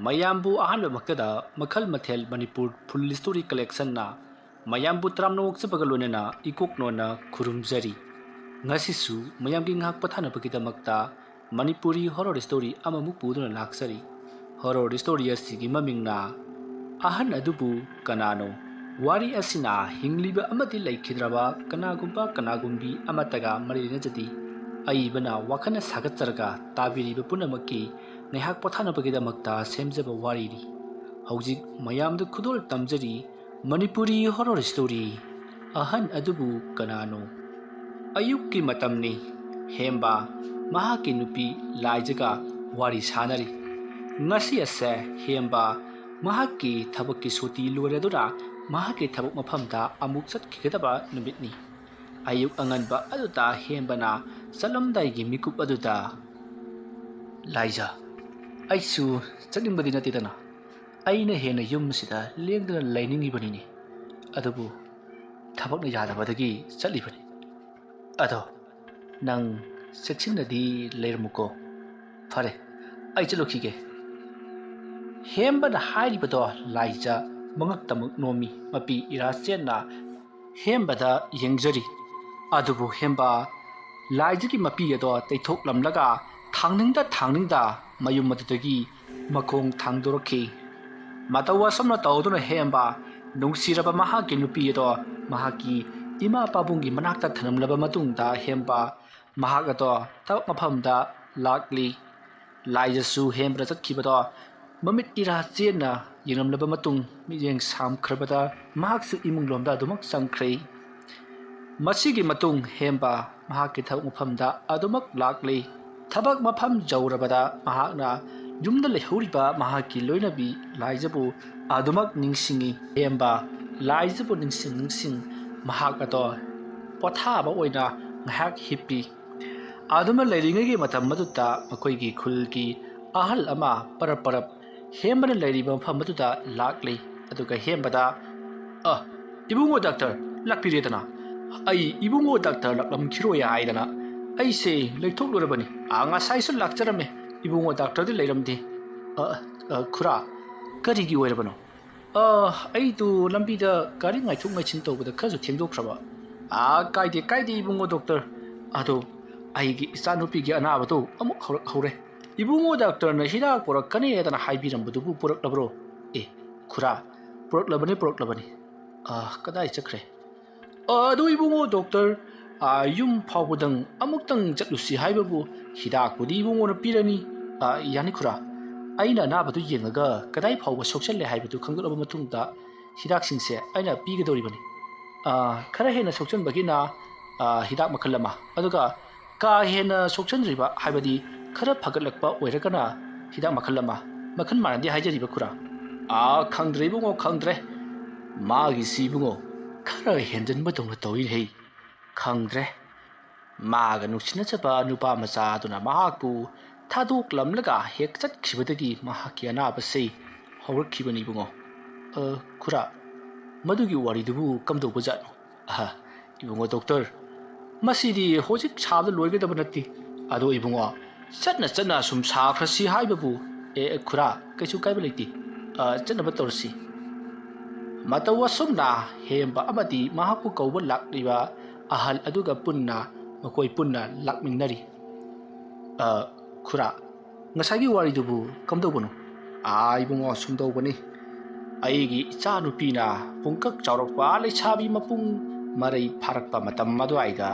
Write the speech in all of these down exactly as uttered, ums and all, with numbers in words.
ꯃꯌꯥꯝꯕꯨ ꯑꯍꯥꯟꯕꯃꯛꯇꯗ ꯃꯈꯜ ꯃꯊꯦꯜ ꯃꯅꯤꯄꯨꯔ ꯐꯨꯜ ꯁ꯭ꯇꯣꯔꯤ ꯀꯂꯦꯛꯁꯟꯅ ꯃꯌꯥꯝꯕꯨ ꯇꯔꯥꯝꯅ ꯑꯣꯛꯆꯕꯒ ꯂꯣꯏꯅꯅ ꯏꯀꯣꯛ ꯅꯣꯟꯅ ꯈꯨꯔꯨꯝꯖꯔꯤ꯫ ꯉꯁꯤꯁꯨ ꯃꯌꯥꯝꯒꯤ ꯉꯥꯏꯍꯥꯛ ꯄꯣꯊꯥꯅꯕꯒꯤꯗꯃꯛꯇ ꯃꯅꯤꯄꯨꯔꯤ ꯍꯣꯔꯣꯔ ꯁ꯭ꯇꯣꯔꯤ ꯑꯃꯃꯨꯛ ꯄꯨꯗꯨꯅ ꯂꯥꯛꯆꯔꯤ꯫ ꯍꯣꯔꯣꯔ ꯁ꯭ꯇꯣꯔꯤ ꯑꯁꯤꯒꯤ ꯃꯃꯤꯡꯅ ꯑꯍꯟ ꯑꯗꯨꯕꯨ ꯀꯅꯥꯅꯣ? ꯋꯥꯔꯤ ꯑꯁꯤꯅ ꯍꯤꯡꯂꯤꯕ ꯑꯃꯗꯤ ꯂꯩꯈꯤꯗ꯭ꯔꯕ ꯀꯅꯥꯒꯨꯝꯕ ꯀꯅꯥꯒꯨꯝꯕꯤ ꯑꯃꯠꯇꯒ ꯃꯔꯤ ꯂꯩꯅꯖꯗꯦ꯫ ꯑꯏꯕꯅ ꯋꯥꯈꯜꯅ ꯁꯥꯒꯠꯆꯔꯒ ꯇꯥꯕꯤꯔꯤꯕ ꯄꯨꯝꯅꯃꯛꯀꯤ ꯉꯥꯏꯍꯥꯛ ꯄꯣꯊꯥꯅꯕꯒꯤꯗꯃꯛꯇ ꯁꯦꯝꯖꯕ ꯋꯥꯔꯤꯅꯤ꯫ ꯍꯧꯖꯤꯛ ꯃꯌꯥꯝꯗ ꯈꯨꯗꯣꯜ ꯇꯝꯖꯔꯤ ꯃꯅꯤꯄꯨꯔꯤ ꯍꯣꯔꯣꯔ ꯁ꯭ꯇꯣꯔꯤ ꯑꯍꯟ ꯑꯗꯨꯕꯨ ꯀꯅꯥꯅꯣ? ꯑꯌꯨꯛꯀꯤ ꯃꯇꯝꯅꯤ꯫ ꯍꯦꯝꯕ ꯃꯍꯥꯛꯀꯤ ꯅꯨꯄꯤ ꯂꯥꯏꯖꯒ ꯋꯥꯔꯤ ꯁꯥꯅꯔꯤ꯫ ꯉꯁꯤ ꯑꯁꯦ ꯍꯦꯝꯕ ꯃꯍꯥꯛꯀꯤ ꯊꯕꯛꯀꯤ ꯁꯨꯇꯤ ꯂꯣꯏꯔꯗꯨꯅ ꯃꯍꯥꯛꯀꯤ ꯊꯕꯛ ꯃꯐꯝꯗ ꯑꯃꯨꯛ ꯆꯠꯈꯤꯒꯗꯕ ꯅꯨꯃꯤꯠꯅꯤ꯫ ꯑꯌꯨꯛ ꯑꯉꯟꯕ ꯑꯗꯨꯗ ꯍꯦꯝꯕꯅ ꯆꯠꯂꯝꯗꯥꯏꯒꯤ ꯃꯤꯀꯨꯞ ꯑꯗꯨꯗ, "ꯂꯥꯏꯖ, ꯑꯩꯁꯨ ꯆꯠꯅꯤꯡꯕꯗꯤ ꯅꯠꯇꯦꯗꯅ, ꯑꯩꯅ ꯍꯦꯟꯅ ꯌꯨꯝꯁꯤꯗ ꯂꯦꯡꯗꯅ ꯂꯩꯅꯤꯡꯉꯤꯕꯅꯤꯅꯦ, ꯑꯗꯨꯕꯨ ꯊꯕꯛꯅ ꯌꯥꯗꯕꯗꯒꯤ ꯆꯠꯂꯤꯕꯅꯤ꯫ ꯑꯗꯣ ꯅꯪ ꯆꯦꯛꯁꯤꯟꯅꯗꯤ ꯂꯩꯔꯝꯃꯨꯀꯣ꯫ ꯐꯔꯦ, ꯑꯩ ꯆꯠꯂꯨꯈꯤꯒꯦ꯫" ꯍꯦꯝꯕꯅ ꯍꯥꯏꯔꯤꯕꯗꯣ ꯂꯥꯏꯖ ꯃꯉꯛꯇꯃꯛ ꯅꯣꯝꯃꯤ꯫ ꯃꯄꯤ ꯏꯔꯥ ꯆꯦꯠꯅ ꯍꯦꯝꯕꯗ ꯌꯦꯡꯖꯔꯤ꯫ ꯑꯗꯨꯕꯨ ꯍꯦꯝꯕ ꯂꯥꯏꯖꯒꯤ ꯃꯄꯤ ꯑꯗꯣ ꯇꯩꯊꯣꯛꯂꯝꯂꯒ ꯊꯥꯡꯅꯤꯡꯗ ꯊꯥꯡꯅꯤꯡꯗ ꯃꯌꯨꯝ ꯑꯗꯨꯗꯒꯤ ꯃꯈꯣꯡ ꯊꯥꯡꯗꯣꯔꯛꯈꯤ꯫ ꯃꯇꯧ ꯑꯁꯨꯝꯅ ꯇꯧꯗꯨꯅ ꯍꯦꯝꯕ ꯅꯨꯡꯁꯤꯔꯕ ꯃꯍꯥꯛꯀꯤ ꯅꯨꯄꯤ ꯑꯗꯣ ꯃꯍꯥꯛꯀꯤ ꯏꯃꯥ ꯄꯥꯕꯨꯡꯒꯤ ꯃꯅꯥꯛꯇ ꯊꯅꯝꯂꯕ ꯃꯇꯨꯡꯗ ꯍꯦꯝꯕ ꯃꯍꯥꯛ ꯑꯗꯣ ꯊꯕꯛ ꯃꯐꯝꯗ ꯂꯥꯛꯂꯤ꯫ ꯂꯥꯏꯖꯁꯨ ꯍꯦꯝꯕꯗ ꯆꯠꯈꯤꯕꯗꯣ ꯃꯃꯤꯠ ꯏꯔꯥ ꯆꯦꯠꯅ ꯌꯦꯡꯂꯝꯂꯕ ꯃꯇꯨꯡ, ꯃꯤꯠꯌꯦꯡ ꯁꯥꯝꯈ꯭ꯔꯕꯗ ꯃꯍꯥꯛꯁꯨ ꯏꯃꯨꯡꯂꯣꯝꯗ ꯑꯗꯨꯃꯛ ꯆꯪꯈ꯭ꯔꯦ꯫ ꯃꯁꯤꯒꯤ ꯃꯇꯨꯡ ꯍꯦꯝꯕ ꯃꯍꯥꯛꯀꯤ ꯊꯕꯛ ꯃꯐꯝꯗ ꯑꯗꯨꯃꯛ ꯂꯥꯛꯂꯤ꯫ ꯊꯕꯛ ꯃꯐꯝ ꯌꯧꯔꯕꯗ ꯃꯍꯥꯛꯅ ꯌꯨꯝꯗ ꯂꯩꯍꯧꯔꯤꯕ ꯃꯍꯥꯛꯀꯤ ꯂꯣꯏꯅꯕꯤ ꯂꯥꯏꯖꯕꯨ ꯑꯗꯨꯃꯛ ꯅꯤꯡꯁꯤꯡꯏ꯫ ꯍꯦꯝꯕ ꯂꯥꯏꯖꯕꯨ ꯅꯤꯡꯁꯤꯡ ꯅꯤꯡꯁꯤꯡ ꯃꯍꯥꯛ ꯑꯗꯣ ꯄꯣꯊꯥꯕ ꯑꯣꯏꯅ ꯉꯥꯏꯍꯥꯛ ꯍꯤꯞꯄꯤ꯫ ꯑꯗꯨꯃꯛ ꯂꯩꯔꯤꯉꯩꯒꯤ ꯃꯇꯝ ꯑꯗꯨꯗ ꯃꯈꯣꯏꯒꯤ ꯈꯨꯜꯒꯤ ꯑꯍꯜ ꯑꯃ ꯄꯔꯞ ꯄꯔꯞ ꯍꯦꯝꯕꯅ ꯂꯩꯔꯤꯕ ꯃꯐꯝ ꯑꯗꯨꯗ ꯂꯥꯛꯂꯤ꯫ ꯑꯗꯨꯒ ꯍꯦꯝꯕꯗ, "ꯑ, ꯏꯕꯨꯡꯉꯣ ꯗꯥꯛꯇꯔ ꯂꯥꯛꯄꯤꯔꯦꯗꯅ꯫ ꯑꯩ ꯏꯕꯨꯡꯉꯣ ꯗꯥꯛꯇꯔ ꯂꯥꯛꯂꯝꯈꯤꯔꯣꯏ ꯍꯥꯏꯗꯅ ꯑꯩꯁꯦ ꯂꯩꯊꯣꯛꯂꯨꯔꯕꯅꯤ꯫ ꯑꯥ, ꯉꯁꯥꯏꯁꯨ ꯂꯥꯛꯆꯔꯝꯃꯦ, ꯏꯕꯨꯡꯉꯣ ꯗꯥꯛꯇꯔꯗꯤ ꯂꯩꯔꯝꯗꯦ꯫" ꯑ, ꯑ, ꯈꯨꯔꯥ, ꯀꯔꯤꯒꯤ ꯑꯣꯏꯔꯕꯅꯣ? ꯑ, ꯑꯩꯗꯨ ꯂꯝꯕꯤꯗ ꯒꯥꯔꯤ ꯉꯥꯏꯊꯣꯛ ꯉꯥꯏꯁꯤꯟ ꯇꯧꯕꯗ ꯈꯔꯁꯨ ꯊꯦꯡꯗꯣꯛꯈ꯭ꯔꯕ꯫ ꯑꯥ, ꯀꯥꯏꯗꯦ, ꯀꯥꯏꯗꯦ, ꯏꯕꯨꯡꯉꯣ ꯗꯣꯛꯇꯔ꯫ ꯑꯗꯣ ꯑꯩꯒꯤ ꯏꯆꯥꯅꯨꯄꯤꯒꯤ ꯑꯅꯥꯕꯗꯣ ꯑꯃꯨꯛ ꯍꯧꯔꯛꯍꯧꯔꯦ꯫ ꯏꯕꯨꯡꯉꯣ ꯗꯥꯛꯇꯔꯅ ꯍꯤꯗꯥꯛ ꯄꯨꯔꯛꯀꯅꯤ ꯍꯥꯏꯗꯅ ꯍꯥꯏꯕꯤꯔꯝꯕꯗꯨꯕꯨ ꯄꯨꯔꯛꯂꯕ꯭ꯔꯣ? ꯑꯦ, ꯈꯨꯔꯥ, ꯄꯨꯔꯛꯂꯕꯅꯤ, ꯄꯨꯔꯛꯂꯕꯅꯤ꯫ ꯑꯥ, ꯀꯗꯥꯏ ꯆꯠꯈ꯭ꯔꯦ? ꯑ, ꯑꯗꯨ ꯏꯕꯨꯡꯉꯣ ꯗꯣꯛꯇꯔ, ꯑ, ꯌꯨꯝ ꯐꯥꯎꯕꯗꯪ ꯑꯃꯨꯛꯇꯪ ꯆꯠꯂꯨꯁꯤ ꯍꯥꯏꯕꯕꯨ ꯍꯤꯗꯥꯛꯄꯨꯗꯤ ꯏꯕꯨꯡꯉꯣꯅ ꯄꯤꯔꯅꯤ꯫ ꯑ, ꯌꯥꯅꯤ ꯈꯨꯔꯥ, ꯑꯩꯅ ꯑꯅꯥꯕꯗꯨ ꯌꯦꯡꯉꯒ ꯀꯗꯥꯏ ꯐꯥꯎꯕ ꯁꯣꯛꯆꯜꯂꯦ ꯍꯥꯏꯕꯗꯨ ꯈꯪꯗꯣꯛꯂꯕ ꯃꯇꯨꯡꯗ ꯍꯤꯗꯥꯛꯁꯤꯡꯁꯦ ꯑꯩꯅ ꯄꯤꯒꯗꯧꯔꯤꯕꯅꯤ꯫ ꯑ, ꯈꯔ ꯍꯦꯟꯅ ꯁꯣꯛꯆꯟꯕꯒꯤꯅ, ꯑ, ꯍꯤꯗꯥꯛ ꯃꯈꯜ ꯑꯃ, ꯑꯗꯨꯒ ꯀꯥ ꯍꯦꯟꯅ ꯁꯣꯛꯆꯟꯗ꯭ꯔꯤꯕ, ꯍꯥꯏꯕꯗꯤ ꯈꯔ ꯐꯒꯠꯂꯛꯄ ꯑꯣꯏꯔꯒꯅ ꯍꯤꯗꯥꯛ ꯃꯈꯜ ꯑꯃ, ꯃꯈꯜ ꯃꯥꯟꯅꯗꯦ ꯍꯥꯏꯖꯔꯤꯕ ꯈꯨꯔꯥ꯫ ꯑꯥ, ꯈꯪꯗ꯭ꯔꯦ ꯏꯕꯨꯡꯉꯣ, ꯈꯪꯗ꯭ꯔꯦ꯫ ꯃꯥꯒꯤꯁꯤ ꯏꯕꯨꯡꯉꯣ, ꯈꯔ ꯍꯦꯟꯖꯟꯕꯗꯧꯅ ꯇꯧꯏꯅꯦ꯫ ꯈꯪꯗ꯭ꯔꯦ꯫ ꯃꯥꯒ ꯅꯨꯡꯁꯤꯅꯖꯕ ꯅꯨꯄꯥ ꯃꯆꯥ ꯑꯗꯨꯅ ꯃꯍꯥꯛꯄꯨ ꯊꯥꯗꯣꯛꯂꯝꯂꯒ ꯍꯦꯛ ꯆꯠꯈꯤꯕꯗꯒꯤ ꯃꯍꯥꯛꯀꯤ ꯑꯅꯥꯕꯁꯤ ꯍꯧꯔꯛꯈꯤꯕꯅꯤ ꯏꯕꯨꯡꯉꯣ꯫ ꯑ, ꯈꯨꯔꯥ, ꯃꯗꯨꯒꯤ ꯋꯥꯔꯤꯗꯨꯕꯨ ꯀꯝꯗꯧꯕꯖꯥꯠꯅꯣ? ꯑꯍ, ꯏꯕꯨꯡꯉꯣ ꯗꯣꯛꯇꯔ, ꯃꯁꯤꯗꯤ ꯍꯧꯖꯤꯛ ꯁꯥꯕꯗ ꯂꯣꯏꯒꯗꯕ ꯅꯠꯇꯦ꯫ ꯑꯗꯣ ꯏꯕꯨꯡꯉꯣ, ꯆꯠꯅ ꯆꯠꯅ ꯁꯨꯝ ꯁꯥꯈ꯭ꯔꯁꯤ ꯍꯥꯏꯕꯕꯨ, ꯑꯦ, ꯈꯨꯔꯥ, ꯀꯩꯁꯨ ꯀꯥꯏꯕ ꯂꯩꯇꯦ꯫ ꯑ, ꯆꯠꯅꯕ ꯇꯧꯔꯁꯤ꯫ ꯃꯇꯧ ꯑꯁꯨꯝꯅ ꯍꯦꯝꯕ ꯑꯃꯗꯤ ꯃꯍꯥꯛꯄꯨ ꯀꯧꯕ ꯂꯥꯛꯂꯤꯕ ꯑꯍꯜ ꯑꯗꯨꯒ ꯄꯨꯟꯅ ꯃꯈꯣꯏ ꯄꯨꯟꯅ ꯂꯥꯛꯃꯤꯟꯅꯔꯤ꯫ ꯑ, ꯈꯨꯔꯥ, ꯉꯁꯥꯏꯒꯤ ꯋꯥꯔꯤꯗꯨꯕꯨ ꯀꯝꯗꯧꯕꯅꯣ? ꯑꯥ, ꯏꯕꯨꯡꯉꯣ, ꯁꯨꯝꯗꯧꯕꯅꯤ꯫ ꯑꯩꯒꯤ ꯏꯆꯥꯅꯨꯄꯤꯅ ꯄꯨꯡꯀꯛ ꯆꯥꯎꯔꯛꯄ ꯂꯩꯁꯥꯕꯤ ꯃꯄꯨꯡ ꯃꯔꯩ ꯐꯥꯔꯛꯄ ꯃꯇꯝ ꯑꯗꯨꯋꯥꯏꯗ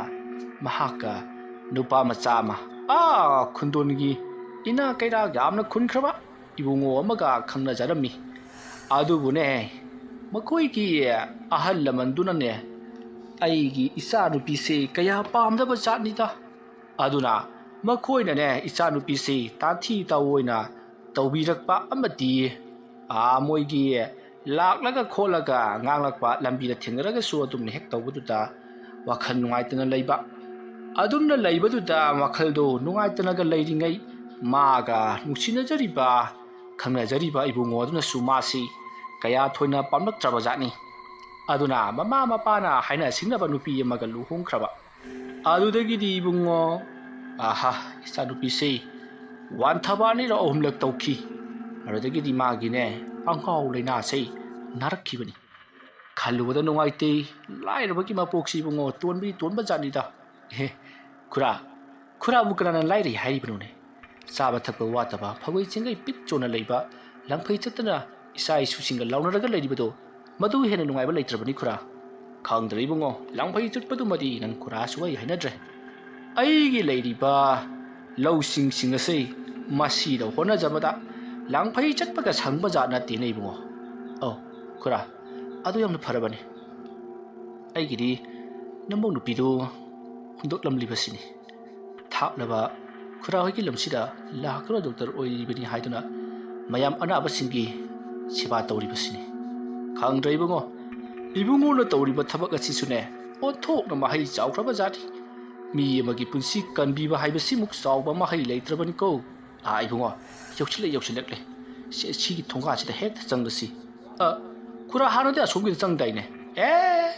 ꯃꯍꯥꯛꯀ ꯅꯨꯄꯥ ꯃꯆꯥ ꯑꯃ, ꯑꯥ, ꯈꯨꯟꯗꯣꯟꯒꯤ ꯏꯅꯥ ꯀꯩꯔꯥꯛ ꯌꯥꯝꯅ ꯈꯨꯟꯈ꯭ꯔꯕ ꯏꯕꯨꯡꯉꯣ ꯑꯃꯒ ꯈꯪꯅꯖꯔꯝꯃꯤ꯫ ꯑꯗꯨꯕꯨꯅꯦ, ꯃꯈꯣꯏꯒꯤ ꯑꯍꯜ ꯂꯃꯟꯗꯨꯅꯅꯦ, ꯑꯩꯒꯤ ꯏꯆꯥꯅꯨꯄꯤꯁꯦ ꯀꯌꯥ ꯄꯥꯝꯗꯕ ꯖꯥꯠꯅꯤꯗ꯫ ꯑꯗꯨꯅ ꯃꯈꯣꯏꯅꯅꯦ, ꯏꯆꯥꯅꯨꯄꯤꯁꯤ ꯇꯥꯊꯤ ꯇꯥꯑꯣꯏꯅ ꯇꯧꯕꯤꯔꯛꯄ ꯑꯃꯗꯤ, ꯑꯥ, ꯃꯣꯏꯒꯤ ꯂꯥꯛꯂꯒ ꯈꯣꯠꯂꯒ ꯉꯥꯡꯂꯛꯄ, ꯂꯝꯕꯤꯗ ꯊꯦꯡꯅꯔꯒꯁꯨ ꯑꯗꯨꯝꯅ ꯍꯦꯛ ꯇꯧꯕꯗꯨꯗ ꯋꯥꯈꯜ ꯅꯨꯡꯉꯥꯏꯇꯅ ꯂꯩꯕ꯫ ꯑꯗꯨꯝꯅ ꯂꯩꯕꯗꯨꯗ ꯋꯥꯈꯜꯗꯣ ꯅꯨꯡꯉꯥꯏꯇꯅꯒ ꯂꯩꯔꯤꯉꯩ, ꯃꯥꯒ ꯅꯨꯡꯁꯤꯅꯖꯔꯤꯕ, ꯈꯪꯅꯖꯔꯤꯕ ꯏꯕꯨꯡꯉꯣ ꯑꯗꯨꯅꯁꯨ ꯃꯥꯁꯤ ꯀꯌꯥ ꯊꯣꯏꯅ ꯄꯥꯝꯂꯛꯇ꯭ꯔꯕ ꯖꯥꯠꯅꯤ꯫ ꯑꯗꯨꯅ ꯃꯃꯥ ꯃꯄꯥꯅ ꯍꯥꯏꯅ ꯁꯤꯡꯅꯕ ꯅꯨꯄꯤ ꯑꯃꯒ ꯂꯨꯍꯣꯡꯈ꯭ꯔꯕ꯫ ꯑꯗꯨꯗꯒꯤꯗꯤ ꯏꯕꯨꯡꯉꯣ, ꯑꯍꯥ, ꯏꯆꯥꯅꯨꯄꯤꯁꯤ ꯋꯥꯟꯊꯕ ꯑꯅꯤꯔꯛ ꯑꯍꯨꯝꯂꯛ ꯇꯧꯈꯤ꯫ ꯑꯗꯨꯗꯒꯤꯗꯤ ꯃꯥꯒꯤꯅꯦ ꯑꯉꯥꯎ ꯂꯩꯅꯥꯁꯦ ꯅꯥꯔꯛꯈꯤꯕꯅꯤ꯫ ꯈꯜꯂꯨꯕꯗ ꯅꯨꯡꯉꯥꯏꯇꯦ꯫ ꯂꯥꯏꯔꯕꯒꯤ ꯃꯄꯣꯛꯁꯤ ꯏꯕꯨꯡꯉꯣ, ꯇꯣꯟꯕꯗꯤ ꯇꯣꯟꯕ ꯖꯥꯠꯅꯤꯗ꯫ ꯑꯦꯍꯦ, ꯈꯨꯔꯥ, ꯈꯨꯔꯥꯕꯨ ꯀꯅꯥꯅ ꯂꯥꯏꯔꯩ ꯍꯥꯏꯔꯤꯕꯅꯣꯅꯦ? ꯆꯥꯕ ꯊꯛꯄ ꯋꯥꯠꯇꯕ, ꯐꯒꯣꯏ ꯆꯤꯡꯒꯩ ꯄꯤꯛ ꯆꯣꯟꯅ ꯂꯩꯕ, ꯂꯪꯐꯩ ꯆꯠꯇꯅ ꯏꯆꯥ ꯏꯁꯨꯁꯤꯡꯒ ꯂꯥꯎꯅꯔꯒ ꯂꯩꯔꯤꯕꯗꯣ, ꯃꯗꯨ ꯍꯦꯟꯅ ꯅꯨꯡꯉꯥꯏꯕ ꯂꯩꯇ꯭ꯔꯕꯅꯤ ꯈꯨꯔꯥ꯫ ꯈꯪꯗ꯭ꯔꯦ ꯏꯕꯨꯡꯉꯣ, ꯂꯪꯐꯩ ꯆꯠꯄꯗꯨꯃꯗꯤ ꯅꯪ ꯈꯨꯔꯥꯁꯨ ꯑꯩ ꯍꯥꯏꯅꯗ꯭ꯔꯦ꯫ ꯑꯩꯒꯤ ꯂꯩꯔꯤꯕ ꯂꯧꯁꯤꯡꯁꯤꯡ ꯑꯁꯤ ꯃꯁꯤꯗ ꯍꯣꯠꯅꯖꯕꯗ ꯂꯪꯐꯩ ꯆꯠꯄꯒ ꯁꯪꯕ ꯖꯥꯠ ꯅꯠꯇꯦꯅꯦ ꯏꯕꯨꯡꯉꯣ꯫ ꯑꯧ, ꯈꯨꯔꯥ, ꯑꯗꯨ ꯌꯥꯝꯅ ꯐꯔꯕꯅꯤ꯫ ꯑꯩꯒꯤꯗꯤ ꯅꯃꯧ ꯅꯨꯄꯤꯗꯨ ꯍꯨꯟꯗꯣꯛꯂꯝꯂꯤꯕꯁꯤꯅꯤ꯫ ꯊꯥꯞꯂꯕ ꯈꯨꯔꯥ ꯍꯣꯏꯒꯤ ꯂꯝꯁꯤꯗ ꯂꯥꯛꯇꯨꯅ ꯗꯣꯛꯇꯔ ꯑꯣꯏꯔꯤꯕꯅꯤ ꯍꯥꯏꯗꯨꯅ ꯃꯌꯥꯝ ꯑꯅꯥꯕꯁꯤꯡꯒꯤ ꯁꯦꯕꯥ ꯇꯧꯔꯤꯕꯁꯤꯅꯤ꯫ ꯈꯪꯗ꯭ꯔꯦ ꯏꯕꯨꯡꯉꯣ, ꯏꯕꯨꯡꯉꯣꯅ ꯇꯧꯔꯤꯕ ꯊꯕꯛ ꯑꯁꯤꯁꯨꯅꯦ, ꯑꯣꯟꯊꯣꯛꯅ ꯃꯍꯩ ꯆꯥꯎꯈ꯭ꯔꯕ ꯖꯥꯠꯅꯤ꯫ ꯃꯤ ꯑꯃꯒꯤ ꯄꯨꯟꯁꯤ ꯀꯟꯕꯤꯕ ꯍꯥꯏꯕꯁꯤꯃꯨꯛ ꯆꯥꯎꯕ ꯃꯍꯩ ꯂꯩꯇ꯭ꯔꯕꯅꯤꯀꯣ꯫ ꯑꯥ ꯏꯕꯨꯡꯉꯣ, ꯌꯧꯁꯤꯜꯂꯦ, ꯌꯧꯁꯤꯜꯂꯛꯂꯦ꯫ ꯁꯤ, ꯁꯤꯒꯤ ꯊꯣꯡꯒꯥꯁꯤꯗ ꯍꯦꯛꯇ ꯆꯪꯂꯁꯤ꯫ ꯑ, ꯈꯨꯔꯥ ꯍꯥꯟꯅꯗꯤ ꯑꯁꯣꯝꯒꯤꯗ ꯆꯪꯗꯥꯏꯅꯦ? ꯑꯦ,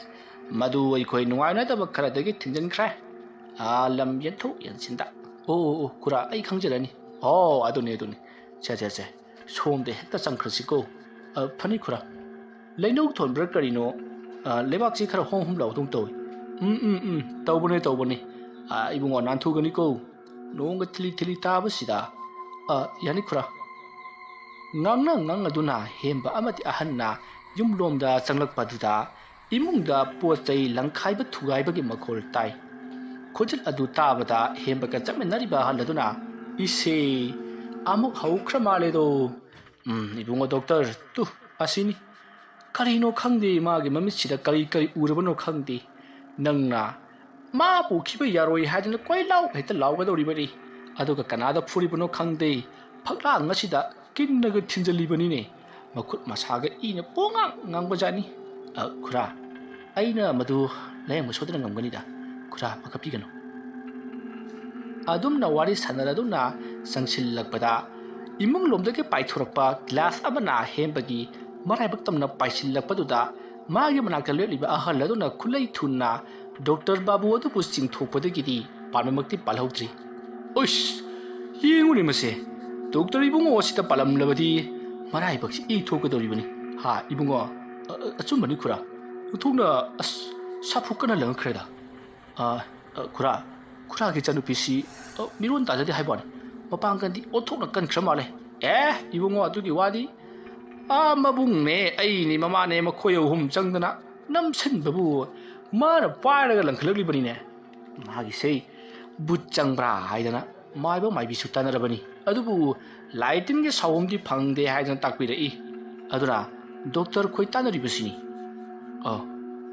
ꯃꯗꯨ ꯑꯩꯈꯣꯏ ꯅꯨꯡꯉꯥꯏꯅꯗꯕ ꯈꯔꯗꯒꯤ ꯊꯤꯡꯖꯤꯟꯈ꯭ꯔꯦ꯫ ꯑꯥ, ꯂꯝ ꯌꯦꯟꯊꯣꯛ ꯌꯦꯟꯁꯤꯟꯗ꯫ ꯑꯣ, ꯑꯣ, ꯑꯣ, ꯈꯨꯔꯥ, ꯑꯩ ꯈꯪꯖꯔꯅꯤ꯫ ꯑꯣ, ꯑꯗꯨꯅꯤ, ꯑꯗꯨꯅꯤ꯫ ꯁꯦ, ꯁꯦ, ꯁꯦ, ꯁꯣꯝꯗ ꯍꯦꯛꯇ ꯆꯪꯈ꯭ꯔꯁꯤꯀꯣ꯫ ꯑ, ꯐꯅꯤ ꯈꯨꯔꯥ꯫ ꯂꯩꯅꯧ ꯊꯣꯟꯕ꯭ꯔꯥ ꯀꯔꯤꯅꯣ? ꯑ, ꯂꯩꯕꯥꯛꯁꯤ ꯈꯔ ꯍꯣꯝ ꯍꯨꯝ ꯂꯥꯎꯗꯧ ꯇꯧꯏ꯫ ꯎꯝ, ꯎꯝ, ꯎꯝ, ꯇꯧꯕꯅꯦ, ꯇꯧꯕꯅꯦ꯫ ꯑ, ꯏꯕꯨꯡꯉꯣ, ꯅꯥꯟꯊꯨꯒꯅꯤꯀꯣ꯫ ꯅꯣꯡꯒ ꯊꯤꯂꯤ ꯊꯤꯂꯤ ꯇꯥꯕꯁꯤꯗ꯫ ꯑ, ꯌꯥꯅꯤ ꯈꯨꯔꯥ꯫ ꯉꯥꯡꯅ ꯉꯥꯡꯅꯗꯨꯅ ꯍꯦꯝꯕ ꯑꯃꯗꯤ ꯑꯍꯟꯅ ꯌꯨꯝꯂꯣꯝꯗ ꯆꯪꯂꯛꯄꯗꯨꯗ ꯏꯃꯨꯡꯗ ꯄꯣꯠ ꯆꯩ ꯂꯪꯈꯥꯏꯕ ꯊꯨꯒꯥꯏꯕꯒꯤ ꯃꯈꯣꯜ ꯇꯥꯏ꯫ ꯈꯣꯟꯖꯦꯜ ꯑꯗꯨ ꯇꯥꯕꯗ ꯍꯦꯝꯕꯒ ꯆꯠꯃꯤꯟꯅꯔꯤꯕ ꯑꯍꯜ ꯑꯗꯨꯅ, "ꯏꯁꯦ, ꯑꯃꯨꯛ ꯍꯧꯈ꯭ꯔ ꯃꯥꯜꯂꯦꯗꯣ꯫ ꯎꯝ, ꯏꯕꯨꯡꯉꯣ ꯗꯣꯛꯇꯔ, ꯇꯨ, ꯑꯁꯤꯅꯤ꯫ ꯀꯔꯤꯅꯣ ꯈꯪꯗꯦ, ꯃꯥꯒꯤ ꯃꯃꯤꯠꯁꯤꯗ ꯀꯔꯤ ꯀꯔꯤ ꯎꯔꯕꯅꯣ ꯈꯪꯗꯦ꯫ ꯅꯪꯅ ꯃꯥ ꯄꯨꯈꯤꯕ ꯌꯥꯔꯣꯏ ꯍꯥꯏꯗꯨꯅ ꯀꯣꯏ ꯂꯥꯎ ꯍꯦꯛꯇ ꯂꯥꯎꯒꯗꯧꯔꯤꯕꯅꯤ꯫ ꯑꯗꯨꯒ ꯀꯅꯥꯗ ꯐꯨꯔꯤꯕꯅꯣ ꯈꯪꯗꯦ, ꯐꯛꯂꯥꯡ ꯑꯁꯤꯗ ꯀꯤꯟꯅꯒ ꯊꯤꯟꯖꯜꯂꯤꯕꯅꯤꯅꯦ꯫ ꯃꯈꯨꯠ ꯃꯁꯥꯒ ꯏꯅ ꯄꯣꯉꯥꯡ ꯉꯥꯡꯕꯖꯥꯠꯅꯤ꯫ ꯑ, ꯈꯨꯔꯥ, ꯑꯩꯅ ꯃꯗꯨ ꯂꯥꯌꯦꯡꯕ ꯁꯣꯏꯗꯅ ꯉꯝꯒꯅꯤꯗ꯫ ꯈꯨꯔꯥ, ꯄꯥꯈꯠꯄꯤꯒꯅꯨ꯫" ꯑꯗꯨꯝꯅ ꯋꯥꯔꯤ ꯁꯥꯟꯅꯔꯗꯨꯅ ꯆꯪꯁꯤꯜꯂꯛꯄꯗ, ꯏꯃꯨꯡꯂꯣꯝꯗꯒꯤ ꯄꯥꯏꯊꯣꯔꯛꯄ ꯒ꯭ꯂꯥꯁ ꯑꯃꯅ ꯍꯦꯝꯕꯒꯤ ꯃꯔꯥꯏꯕꯛ ꯇꯝꯅ ꯄꯥꯏꯁꯤꯜꯂꯛꯄꯗꯨꯗ, ꯃꯥꯒꯤ ꯃꯅꯥꯛꯇ ꯂꯦꯞꯂꯤꯕ ꯑꯍꯜ ꯑꯗꯨꯅ ꯈꯨꯠꯂꯩ ꯊꯨꯅ ꯗꯣꯛꯇꯔ ꯕꯥꯕꯨ ꯑꯗꯨꯕꯨ ꯆꯤꯡꯊꯣꯛꯄꯗꯒꯤꯗꯤ ꯄꯥꯟꯕꯃꯛꯇꯤ ꯄꯥꯜꯍꯧꯗ꯭ꯔꯤ꯫ "ꯎꯏꯁ! ꯌꯦꯡꯉꯨꯅꯦ ꯃꯁꯦ! ꯗꯣꯛꯇꯔ ꯏꯕꯨꯡꯉꯣ ꯑꯁꯤꯗ ꯄꯥꯜꯂꯝꯂꯕꯗꯤ ꯃꯔꯥꯏꯕꯛꯁꯤ ꯏ ꯊꯣꯛꯀꯗꯧꯔꯤꯕꯅꯤ꯫ ꯍꯥ, ꯏꯕꯨꯡꯉꯣ? ꯑ, ꯑ, ꯑꯆꯨꯝꯕꯅꯤ ꯈꯨꯔꯥ꯫ ꯎꯟꯊꯣꯛꯅ, ꯑꯁ, ꯁꯥꯐꯨ ꯀꯟꯅ ꯂꯪꯈ꯭ꯔꯦꯗ꯫ ꯑ, ꯑ, ꯈꯨꯔꯥ, ꯈꯨꯔꯥꯒꯤ ꯏꯆꯥꯅꯨꯄꯤꯁꯤ, ꯑ, ꯃꯤꯔꯣꯟ ꯇꯥꯖꯗꯦ ꯍꯥꯏꯕ ꯋꯥꯅꯤ꯫ ꯃꯄꯥꯡꯒꯜꯗꯤ ꯑꯣꯟꯊꯣꯛꯅ ꯀꯟꯈ꯭ꯔ ꯃꯥꯜꯂꯦ꯫ ꯑꯦ, ꯏꯕꯨꯡꯉꯣ, ꯑꯗꯨꯒꯤ ꯋꯥꯗꯤ, ꯑꯥ, ꯃꯕꯨꯡꯅꯦ, ꯑꯩꯅꯦ, ꯃꯃꯥꯅꯦ, ꯃꯈꯣꯏ ꯑꯍꯨꯝ ꯆꯪꯗꯅ ꯅꯝꯁꯤꯟꯕꯕꯨ ꯃꯥꯅ ꯄꯥꯏꯔꯒ ꯂꯪꯈꯠꯂꯛꯂꯤꯕꯅꯤꯅꯦ꯫ ꯃꯥꯒꯤꯁꯦ ꯕꯨꯠ ꯆꯪꯕ꯭ꯔꯥ ꯍꯥꯏꯗꯅ ꯃꯥꯏꯕ ꯃꯥꯏꯕꯤꯁꯨ ꯇꯥꯟꯅꯔꯕꯅꯤ꯫ ꯑꯗꯨꯕꯨ ꯂꯥꯏ ꯇꯤꯟꯒꯤ ꯁꯥꯎꯍꯨꯝꯗꯤ ꯐꯪꯗꯦ ꯍꯥꯏꯗꯅ ꯇꯥꯛꯄꯤꯔꯛꯏ꯫ ꯑꯗꯨꯅ ꯗꯣꯛꯇꯔ ꯈꯣꯏ ꯇꯥꯟꯅꯔꯤꯕꯁꯤꯅꯤ꯫ ꯑꯣ,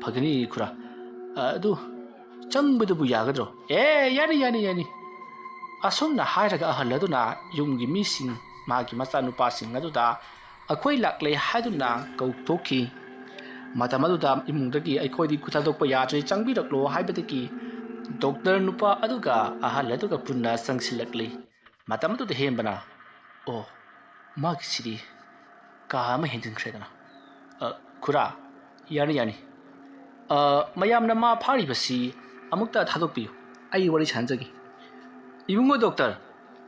ꯐꯒꯅꯤ ꯈꯨꯔꯥ꯫ ꯑ, ꯑꯗꯨ ꯆꯪꯕꯗꯨꯕꯨ ꯌꯥꯒꯗ꯭ꯔꯣ? ꯑꯦ, ꯌꯥꯅꯤ, ꯌꯥꯅꯤ, ꯌꯥꯅꯤ꯫ ꯑꯁꯨꯝꯅ ꯍꯥꯏꯔꯒ ꯑꯍꯜ ꯑꯗꯨꯅ ꯌꯨꯝꯒꯤ ꯃꯤꯁꯤꯡ, ꯃꯥꯒꯤ ꯃꯆꯥꯅꯨꯄꯥꯁꯤꯡ ꯑꯗꯨꯗ ꯑꯩꯈꯣꯏ ꯂꯥꯛꯂꯦ ꯍꯥꯏꯗꯨꯅ ꯀꯧꯊꯣꯛꯈꯤ꯫ ꯃꯇꯝ ꯑꯗꯨꯗ ꯏꯃꯨꯡꯗꯒꯤ "ꯑꯩꯈꯣꯏꯗꯤ ꯈꯨꯠ ꯊꯥꯗꯣꯛꯄ ꯌꯥꯗ꯭ꯔꯦ, ꯆꯪꯕꯤꯔꯛꯂꯣ" ꯍꯥꯏꯕꯗꯒꯤ ꯗꯣꯛꯇꯔ ꯅꯨꯄꯥ ꯑꯗꯨꯒ ꯑꯍꯜ ꯑꯗꯨꯒ ꯄꯨꯟꯅ ꯆꯪꯁꯤꯜꯂꯛꯂꯤ꯫ ꯃꯇꯝ ꯑꯗꯨꯗ ꯍꯦꯝꯕꯅ, "ꯑꯣ, ꯃꯥꯒꯤꯁꯤꯗꯤ ꯀꯥ ꯑꯃ ꯍꯦꯟꯖꯤꯟꯈ꯭ꯔꯦꯗꯅ꯫ ꯑ, ꯈꯨꯔꯥ, ꯌꯥꯅꯤ, ꯌꯥꯅꯤ꯫ ꯑ, ꯃꯌꯥꯝꯅ ꯃꯥ ꯐꯥꯔꯤꯕꯁꯤ ꯑꯃꯨꯛꯇ ꯊꯥꯗꯣꯛꯄꯤꯌꯨ꯫ ꯑꯩ ꯋꯥꯔꯤ ꯁꯥꯟꯅꯖꯒꯦ꯫" "ꯏꯕꯨꯡꯉꯣ ꯗꯣꯛꯇꯔ,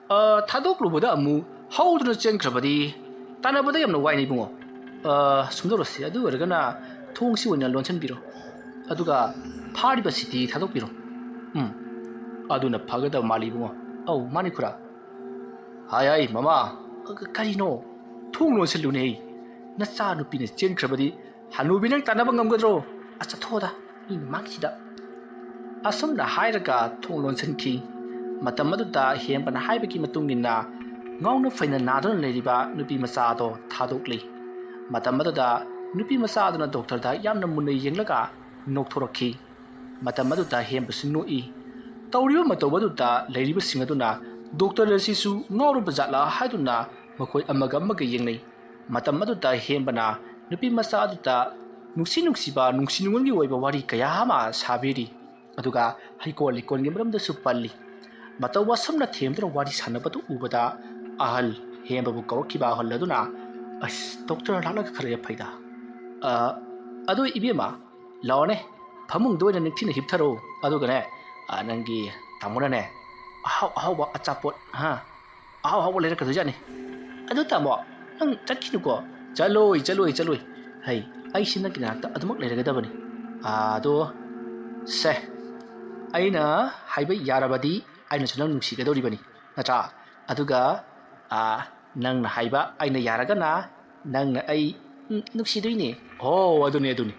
ꯑ, ꯊꯥꯗꯣꯛꯂꯨꯕꯗ ꯑꯃꯨꯛ ꯍꯧꯗꯨꯅ ꯆꯦꯟꯈ꯭ꯔꯕꯗꯤ ꯇꯥꯟꯅꯕꯗ ꯌꯥꯝꯅ ꯋꯥꯏꯅꯦ ꯏꯕꯨꯡꯉꯣ꯫ ꯑ, ꯁꯨꯝꯗꯧꯔꯁꯤ, ꯑꯗꯨ ꯑꯣꯏꯔꯒꯅ ꯊꯣꯡꯁꯤ ꯑꯣꯏꯅ ꯂꯣꯟꯁꯤꯟꯕꯤꯔꯣ꯫ ꯑꯗꯨꯒ ꯐꯥꯔꯤꯕꯁꯤꯗꯤ ꯊꯥꯗꯣꯛꯄꯤꯔꯣ꯫" "ꯎꯝ, ꯑꯗꯨꯅ ꯐꯒꯗꯕ ꯃꯥꯜꯂꯤ ꯏꯕꯨꯡꯉꯣ꯫" "ꯑꯧ, ꯃꯥꯅꯤ ꯈꯨꯔꯥ꯫" "ꯍꯥꯏ, ꯍꯥꯏ, ꯃꯃꯥ, ꯀ-, ꯀꯔꯤꯅꯣ? ꯊꯣꯡ ꯂꯣꯟꯁꯤꯜꯂꯨꯅꯦ꯫ ꯅꯆꯥꯅꯨꯄꯤꯅ ꯆꯦꯟꯈ꯭ꯔꯕꯗꯤ ꯍꯅꯨꯕꯤ ꯅꯪ ꯇꯥꯟꯅꯕ ꯉꯝꯒꯗ꯭ꯔꯣ? ꯑꯁ, ꯆꯠꯊꯣꯛꯑꯣꯗ, ꯃꯤ ꯃꯃꯥꯡꯁꯤꯗ꯫" ꯑꯁꯨꯝꯅ ꯍꯥꯏꯔꯒ ꯊꯣꯡ ꯂꯣꯟꯁꯤꯟꯈꯤ꯫ ꯃꯇꯝ ꯑꯗꯨꯗ ꯍꯦꯝꯕꯅ ꯍꯥꯏꯕꯒꯤ ꯃꯇꯨꯡ ꯏꯟꯅ ꯉꯥꯎꯅ ꯐꯩꯅ ꯅꯥꯗꯨꯅ ꯂꯩꯔꯤꯕ ꯅꯨꯄꯤ ꯃꯆꯥ ꯑꯗꯣ ꯊꯥꯗꯣꯛꯂꯤ꯫ ꯃꯇꯝ ꯑꯗꯨꯗ ꯅꯨꯄꯤ ꯃꯆꯥ ꯑꯗꯨꯅ ꯗꯣꯛꯇꯔꯗ ꯌꯥꯝꯅ ꯃꯨꯟꯅ ꯌꯦꯡꯂꯒ ꯅꯣꯛꯊꯣꯔꯛꯈꯤ꯫ ꯃꯇꯝ ꯑꯗꯨꯗ ꯍꯦꯝꯕꯁꯨ ꯅꯣꯛꯏ꯫ ꯇꯧꯔꯤꯕ ꯃꯇꯧ ꯑꯗꯨꯗ ꯂꯩꯔꯤꯕꯁꯤꯡ ꯑꯗꯨꯅ ꯗꯣꯛꯇꯔ ꯑꯁꯤꯁꯨ ꯉꯥꯎꯔꯕ ꯖꯥꯠꯂꯥ ꯍꯥꯏꯗꯨꯅ ꯃꯈꯣꯏ ꯑꯃꯒ ꯑꯃꯒ ꯌꯦꯡꯅꯩ꯫ ꯃꯇꯝ ꯑꯗꯨꯗ ꯍꯦꯝꯕꯅ ꯅꯨꯄꯤ ꯃꯆꯥ ꯑꯗꯨꯗ ꯅꯨꯡꯁꯤ ꯅꯨꯡꯁꯤꯕ, ꯅꯨꯡꯁꯤ ꯅꯨꯡꯉꯣꯟꯒꯤ ꯑꯣꯏꯕ ꯋꯥꯔꯤ ꯀꯌꯥ ꯑꯃ ꯁꯥꯕꯤꯔꯤ꯫ ꯑꯗꯨꯒ ꯍꯩꯀꯣꯜ ꯂꯩꯀꯣꯜꯒꯤ ꯃꯔꯝꯗꯁꯨ ꯄꯜꯂꯤ꯫ ꯃꯇꯧ ꯑꯁꯨꯝꯅ ꯊꯦꯝꯗꯨꯅ ꯋꯥꯔꯤ ꯁꯥꯟꯅꯕꯗꯨ ꯎꯕꯗ ꯑꯍꯜ, ꯍꯦꯝꯕꯕꯨ ꯀꯧꯔꯛꯈꯤꯕ ꯑꯍꯜ ꯑꯗꯨꯅ, "ꯑꯁ, ꯗꯣꯛꯇꯔ ꯂꯥꯛꯂꯒ ꯈꯔ ꯐꯩꯗ꯫ ꯑ, ꯑꯗꯨ ꯏꯕꯦꯝꯃ, ꯂꯥꯛꯑꯣꯅꯦ, ꯐꯃꯨꯡꯗ ꯑꯣꯏꯅ ꯅꯤꯡꯊꯤꯅ ꯍꯤꯞꯊꯔꯣ꯫ ꯑꯗꯨꯒꯅꯦ, ꯑ, ꯅꯪꯒꯤ ꯇꯥꯃꯣꯅꯅꯦ, ꯑꯍꯥꯎ ꯑꯍꯥꯎꯕ ꯑꯆꯥꯄꯣꯠ, ꯍꯥ, ꯑꯍꯥꯎ ꯑꯍꯥꯎꯕ ꯂꯩꯔꯛꯀꯗꯣꯏꯖꯥꯠꯅꯤ꯫ ꯑꯗꯨ ꯇꯥꯃꯣ, ꯅꯪ ꯆꯠꯈꯤꯅꯨꯀꯣ꯫ ꯆꯠꯂꯣꯏ, ꯆꯠꯂꯣꯏ, ꯆꯠꯂꯣꯏ꯫ ꯍꯩ, ꯑꯩꯁꯤ ꯅꯪꯒꯤ ꯅꯥꯛꯇ ꯑꯗꯨꯃꯛ ꯂꯩꯔꯒꯗꯕꯅꯤ꯫ ꯑꯗꯣ, ꯁꯦ, ꯑꯩꯅ ꯍꯥꯏꯕ ꯌꯥꯔꯕꯗꯤ ꯑꯩꯅꯁꯨ ꯅꯪ ꯅꯨꯡꯁꯤꯒꯗꯧꯔꯤꯕꯅꯤ, ꯅꯠꯇ꯭ꯔꯥ? ꯑꯗꯨꯒ, ꯑꯥ, ꯅꯪꯅ ꯍꯥꯏꯕ ꯑꯩꯅ ꯌꯥꯔꯒꯅ ꯅꯪꯅ ꯑꯩ, ꯎꯝ, ꯅꯨꯡꯁꯤꯗꯣꯏꯅꯦ꯫ ꯍꯣ, ꯑꯗꯨꯅꯤ, ꯑꯗꯨꯅꯤ꯫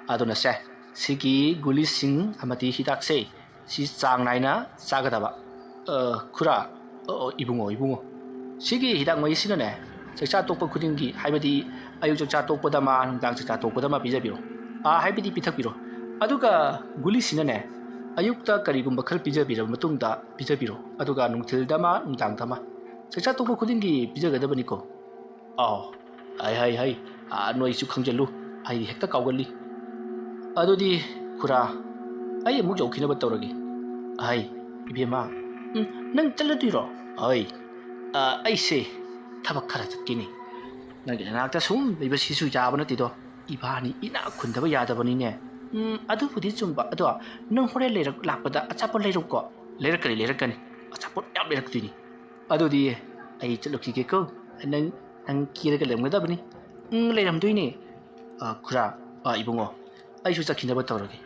ꯑꯗꯨꯅ ꯁꯦ, ꯁꯤꯒꯤ ꯒꯨꯂꯤꯁꯤꯡ ꯑꯃꯗꯤ ꯍꯤꯗꯥꯛꯁꯦ ꯁꯤ ꯆꯥꯡ ꯅꯥꯏꯅ ꯆꯥꯒꯗꯕ꯫ ꯑ, ꯈꯨꯔꯥ, ꯑ, ꯑ, ꯏꯕꯨꯡꯉꯣ, ꯏꯕꯨꯡꯉꯣ, ꯁꯤꯒꯤ ꯍꯤꯗꯥꯛ ꯃꯩꯁꯤꯅꯅꯦ, ꯆꯥꯛꯆꯥ ꯇꯣꯛꯄ ꯈꯨꯗꯤꯡꯒꯤ, ꯍꯥꯏꯕꯗꯤ ꯑꯌꯨꯛ ꯆꯥꯛꯆꯥ ꯇꯣꯛꯄꯗ ꯑꯃ, ꯅꯨꯡꯗꯥꯡ ꯆꯥꯛꯆꯥ ꯇꯣꯛꯄꯗ ꯑꯃ ꯄꯤꯖꯕꯤꯔꯣ꯫ ꯑ, ꯍꯥꯏꯕꯗꯤ ꯄꯤꯊꯛꯄꯤꯔꯣ꯫ ꯑꯗꯨꯒ ꯒꯨꯂꯤꯁꯤꯅꯅꯦ, ꯑꯌꯨꯛꯇ ꯀꯔꯤꯒꯨꯝꯕ ꯈꯔ ꯄꯤꯖꯕꯤꯔꯕ ꯃꯇꯨꯡꯗ ꯄꯤꯖꯕꯤꯔꯣ꯫ ꯑꯗꯨꯒ ꯅꯨꯡꯊꯤꯜꯗ ꯑꯃ, ꯅꯨꯡꯗꯥꯡꯗ ꯑꯃ꯫ ꯆꯥꯛꯆꯥ ꯇꯣꯛꯄ ꯈꯨꯗꯤꯡꯒꯤ ꯄꯤꯖꯒꯗꯕꯅꯤꯀꯣ꯫ ꯑꯥꯎ, ꯍꯩ, ꯍꯩ, ꯍꯩ꯫ ꯑꯥ, ꯅꯣꯏꯁꯨ ꯈꯪꯖꯜꯂꯨ, ꯑꯩꯗꯤ ꯍꯦꯛꯇ ꯀꯥꯎꯒꯜꯂꯤ꯫ ꯑꯗꯨꯗꯤ, ꯈꯨꯔꯥ, ꯑꯩ ꯑꯃꯨꯛ ꯌꯧꯈꯤꯅꯕ ꯇꯧꯔꯒꯦ꯫ ꯑꯍꯩ, ꯏꯕꯦꯝꯃ, ꯎꯝ, ꯅꯪ ꯆꯠꯂꯗꯣꯏꯔꯣ? ꯑꯩ, ꯑꯥ, ꯑꯩꯁꯦ ꯊꯕꯛ ꯈꯔ ꯆꯠꯀꯦꯅꯦ꯫ ꯅꯪꯒꯤ ꯅꯅꯥꯛꯇ ꯁꯨꯝ ꯂꯩꯕꯁꯤꯁꯨ ꯌꯥꯕ ꯅꯠꯇꯦꯗꯣ꯫ ꯏꯕꯥꯅꯤ ꯏꯅꯥꯛ ꯈꯨꯟꯗꯕ ꯌꯥꯗꯕꯅꯤꯅꯦ꯫ ꯎꯝ, ꯑꯗꯨꯕꯨꯗꯤ ꯆꯨꯝꯕ꯫ ꯑꯗꯣ ꯅꯪ ꯍꯣꯔꯦꯟ ꯂꯩꯔꯛ-, ꯂꯥꯛꯄꯗ ꯑꯆꯥꯄꯣꯠ ꯂꯩꯔꯛꯎꯀꯣ꯫ ꯂꯩꯔꯛꯀꯅꯤ, ꯂꯩꯔꯛꯀꯅꯤ꯫ ꯑꯆꯥꯄꯣꯠ ꯌꯥꯝ ꯂꯩꯔꯛꯇꯣꯏꯅꯤ꯫ ꯑꯗꯨꯗꯤ ꯑꯩ ꯆꯠꯂꯨꯈꯤꯒꯦꯀꯣ꯫ ꯅꯪ, ꯅꯪ ꯀꯦꯔꯒ ꯂꯩꯔꯝꯒꯗꯕꯅꯤ꯫ ꯎꯝ, ꯂꯩꯔꯝꯗꯣꯏꯅꯦ꯫ ꯑ, ꯈꯨꯔꯥ, ꯑ, ꯏꯕꯨꯡꯉꯣ, ꯑꯩꯁꯨ ꯆꯠꯈꯤꯅꯕ ꯇꯧꯔꯒꯦ꯫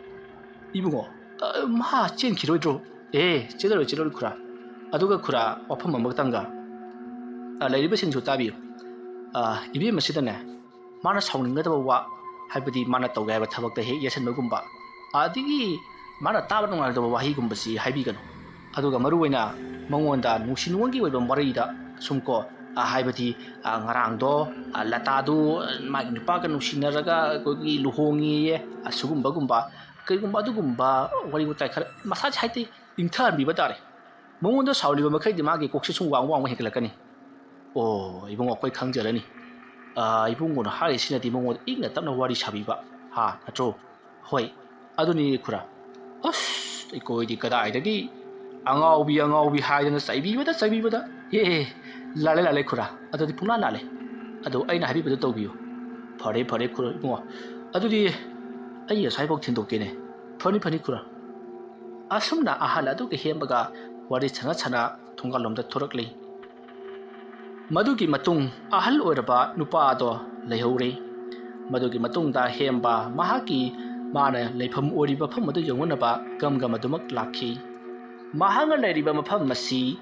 ꯏꯕꯨꯡꯉꯣ, ꯑ, ꯃꯥ ꯆꯦꯟꯈꯤꯔꯣꯏꯗ꯭ꯔꯣ? ꯑꯦ, ꯆꯦꯜꯂꯔꯣꯏ, ꯆꯦꯜꯂꯔꯣꯏ, ꯈꯨꯔꯥ꯫ ꯑꯗꯨꯒ ꯈꯨꯔꯥ, ꯋꯥꯐꯝ ꯑꯃꯇꯪꯒ, ꯑ, ꯂꯩꯔꯤꯕꯁꯤꯡꯁꯨ ꯇꯥꯕꯤꯌꯨ꯫ ꯑ, ꯏꯕꯦꯝ ꯑꯁꯤꯗꯅꯦ, ꯃꯥꯅ ꯁꯥꯎꯅꯤꯡꯒꯗꯕ ꯋꯥ, ꯍꯥꯏꯕꯗꯤ ꯃꯥꯅ ꯇꯧꯒꯦ ꯍꯥꯏꯕ ꯊꯕꯛꯇ ꯍꯦꯛ ꯌꯦꯠꯁꯤꯟꯕꯒꯨꯝꯕ, ꯑꯗꯒꯤ ꯃꯥꯅ ꯇꯥꯕ ꯅꯨꯡꯉꯥꯏꯔꯣꯏꯗꯕ ꯋꯥꯍꯩꯒꯨꯝꯕꯁꯤ ꯍꯥꯏꯕꯤꯒꯅꯨ꯫ ꯑꯗꯨꯒ ꯃꯔꯨꯑꯣꯏꯅ ꯃꯉꯣꯟꯗ ꯅꯨꯡꯁꯤ ꯅꯨꯡꯉꯣꯟꯒꯤ ꯑꯣꯏꯕ ꯋꯥꯔꯤꯗ ꯁꯨꯝ ꯀꯣ, ꯑ, ꯍꯥꯏꯕꯗꯤ, ꯑ, ꯉꯔꯥꯡꯗꯣ, ꯑ, ꯂꯇꯥꯗꯨ, ꯑ, ꯃꯥꯒꯤ ꯅꯨꯄꯥꯒ ꯅꯨꯡꯁꯤꯅꯔꯒ ꯑꯩꯈꯣꯏꯒꯤ ꯂꯨꯍꯣꯡꯉꯦꯌꯦ, ꯑꯁꯤꯒꯨꯝꯕꯒꯨꯝꯕ, ꯀꯔꯤꯒꯨꯝꯕ ꯑꯗꯨꯒꯨꯝꯕ ꯋꯥꯔꯤ ꯋꯥꯇꯥꯏ ꯈꯔ ꯃꯁꯥꯁꯦ ꯍꯥꯏꯗꯤ ꯏꯪꯊꯍꯟꯕꯤꯕ ꯇꯥꯔꯦ꯫ ꯃꯉꯣꯟꯗ ꯁꯥꯎꯔꯤꯕ ꯃꯈꯩꯗꯤ ꯃꯥꯒꯤ ꯀꯣꯛꯁꯦ ꯁꯨꯝ ꯋꯥꯡ ꯋꯥꯡꯕ ꯍꯦꯟꯒꯠꯂꯛꯀꯅꯤ꯫ ꯑꯣ, ꯏꯕꯨꯡꯉꯣ, ꯑꯩꯈꯣꯏ ꯈꯪꯖꯔꯅꯤ꯫ ꯑ, ꯏꯕꯨꯡꯉꯣꯅ ꯍꯥꯏꯔꯤꯁꯤꯅꯗꯤ ꯃꯉꯣꯟꯗ ꯏꯪꯅ ꯇꯞꯅ ꯋꯥꯔꯤ ꯁꯥꯕꯤꯕ, ꯍꯥ, ꯅꯠꯇ꯭ꯔꯣ? ꯍꯣꯏ, ꯑꯗꯨꯅꯤ ꯈꯨꯔꯥ꯫ ꯑꯁ, ꯑꯩꯈꯣꯏꯗꯤ ꯀꯗꯥꯏꯗꯒꯤ ꯑꯉꯥꯎꯕꯤ, ꯑꯉꯥꯎꯕꯤ ꯍꯥꯏꯗꯅ ꯆꯩꯕꯤꯕꯗ, ꯆꯩꯕꯤꯕꯗ꯫ ꯑꯦ, ꯑꯦ, ꯂꯥꯜꯂꯦ, ꯂꯥꯜꯂꯦ ꯈꯨꯔꯥ, ꯑꯗꯨꯗꯤ ꯄꯨꯡꯂꯥꯟ ꯂꯥꯜꯂꯦ꯫ ꯑꯗꯣ ꯑꯩꯅ ꯍꯥꯏꯕꯤꯕꯗꯣ ꯇꯧꯕꯤꯌꯨ꯫ ꯐꯔꯦ, ꯐꯔꯦ ꯈꯨꯔꯥ ꯏꯕꯨꯡꯉꯣ, ꯑꯗꯨꯗꯤ ꯑꯩ ꯑꯁ꯭ꯋꯥꯏꯐꯥꯎ ꯊꯤꯟꯗꯣꯛꯀꯦꯅꯦ꯫ ꯐꯅꯤ, ꯐꯅꯤ ꯈꯨꯔꯥ꯫ ꯑꯁꯨꯝꯅ ꯑꯍꯜ ꯑꯗꯨꯒ ꯍꯦꯝꯕꯒ ꯋꯥꯔꯤ ꯁꯥꯟꯅ ꯁꯥꯟꯅ ꯊꯣꯡꯒꯥꯜꯂꯣꯝꯗ ꯊꯣꯔꯛꯂꯤ꯫ ꯃꯗꯨꯒꯤ ꯃꯇꯨꯡ ꯑꯍꯜ ꯑꯣꯏꯔꯕ ꯅꯨꯄꯥ ꯑꯗꯣ ꯂꯩꯍꯧꯔꯦ꯫ ꯃꯗꯨꯒꯤ ꯃꯇꯨꯡꯗ ꯍꯦꯝꯕ ꯃꯍꯥꯛꯀꯤ ꯃꯥꯅ ꯂꯩꯐꯝ ꯑꯣꯏꯔꯤꯕ ꯃꯐꯝ ꯑꯗꯨ ꯌꯧꯅꯅꯕ ꯒꯝ ꯒꯝ ꯑꯗꯨꯃꯛ ꯂꯥꯛꯈꯤ꯫ ꯃꯍꯥꯛꯅ ꯂꯩꯔꯤꯕ ꯃꯐꯝ ꯑꯁꯤ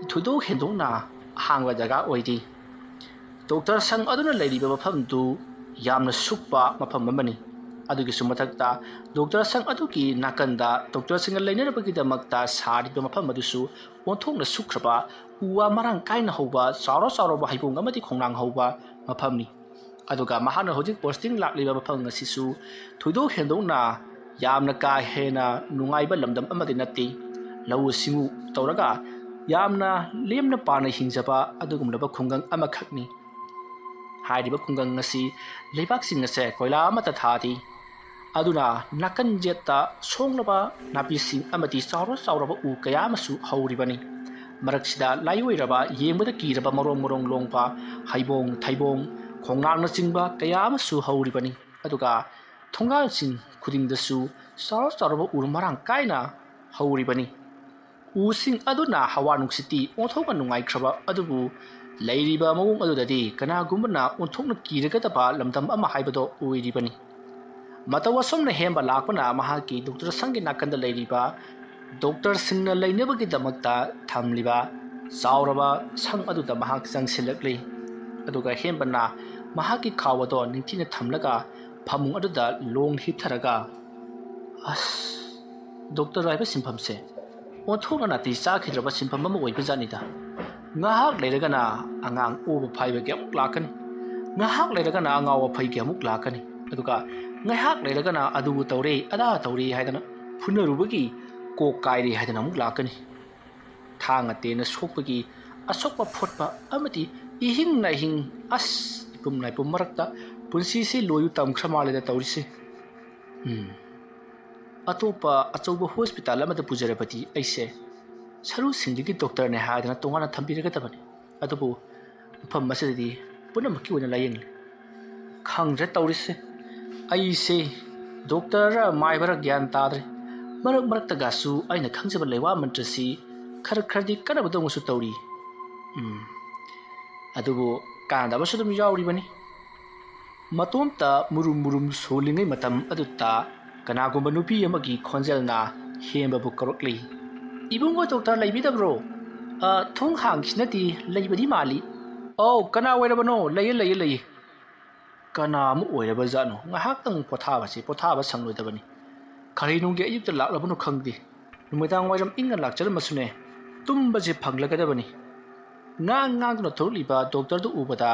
ꯊꯣꯏꯗꯣꯛ ꯍꯦꯟꯗꯣꯛꯅ ꯑꯍꯥꯡꯕ ꯖꯒꯥ ꯑꯣꯏꯗꯦ꯫ ꯗꯣꯛꯇꯔ ꯁꯪ ꯑꯗꯨꯅ ꯂꯩꯔꯤꯕ ꯃꯐꯝꯗꯨ ꯌꯥꯝꯅ ꯁꯨꯛꯄ ꯃꯐꯝ ꯑꯃꯅꯤ꯫ ꯑꯗꯨꯒꯤꯁꯨ ꯃꯊꯛꯇ ꯗꯣꯛꯇꯔ ꯁꯪ ꯑꯗꯨꯒꯤ ꯅꯥꯀꯟꯗ ꯗꯣꯛꯇꯔꯁꯤꯡꯒ ꯂꯩꯅꯅꯕꯒꯤꯗꯃꯛꯇ ꯁꯥꯔꯤꯕ ꯃꯐꯝ ꯑꯗꯨꯁꯨ ꯑꯣꯟꯊꯣꯛꯅ ꯁꯨꯛꯈ꯭ꯔꯕ, ꯎ ꯋꯥ ꯃꯔꯥꯡ ꯀꯥꯏꯅ ꯍꯧꯕ, ꯆꯥꯎꯔ ꯆꯥꯎꯔꯕ ꯍꯩꯕꯣꯡ ꯑꯃꯗꯤ ꯈꯣꯡꯅꯥꯡ ꯍꯧꯕ ꯃꯐꯝꯅꯤ꯫ ꯑꯗꯨꯒ ꯃꯍꯥꯛꯅ ꯍꯧꯖꯤꯛ ꯄꯣꯁꯇꯤꯡ ꯂꯥꯛꯂꯤꯕ ꯃꯐꯝ ꯑꯁꯤꯁꯨ ꯊꯣꯏꯗꯣꯛ ꯍꯦꯟꯗꯣꯛꯅ ꯌꯥꯝꯅ ꯀꯥ ꯍꯦꯟꯅ ꯅꯨꯡꯉꯥꯏꯕ ꯂꯝꯗꯝ ꯑꯃꯗꯤ ꯅꯠꯇꯦ꯫ ꯂꯧꯎ ꯁꯤꯡꯎ ꯇꯧꯔꯒ ꯌꯥꯝꯅ ꯂꯦꯝꯅ ꯄꯥꯅ ꯍꯤꯡꯖꯕ ꯑꯗꯨꯒꯨꯝꯂꯕ ꯈꯨꯡꯒꯪ ꯑꯃꯈꯛꯅꯤ꯫ ꯍꯥꯏꯔꯤꯕ ꯈꯨꯡꯒꯪ ꯑꯁꯤ ꯂꯩꯕꯥꯛꯁꯤꯡ ꯑꯁꯦ ꯀꯣꯏꯂꯥ ꯑꯃꯠꯇ ꯊꯥꯗꯦ꯫ ꯑꯗꯨꯅ ꯅꯥꯀꯟ ꯌꯦꯠꯇ ꯁꯣꯡꯂꯕ ꯅꯥꯄꯤꯁꯤꯡ ꯑꯃꯗꯤ ꯆꯥꯎꯔ ꯆꯥꯎꯔꯕ ꯎ ꯀꯌꯥ ꯑꯃꯁꯨ ꯍꯧꯔꯤꯕꯅꯤ꯫ ꯃꯔꯛꯁꯤꯗ ꯂꯥꯏꯑꯣꯏꯔꯕ, ꯌꯦꯡꯕꯗ ꯀꯤꯔꯕ ꯃꯔꯣꯡ ꯃꯔꯣꯡ ꯂꯣꯡꯕ ꯍꯩꯕꯣꯡ, ꯊꯩꯕꯣꯡ, ꯈꯣꯡꯅꯥꯡꯅꯆꯤꯡꯕ ꯀꯌꯥ ꯑꯃꯁꯨ ꯍꯧꯔꯤꯕꯅꯤ꯫ ꯑꯗꯨꯒ ꯊꯣꯡꯒꯥꯜꯁꯤꯡ ꯈꯨꯗꯤꯡꯗꯁꯨ ꯆꯥꯎꯔ ꯆꯥꯎꯔꯕ ꯎꯔꯨꯝ ꯃꯔꯥꯡ ꯀꯥꯏꯅ ꯍꯧꯔꯤꯕꯅꯤ꯫ ꯎꯁꯤꯡ ꯑꯗꯨꯅ ꯍꯋꯥ ꯅꯨꯡꯁꯤꯠꯇꯤ ꯑꯣꯟꯊꯣꯛꯅ ꯅꯨꯡꯉꯥꯏꯈ꯭ꯔꯕ, ꯑꯗꯨꯕꯨ ꯂꯩꯔꯤꯕ ꯃꯑꯣꯡ ꯑꯗꯨꯗꯗꯤ ꯀꯅꯥꯒꯨꯝꯕꯅ ꯑꯣꯟꯊꯣꯛꯅ ꯀꯤꯔꯒꯗꯕ ꯂꯝꯗꯝ ꯑꯃ ꯍꯥꯏꯕꯗꯣ ꯑꯣꯏꯔꯤꯕꯅꯤ꯫ ꯃꯇꯧ ꯑꯁꯨꯝꯅ ꯍꯦꯝꯕ ꯂꯥꯛꯄꯅ ꯃꯍꯥꯛꯀꯤ ꯗꯣꯛꯇꯔ ꯁꯪꯒꯤ ꯅꯥꯀꯟꯗ ꯂꯩꯔꯤꯕ ꯗꯣꯛꯇꯔꯁꯤꯡꯅ ꯂꯩꯅꯕꯒꯤꯗꯃꯛꯇ ꯊꯝꯂꯤꯕ ꯆꯥꯎꯔꯕ ꯁꯪ ꯑꯗꯨꯗ ꯃꯍꯥꯛ ꯆꯪꯁꯤꯜꯂꯛꯂꯤ꯫ ꯑꯗꯨꯒ ꯍꯦꯝꯕꯅ ꯃꯍꯥꯛꯀꯤ ꯈꯥꯎ ꯑꯗꯣ ꯅꯤꯡꯊꯤꯅ ꯊꯝꯂꯒ ꯐꯃꯨꯡ ꯑꯗꯨꯗ ꯂꯣꯡ ꯍꯤꯞꯊꯔꯒ, "ꯑꯁ, ꯗꯣꯛꯇꯔ ꯍꯥꯏꯕ ꯁꯤꯟꯐꯝꯁꯦ ꯑꯣꯟꯊꯣꯛꯅ ꯅꯥꯇꯩ ꯆꯥꯈꯤꯗ꯭ꯔꯕ ꯁꯤꯟꯐꯝ ꯑꯃ ꯑꯣꯏꯕꯖꯥꯠꯅꯤꯗ꯫ ꯉꯥꯏꯍꯥꯛ ꯂꯩꯔꯒꯅ ꯑꯉꯥꯡ ꯑꯣꯕ ꯐꯥꯏꯕꯒꯤ ꯑꯃꯨꯛ ꯂꯥꯛꯀꯅꯤ, ꯉꯥꯏꯍꯥꯛ ꯂꯩꯔꯒꯅ ꯑꯉꯥꯎ ꯑꯐꯩꯒꯤ ꯑꯃꯨꯛ ꯂꯥꯛꯀꯅꯤ, ꯑꯗꯨꯒ ꯉꯥꯏꯍꯥꯛ ꯂꯩꯔꯒꯅ ꯑꯗꯨ ꯇꯧꯔꯦ, ꯑꯗꯥ ꯇꯧꯔꯦ ꯍꯥꯏꯗꯅ ꯐꯨꯅꯔꯨꯕꯒꯤ ꯀꯣꯛ ꯀꯥꯏꯔꯦ ꯍꯥꯏꯗꯅ ꯑꯃꯨꯛ ꯂꯥꯛꯀꯅꯤ꯫ ꯊꯥꯡꯅ ꯇꯦꯟꯅ ꯁꯣꯛꯄꯒꯤ ꯑꯁꯣꯛꯄ ꯐꯣꯠꯄ ꯑꯃꯗꯤ ꯏꯍꯤꯡ ꯅꯥꯍꯤꯡ, ꯑꯁ, ꯏꯄꯨꯝ ꯅꯥꯏꯄꯨꯝ ꯃꯔꯛꯇ ꯄꯨꯟꯁꯤꯁꯤ ꯂꯣꯏꯌꯨ ꯇꯝꯈ꯭ꯔ ꯃꯥꯜꯂꯦꯗ ꯇꯧꯔꯤꯁꯦ꯫ ꯎꯝ, ꯑꯇꯣꯞꯄ ꯑꯆꯧꯕ ꯍꯣꯁꯄꯤꯇꯥꯜ ꯑꯃꯗ ꯄꯨꯖꯔꯕꯗꯤ ꯑꯩꯁꯦ ꯁꯔꯨ ꯁꯤꯡꯂꯤꯒꯤ ꯗꯣꯛꯇꯔꯅꯦ ꯍꯥꯏꯗꯅ ꯇꯣꯉꯥꯟꯅ ꯊꯝꯕꯤꯔꯒꯗꯕꯅꯤ꯫ ꯑꯗꯨꯕꯨ ꯃꯐꯝ ꯑꯁꯤꯗꯗꯤ ꯄꯨꯝꯅꯃꯛꯀꯤ ꯑꯣꯏꯅ ꯂꯥꯌꯦꯡꯂꯤ꯫ ꯈꯪꯗ꯭ꯔꯦ ꯇꯧꯔꯤꯁꯦ꯫ ꯑꯩꯁꯦ ꯗꯣꯛꯇꯔꯔ ꯃꯥꯏꯕꯔ ꯒ꯭ꯌꯥꯟ ꯇꯥꯗ꯭ꯔꯦ꯫ ꯃꯔꯛ ꯃꯔꯛꯇꯒꯁꯨ ꯑꯩꯅ ꯈꯪꯖꯕ ꯂꯩꯋꯥ ꯃꯟꯇ꯭ꯔꯁꯤ ꯈꯔ ꯈꯔꯗꯤ ꯀꯟꯅꯕꯗꯧꯅꯁꯨ ꯇꯧꯔꯤ꯫ ꯎꯝ, ꯑꯗꯨꯕꯨ ꯀꯥꯟꯅꯗꯕꯁꯨ ꯑꯗꯨꯝ ꯌꯥꯎꯔꯤꯕꯅꯤ꯫ ꯃꯇꯣꯝꯇ ꯃꯨꯔꯨꯝ ꯃꯨꯔꯨꯝ ꯁꯣꯜꯂꯤꯉꯩ ꯃꯇꯝ ꯑꯗꯨꯗ ꯀꯅꯥꯒꯨꯝꯕ ꯅꯨꯄꯤ ꯑꯃꯒꯤ ꯈꯣꯟꯖꯦꯜꯅ ꯍꯦꯝꯕꯕꯨ ꯀꯧꯔꯛꯂꯤ꯫ "ꯏꯕꯨꯡꯉꯣ ꯗꯣꯛꯇꯔ ꯂꯩꯕꯤꯗꯕ꯭ꯔꯣ? ꯑ, ꯊꯣꯡ ꯍꯥꯡꯈꯤꯁꯤꯅꯗꯤ ꯂꯩꯕꯗꯤ ꯃꯥꯜꯂꯤ꯫" "ꯑꯧ, ꯀꯅꯥ ꯑꯣꯏꯔꯕꯅꯣ? ꯂꯩꯌꯦ, ꯂꯩꯌꯦ, ꯂꯩꯌꯦ꯫" ꯀꯅꯥ ꯑꯃ ꯑꯣꯏꯔꯕꯖꯥꯠꯅꯣ? ꯉꯥꯏꯍꯥꯛꯇꯪ ꯄꯣꯊꯥꯕꯁꯤ ꯄꯣꯊꯥꯕ ꯁꯪꯂꯣꯏꯗꯕꯅꯤ꯫ ꯀꯔꯤꯅꯨꯡꯒꯤ ꯑꯌꯨꯛꯇ ꯂꯥꯛꯂꯕꯅꯣ ꯈꯪꯗꯦ꯫ ꯅꯨꯃꯤꯗꯥꯡ ꯋꯥꯏꯔꯝ ꯏꯪꯅ ꯂꯥꯛꯆꯔꯝꯃꯁꯨꯅꯦ, ꯇꯨꯝꯕꯁꯦ ꯐꯪꯂꯒꯗꯕꯅꯤ꯫ ꯉꯥꯡ ꯉꯥꯡꯗꯨꯅ ꯊꯣꯛꯂꯛꯂꯤꯕ ꯗꯣꯛꯇꯔꯗꯨ ꯎꯕꯗ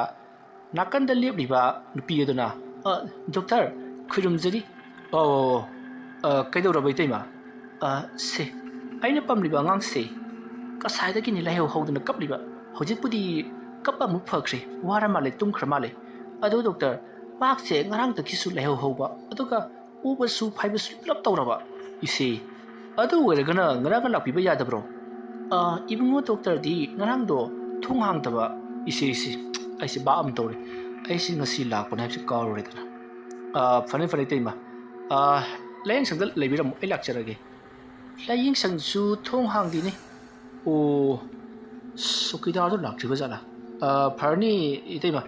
ꯅꯥꯀꯟꯗ ꯂꯦꯞꯂꯤꯕ ꯅꯨꯄꯤ ꯑꯗꯨꯅ, "ꯑ, ꯗꯣꯛꯇꯔ, ꯈꯨꯔꯨꯝꯖꯔꯤ꯫" "ꯑꯣ, ꯑ, ꯀꯩꯗꯧꯔꯕ ꯏꯇꯩꯃ?" "ꯑ, ꯁꯦ, ꯑꯩꯅ ꯄꯝꯂꯤꯕ ꯑꯉꯥꯡꯁꯦ ꯉꯁꯥꯏꯗꯒꯤꯅꯤ ꯂꯥꯏꯍꯧ ꯍꯧꯗꯅ ꯀꯞꯂꯤꯕ꯫ ꯍꯧꯖꯤꯛꯄꯨꯗꯤ ꯀꯞꯄ ꯑꯃꯨꯛ ꯐꯈ꯭ꯔꯦ, ꯋꯥꯔ ꯃꯥꯜꯂꯦ, ꯇꯨꯝꯈ꯭ꯔ ꯃꯥꯜꯂꯦ꯫ ꯑꯗꯣ ꯗꯣꯛꯇꯔ, ꯃꯍꯥꯛꯁꯦ ꯉꯔꯥꯡꯗꯒꯤꯁꯨ ꯂꯥꯏꯍꯧ ꯍꯧꯕ, ꯑꯗꯨꯒ ꯑꯣꯕꯁꯨ ꯐꯥꯏꯕꯁꯨ ꯄꯨꯂꯞ ꯇꯧꯔꯕ꯫" "ꯏꯁꯦ, ꯑꯗꯨ ꯑꯣꯏꯔꯒꯅ ꯉꯔꯥꯡꯒ ꯂꯥꯛꯄꯤꯕ ꯌꯥꯗꯕ꯭ꯔꯣ?" "ꯑ, ꯏꯕꯨꯡꯉꯣ ꯗꯣꯛꯇꯔꯗꯤ ꯉꯔꯥꯡꯗꯣ ꯊꯣꯡ ꯍꯥꯡꯗꯕ꯫" "ꯏꯁꯦ, ꯏꯁꯦ, ꯑꯩꯁꯦ ꯚꯥꯞ ꯑꯃ ꯇꯧꯔꯦ꯫ ꯑꯩꯁꯦ ꯉꯁꯤ ꯂꯥꯛꯄꯅꯦ ꯍꯥꯏꯕꯁꯦ ꯀꯥꯎꯔꯨꯔꯦꯗꯅ꯫ ꯑ, ꯐꯅꯤ, ꯐꯅꯤ, ꯏꯇꯩꯃ꯫ ꯑ, ꯂꯥꯏꯌꯦꯡꯁꯪꯗ ꯂꯩꯕꯤꯔꯝꯃꯣ, ꯑꯩ ꯂꯥꯛꯆꯔꯒꯦ꯫" "ꯂꯥꯏꯌꯦꯡꯁꯪꯁꯨ ꯊꯣꯡ ꯍꯥꯡꯗꯦꯅꯦ꯫" "ꯑꯣ, ꯆꯧꯀꯤꯗꯥꯔꯗꯣ ꯂꯥꯛꯇ꯭ꯔꯤꯕ ꯖꯥꯠꯂꯥ? ꯑ, ꯐꯔꯅꯤ, ꯏꯇꯩꯃ꯫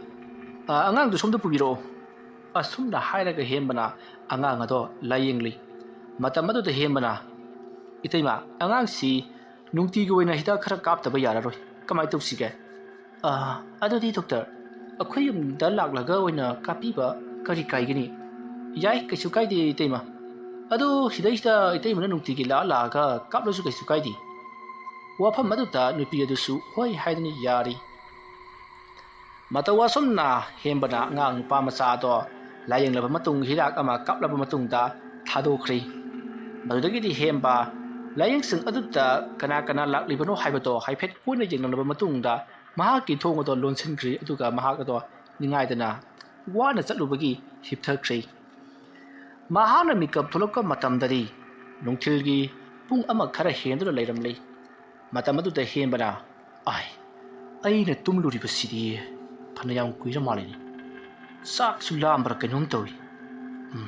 ꯑ, ꯑꯉꯥꯡꯗꯣ ꯁꯣꯝꯗ ꯄꯨꯕꯤꯔꯛꯑꯣ꯫" ꯑꯁꯨꯝꯅ ꯍꯥꯏꯔꯒ ꯍꯦꯝꯕꯅ ꯑꯉꯥꯡ ꯑꯗꯣ ꯂꯥꯏꯌꯦꯡꯂꯤ꯫ ꯃꯇꯝ ꯑꯗꯨꯗ ꯍꯦꯝꯕꯅ, "ꯏꯇꯩꯃ, ꯑꯉꯥꯡꯁꯤ ꯅꯨꯡꯇꯤꯒꯤ ꯑꯣꯏꯅ ꯍꯤꯗꯥꯛ ꯈꯔ ꯀꯥꯞꯇꯕ ꯌꯥꯔꯔꯣꯏ꯫ ꯀꯃꯥꯏꯅ ꯇꯧꯁꯤꯒꯦ?" "ꯑ, ꯑꯗꯨꯗꯤ ꯗꯣꯛꯇꯔ, ꯑꯩꯈꯣꯏ ꯌꯨꯝꯗ ꯂꯥꯛꯂꯒ ꯑꯣꯏꯅ ꯀꯥꯞꯄꯤꯕ ꯀꯔꯤ ꯀꯥꯏꯒꯅꯤ?" "ꯌꯥꯏ, ꯀꯩꯁꯨ ꯀꯥꯏꯗꯦ ꯏꯇꯩꯃ꯫ ꯑꯗꯨ ꯁꯤꯗꯩꯁꯤꯗ ꯏꯇꯩꯃꯅ ꯅꯨꯡꯇꯤꯒꯤ ꯂꯥꯛꯑ ꯂꯥꯛꯑꯒ ꯀꯥꯞꯂꯁꯨ ꯀꯩꯁꯨ ꯀꯥꯏꯗꯦ꯫" ꯋꯥꯐꯝ ꯑꯗꯨꯗ ꯅꯨꯄꯤ ꯑꯗꯨꯁꯨ ꯍꯣꯏ ꯍꯥꯏꯗꯨꯅ ꯌꯥꯔꯤ꯫ ꯃꯇꯧ ꯑꯁꯨꯝꯅ ꯍꯦꯝꯕꯅ ꯑꯉꯥꯡ ꯅꯨꯄꯥ ꯃꯆꯥ ꯑꯗꯣ ꯂꯥꯏꯌꯦꯡꯂꯕ ꯃꯇꯨꯡ, ꯍꯤꯗꯥꯛ ꯑꯃ ꯀꯥꯞꯂꯕ ꯃꯇꯨꯡꯗ ꯊꯥꯗꯣꯛꯈ꯭ꯔꯦ꯫ ꯃꯗꯨꯗꯒꯤꯗꯤ ꯍꯦꯝꯕ ꯂꯥꯏꯌꯦꯡꯁꯪ ꯑꯗꯨꯗ ꯀꯅꯥ ꯀꯅꯥ ꯂꯥꯛꯂꯤꯕꯅꯣ ꯍꯥꯏꯕꯗꯣ ꯍꯥꯏꯐꯦꯠ ꯀꯨꯞꯅ ꯌꯦꯡꯂꯕ ꯃꯇꯨꯡꯗ ꯃꯍꯥꯛꯀꯤ ꯊꯣꯡ ꯑꯗꯣ ꯂꯣꯟꯁꯤꯟꯈ꯭ꯔꯦ, ꯑꯗꯨꯒ ꯃꯍꯥꯛ ꯑꯗꯣ ꯅꯤꯡꯉꯥꯏꯗꯅ ꯋꯥꯅ ꯆꯠꯂꯨꯕꯒꯤ ꯍꯤꯞꯊꯈ꯭ꯔꯦ꯫ ꯃꯍꯥꯛꯅ ꯃꯤꯀꯞ ꯊꯣꯛꯂꯛꯄ ꯃꯇꯝꯗꯗꯤ ꯅꯨꯡꯊꯤꯜꯒꯤ ꯄꯨꯡ ꯑꯃ ꯈꯔ ꯍꯦꯟꯗꯨꯅ ꯂꯩꯔꯝꯂꯦ꯫ ꯃꯇꯝ ꯑꯗꯨꯗ ꯍꯦꯝꯕꯅ, "ꯑꯥꯏ, ꯑꯩꯅ ꯇꯨꯝꯂꯨꯔꯤꯕꯁꯤꯗꯤ ꯐꯅꯌꯥꯝ ꯀꯨꯏꯔ ꯃꯥꯜꯂꯤꯅꯦ꯫ ꯆꯥꯛꯁꯨ ꯂꯥꯝꯕ꯭ꯔꯥ ꯀꯩꯅꯣꯝ ꯇꯧꯏ꯫ ꯎꯝ,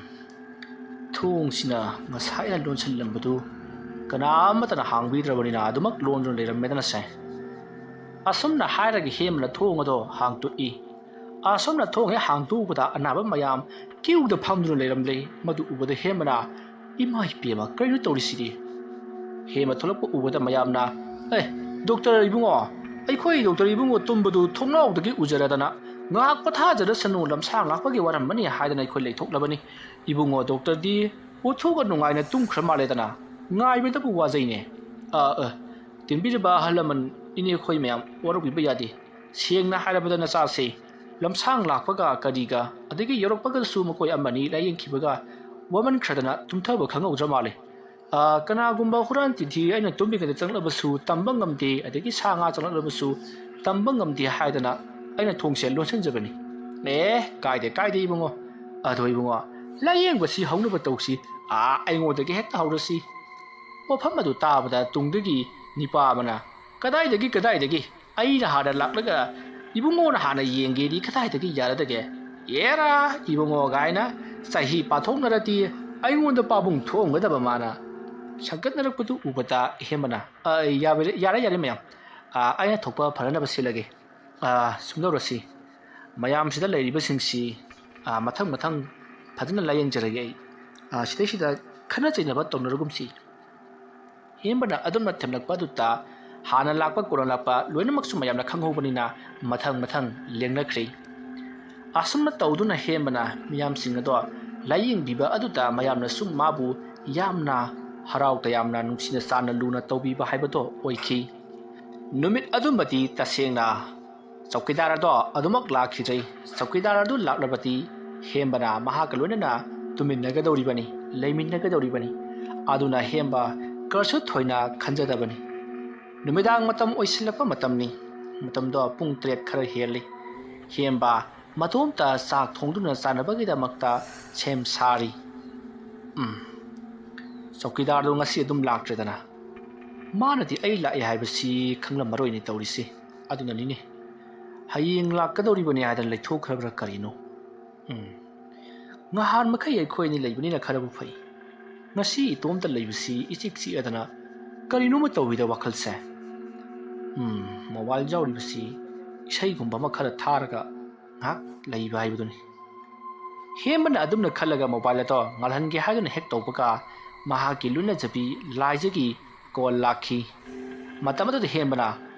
ꯊꯣꯡꯁꯤꯅ ꯉꯁꯥꯏꯅ ꯂꯣꯟꯁꯤꯜꯂꯝꯕꯗꯨ ꯀꯅꯥ ꯑꯃꯠꯇꯅ ꯍꯥꯡꯕꯤꯗ꯭ꯔꯕꯅꯤꯅ ꯑꯗꯨꯃꯛ ꯂꯣꯟꯗꯨꯅ ꯂꯩꯔꯝꯃꯦꯗꯅꯁꯦ꯫" ꯑꯁꯨꯝꯅ ꯍꯥꯏꯔꯒ ꯍꯦꯝꯕꯅ ꯊꯣꯡ ꯑꯗꯣ ꯍꯥꯡꯇꯣꯛꯏ꯫ ꯑꯁꯨꯝꯅ ꯊꯣꯡ ꯍꯦꯛ ꯍꯥꯡꯇꯣꯛꯎꯕꯗ ꯑꯅꯥꯕ ꯃꯌꯥꯝ ꯀ꯭ꯌꯨꯗ ꯐꯝꯗꯨꯅ ꯂꯩꯔꯝꯂꯦ꯫ ꯃꯗꯨ ꯎꯕꯗ ꯍꯦꯝꯕꯅ, "ꯏꯃꯥ ꯏꯕꯦꯝꯃ, ꯀꯔꯤꯅꯣ ꯇꯧꯔꯤꯁꯤꯗꯤ?" ꯍꯦꯝꯕ ꯊꯣꯛꯂꯛꯄ ꯎꯕꯗ ꯃꯌꯥꯝꯅ, "ꯑꯦ, ꯗꯣꯛꯇꯔ ꯏꯕꯨꯡꯉꯣ, ꯑꯩꯈꯣꯏ ꯗꯣꯛꯇꯔ ꯏꯕꯨꯡꯉꯣ ꯇꯨꯝꯕꯗꯨ ꯊꯣꯡꯅꯥꯎꯗꯒꯤ ꯎꯖꯔꯗꯅ ꯉꯥꯏꯍꯥꯛ ꯄꯣꯊꯥꯖꯔꯁꯅꯨ, ꯂꯝꯁꯥꯡ ꯂꯥꯛꯄꯒꯤ ꯋꯥꯔꯝꯕꯅꯤ" ꯍꯥꯏꯗꯅ ꯑꯩꯈꯣꯏ ꯂꯩꯊꯣꯛꯂꯕꯅꯤ꯫ ꯏꯕꯨꯡꯉꯣ ꯗꯣꯛꯇꯔꯗꯤ ꯄꯣꯊꯣꯛꯑ ꯅꯨꯡꯉꯥꯏꯅ ꯇꯨꯝꯈ꯭ꯔ ꯃꯥꯜꯂꯦꯗꯅ꯫ ꯉꯥꯏꯕꯗꯕꯨ ꯋꯥꯖꯩꯅꯦ꯫ ꯑ, ꯑ, ꯇꯤꯟꯕꯤꯔꯤꯕ ꯑꯍꯜ ꯂꯃꯟ, ꯏꯅꯦ ꯑꯩꯈꯣꯏ ꯃꯌꯥꯝ ꯋꯥꯔꯧꯕꯤꯕ ꯌꯥꯗꯦ꯫ ꯁꯦꯡꯅ ꯍꯥꯏꯔꯕꯗ ꯅꯆꯥꯁꯦ ꯂꯝꯁꯥꯡ ꯂꯥꯛꯄꯒ ꯀꯔꯤꯒ, ꯑꯗꯒꯤ ꯌꯧꯔꯛꯄꯒꯁꯨ ꯃꯈꯣꯏ ꯑꯃꯅꯤ ꯂꯥꯏꯌꯦꯡꯈꯤꯕꯒ ꯋꯥꯃꯟꯈ꯭ꯔꯗꯅ ꯇꯨꯝꯊꯕ ꯈꯪꯍꯧꯗ꯭ꯔ ꯃꯥꯜꯂꯦ꯫ ꯑ, ꯀꯅꯥꯒꯨꯝꯕ ꯍꯨꯔꯥꯟ ꯆꯤꯟꯊꯤ ꯑꯩꯅ ꯇꯨꯝꯂꯤꯉꯩꯗ ꯆꯪꯂꯛꯂꯕꯁꯨ ꯇꯝꯕ ꯉꯝꯗꯦ, ꯑꯗꯒꯤ ꯁꯥ ꯉꯥ ꯆꯪꯂꯛꯂꯕꯁꯨ ꯇꯝꯕ ꯉꯝꯗꯦ ꯍꯥꯏꯗꯅ ꯑꯩꯅ ꯊꯣꯡꯁꯦ ꯂꯣꯟꯁꯤꯟꯖꯕꯅꯤ꯫ ꯑꯦ, ꯀꯥꯏꯗꯦ, ꯀꯥꯏꯗꯦ ꯏꯕꯨꯡꯉꯣ꯫ ꯑꯗꯣ ꯏꯕꯨꯡꯉꯣ, ꯂꯥꯏꯌꯦꯡꯕꯁꯤ ꯍꯧꯅꯕ ꯇꯧꯁꯤ꯫ ꯑꯥ, ꯑꯩꯉꯣꯟꯗꯒꯤ ꯍꯦꯛꯇ ꯍꯧꯔꯁꯤ꯫ ꯋꯥꯐꯝ ꯑꯗꯨ ꯇꯥꯕꯗ ꯇꯨꯡꯗꯒꯤ ꯅꯤꯄꯥ ꯑꯃꯅ, "ꯀꯗꯥꯏꯗꯒꯤ, ꯀꯗꯥꯏꯗꯒꯤ? ꯑꯩꯅ ꯍꯥꯟꯅ ꯂꯥꯛꯂꯒ ꯏꯕꯨꯡꯉꯣꯅ ꯍꯥꯟꯅ ꯌꯦꯡꯒꯦꯗꯤ ꯀꯗꯥꯏꯗꯒꯤ ꯌꯥꯔꯗꯒꯦ? ꯑꯦꯔꯥ, ꯏꯕꯨꯡꯉꯣ" ꯀꯥꯏꯅ ꯆꯍꯤ ꯄꯥꯊꯣꯛꯅꯔꯗꯤ ꯑꯩꯉꯣꯟꯗ ꯄꯥꯕꯨꯡ ꯊꯣꯛꯑꯝꯒꯗꯕ ꯃꯥꯅ꯫ ꯁꯪꯒꯠꯅꯔꯛꯄꯗꯨ ꯎꯕꯗ ꯍꯦꯝꯕꯅ, "ꯑ, ꯌꯥꯔꯦ, ꯌꯥꯔꯦ, ꯌꯥꯔꯦ ꯃꯌꯥꯝ꯫ ꯑ, ꯑꯩꯅ ꯊꯣꯛꯄ ꯐꯅꯅꯕ ꯁꯤꯜꯂꯒꯦ꯫ ꯑ, ꯁꯨꯝꯗꯧꯔꯁꯤ, ꯃꯌꯥꯝꯁꯤꯗ ꯂꯩꯔꯤꯕꯁꯤꯡꯁꯤ, ꯑ, ꯃꯊꯪ ꯃꯊꯪ ꯐꯖꯅ ꯂꯥꯌꯦꯡꯖꯔꯒꯦ ꯑꯩ꯫ ꯑ, ꯁꯤꯗꯩꯁꯤꯗ ꯈꯠꯅ ꯆꯩꯅꯕ ꯇꯧꯅꯔꯒꯨꯝꯁꯤ"꯫ ꯍꯦꯝꯕꯅ ꯑꯗꯨꯝꯅ ꯊꯦꯝꯂꯛꯄ ꯑꯗꯨꯗ ꯍꯥꯟꯅ ꯂꯥꯛꯄ ꯀꯣꯟꯅ ꯂꯥꯛꯄ ꯂꯣꯏꯅꯃꯛꯁꯨ ꯃꯌꯥꯝꯅ ꯈꯪꯍꯧꯕꯅꯤꯅ ꯃꯊꯪ ꯃꯊꯪ ꯂꯦꯡꯅꯈ꯭ꯔꯦ꯫ ꯑꯁꯨꯝꯅ ꯇꯧꯗꯨꯅ ꯍꯦꯝꯕꯅ ꯃꯤꯌꯥꯝꯁꯤꯡ ꯑꯗꯣ ꯂꯥꯌꯦꯡꯕꯤꯕ ꯑꯗꯨꯗ ꯃꯌꯥꯝꯅꯁꯨ ꯃꯥꯕꯨ ꯌꯥꯝꯅ ꯍꯔꯥꯎ ꯇꯌꯥꯝꯅ ꯅꯨꯡꯁꯤꯅ ꯆꯥꯟꯅ ꯂꯨꯅ ꯇꯧꯕꯤꯕ ꯍꯥꯏꯕꯗꯣ ꯑꯣꯏꯈꯤ꯫ ꯅꯨꯃꯤꯠ ꯑꯗꯨꯃꯗꯤ ꯇꯁꯦꯡꯅ ꯆꯧꯀꯤꯗꯥꯔ ꯑꯗꯣ ꯑꯗꯨꯃꯛ ꯂꯥꯛꯈꯤꯗ꯭ꯔꯦ꯫ ꯆꯧꯀꯤꯗꯥꯔ ꯑꯗꯨ ꯂꯥꯛꯂꯕꯗꯤ ꯍꯦꯝꯕꯅ ꯃꯍꯥꯛꯀ ꯂꯣꯏꯅꯅ ꯇꯨꯃꯤꯟꯅꯒꯗꯧꯔꯤꯕꯅꯤ, ꯂꯩꯃꯤꯟꯅꯒꯗꯧꯔꯤꯕꯅꯤ꯫ ꯑꯗꯨꯅ ꯍꯦꯝꯕ ꯀꯔꯤꯁꯨ ꯊꯣꯏꯅ ꯈꯟꯖꯗꯕꯅꯤ꯫ ꯅꯨꯃꯤꯗꯥꯡ ꯃꯇꯝ ꯑꯣꯏꯁꯤꯜꯂꯛꯄ ꯃꯇꯝꯅꯤ꯫ ꯃꯇꯝꯗꯣ ꯄꯨꯡ ꯇꯔꯦꯠ ꯈꯔ ꯍꯦꯜꯂꯤ꯫ ꯍꯦꯝꯕ ꯃꯇꯣꯝꯇ ꯆꯥꯛ ꯊꯣꯡꯗꯨꯅ ꯆꯥꯅꯕꯒꯤꯗꯃꯛꯇ ꯁꯦꯝ ꯁꯥꯔꯤ꯫ ꯎꯝ, ꯆꯧꯀꯤꯗꯥꯔꯗꯣ ꯉꯁꯤ ꯑꯗꯨꯝ ꯂꯥꯛꯇ꯭ꯔꯦꯗꯅ꯫ ꯃꯥꯅꯗꯤ ꯑꯩ ꯂꯥꯛꯑꯦ ꯍꯥꯏꯕꯁꯤ ꯈꯪꯂꯝꯃꯔꯣꯏꯅꯦ ꯇꯧꯔꯤꯁꯦ꯫ ꯑꯗꯨꯅꯅꯤꯅꯦ, ꯍꯌꯦꯡ ꯂꯥꯛꯀꯗꯧꯔꯤꯕꯅꯤ ꯍꯥꯏꯗꯅ ꯂꯩꯊꯣꯛꯈ꯭ꯔꯕ꯭ꯔꯥ ꯀꯔꯤꯅꯣ? ꯎꯝ, ꯉꯍꯥꯟ ꯃꯈꯩ ꯑꯩꯈꯣꯏ ꯑꯅꯤ ꯂꯩꯕꯅꯤꯅ ꯈꯔꯕꯨ ꯐꯩ꯫ ꯉꯁꯤ ꯏꯇꯣꯝꯇ ꯂꯩꯕꯁꯤ ꯏꯆꯤꯛ ꯆꯤꯛꯑꯗꯅ ꯀꯔꯤꯅꯣꯃ ꯇꯧꯋꯤꯗ ꯋꯥꯈꯜꯁꯦ꯫ ꯎꯝ, ꯃꯣꯕꯥꯏꯜ ꯌꯥꯎꯔꯤꯕꯁꯤ ꯏꯁꯩꯒꯨꯝꯕ ꯑꯃ ꯈꯔ ꯊꯥꯔꯒ ꯉꯥꯏꯍꯥꯛ ꯂꯩꯕ ꯍꯥꯏꯕꯗꯨꯅꯤ꯫ ꯍꯦꯝꯕꯅ ꯑꯗꯨꯝꯅ ꯈꯜꯂꯒ ꯃꯣꯕꯥꯏꯜ ꯑꯗꯣ ꯉꯥꯜꯍꯟꯒꯦ ꯍꯥꯏꯗꯨꯅ ꯍꯦꯛ ꯇꯧꯕꯒ ꯃꯍꯥꯛꯀꯤ ꯂꯨꯅꯖꯕꯤ ꯂꯥꯏꯖꯒꯤ ꯀꯣꯜ ꯂꯥꯛꯈꯤ꯫ ꯃꯇꯝ ꯑꯗꯨꯗ ꯍꯦꯝꯕꯅ,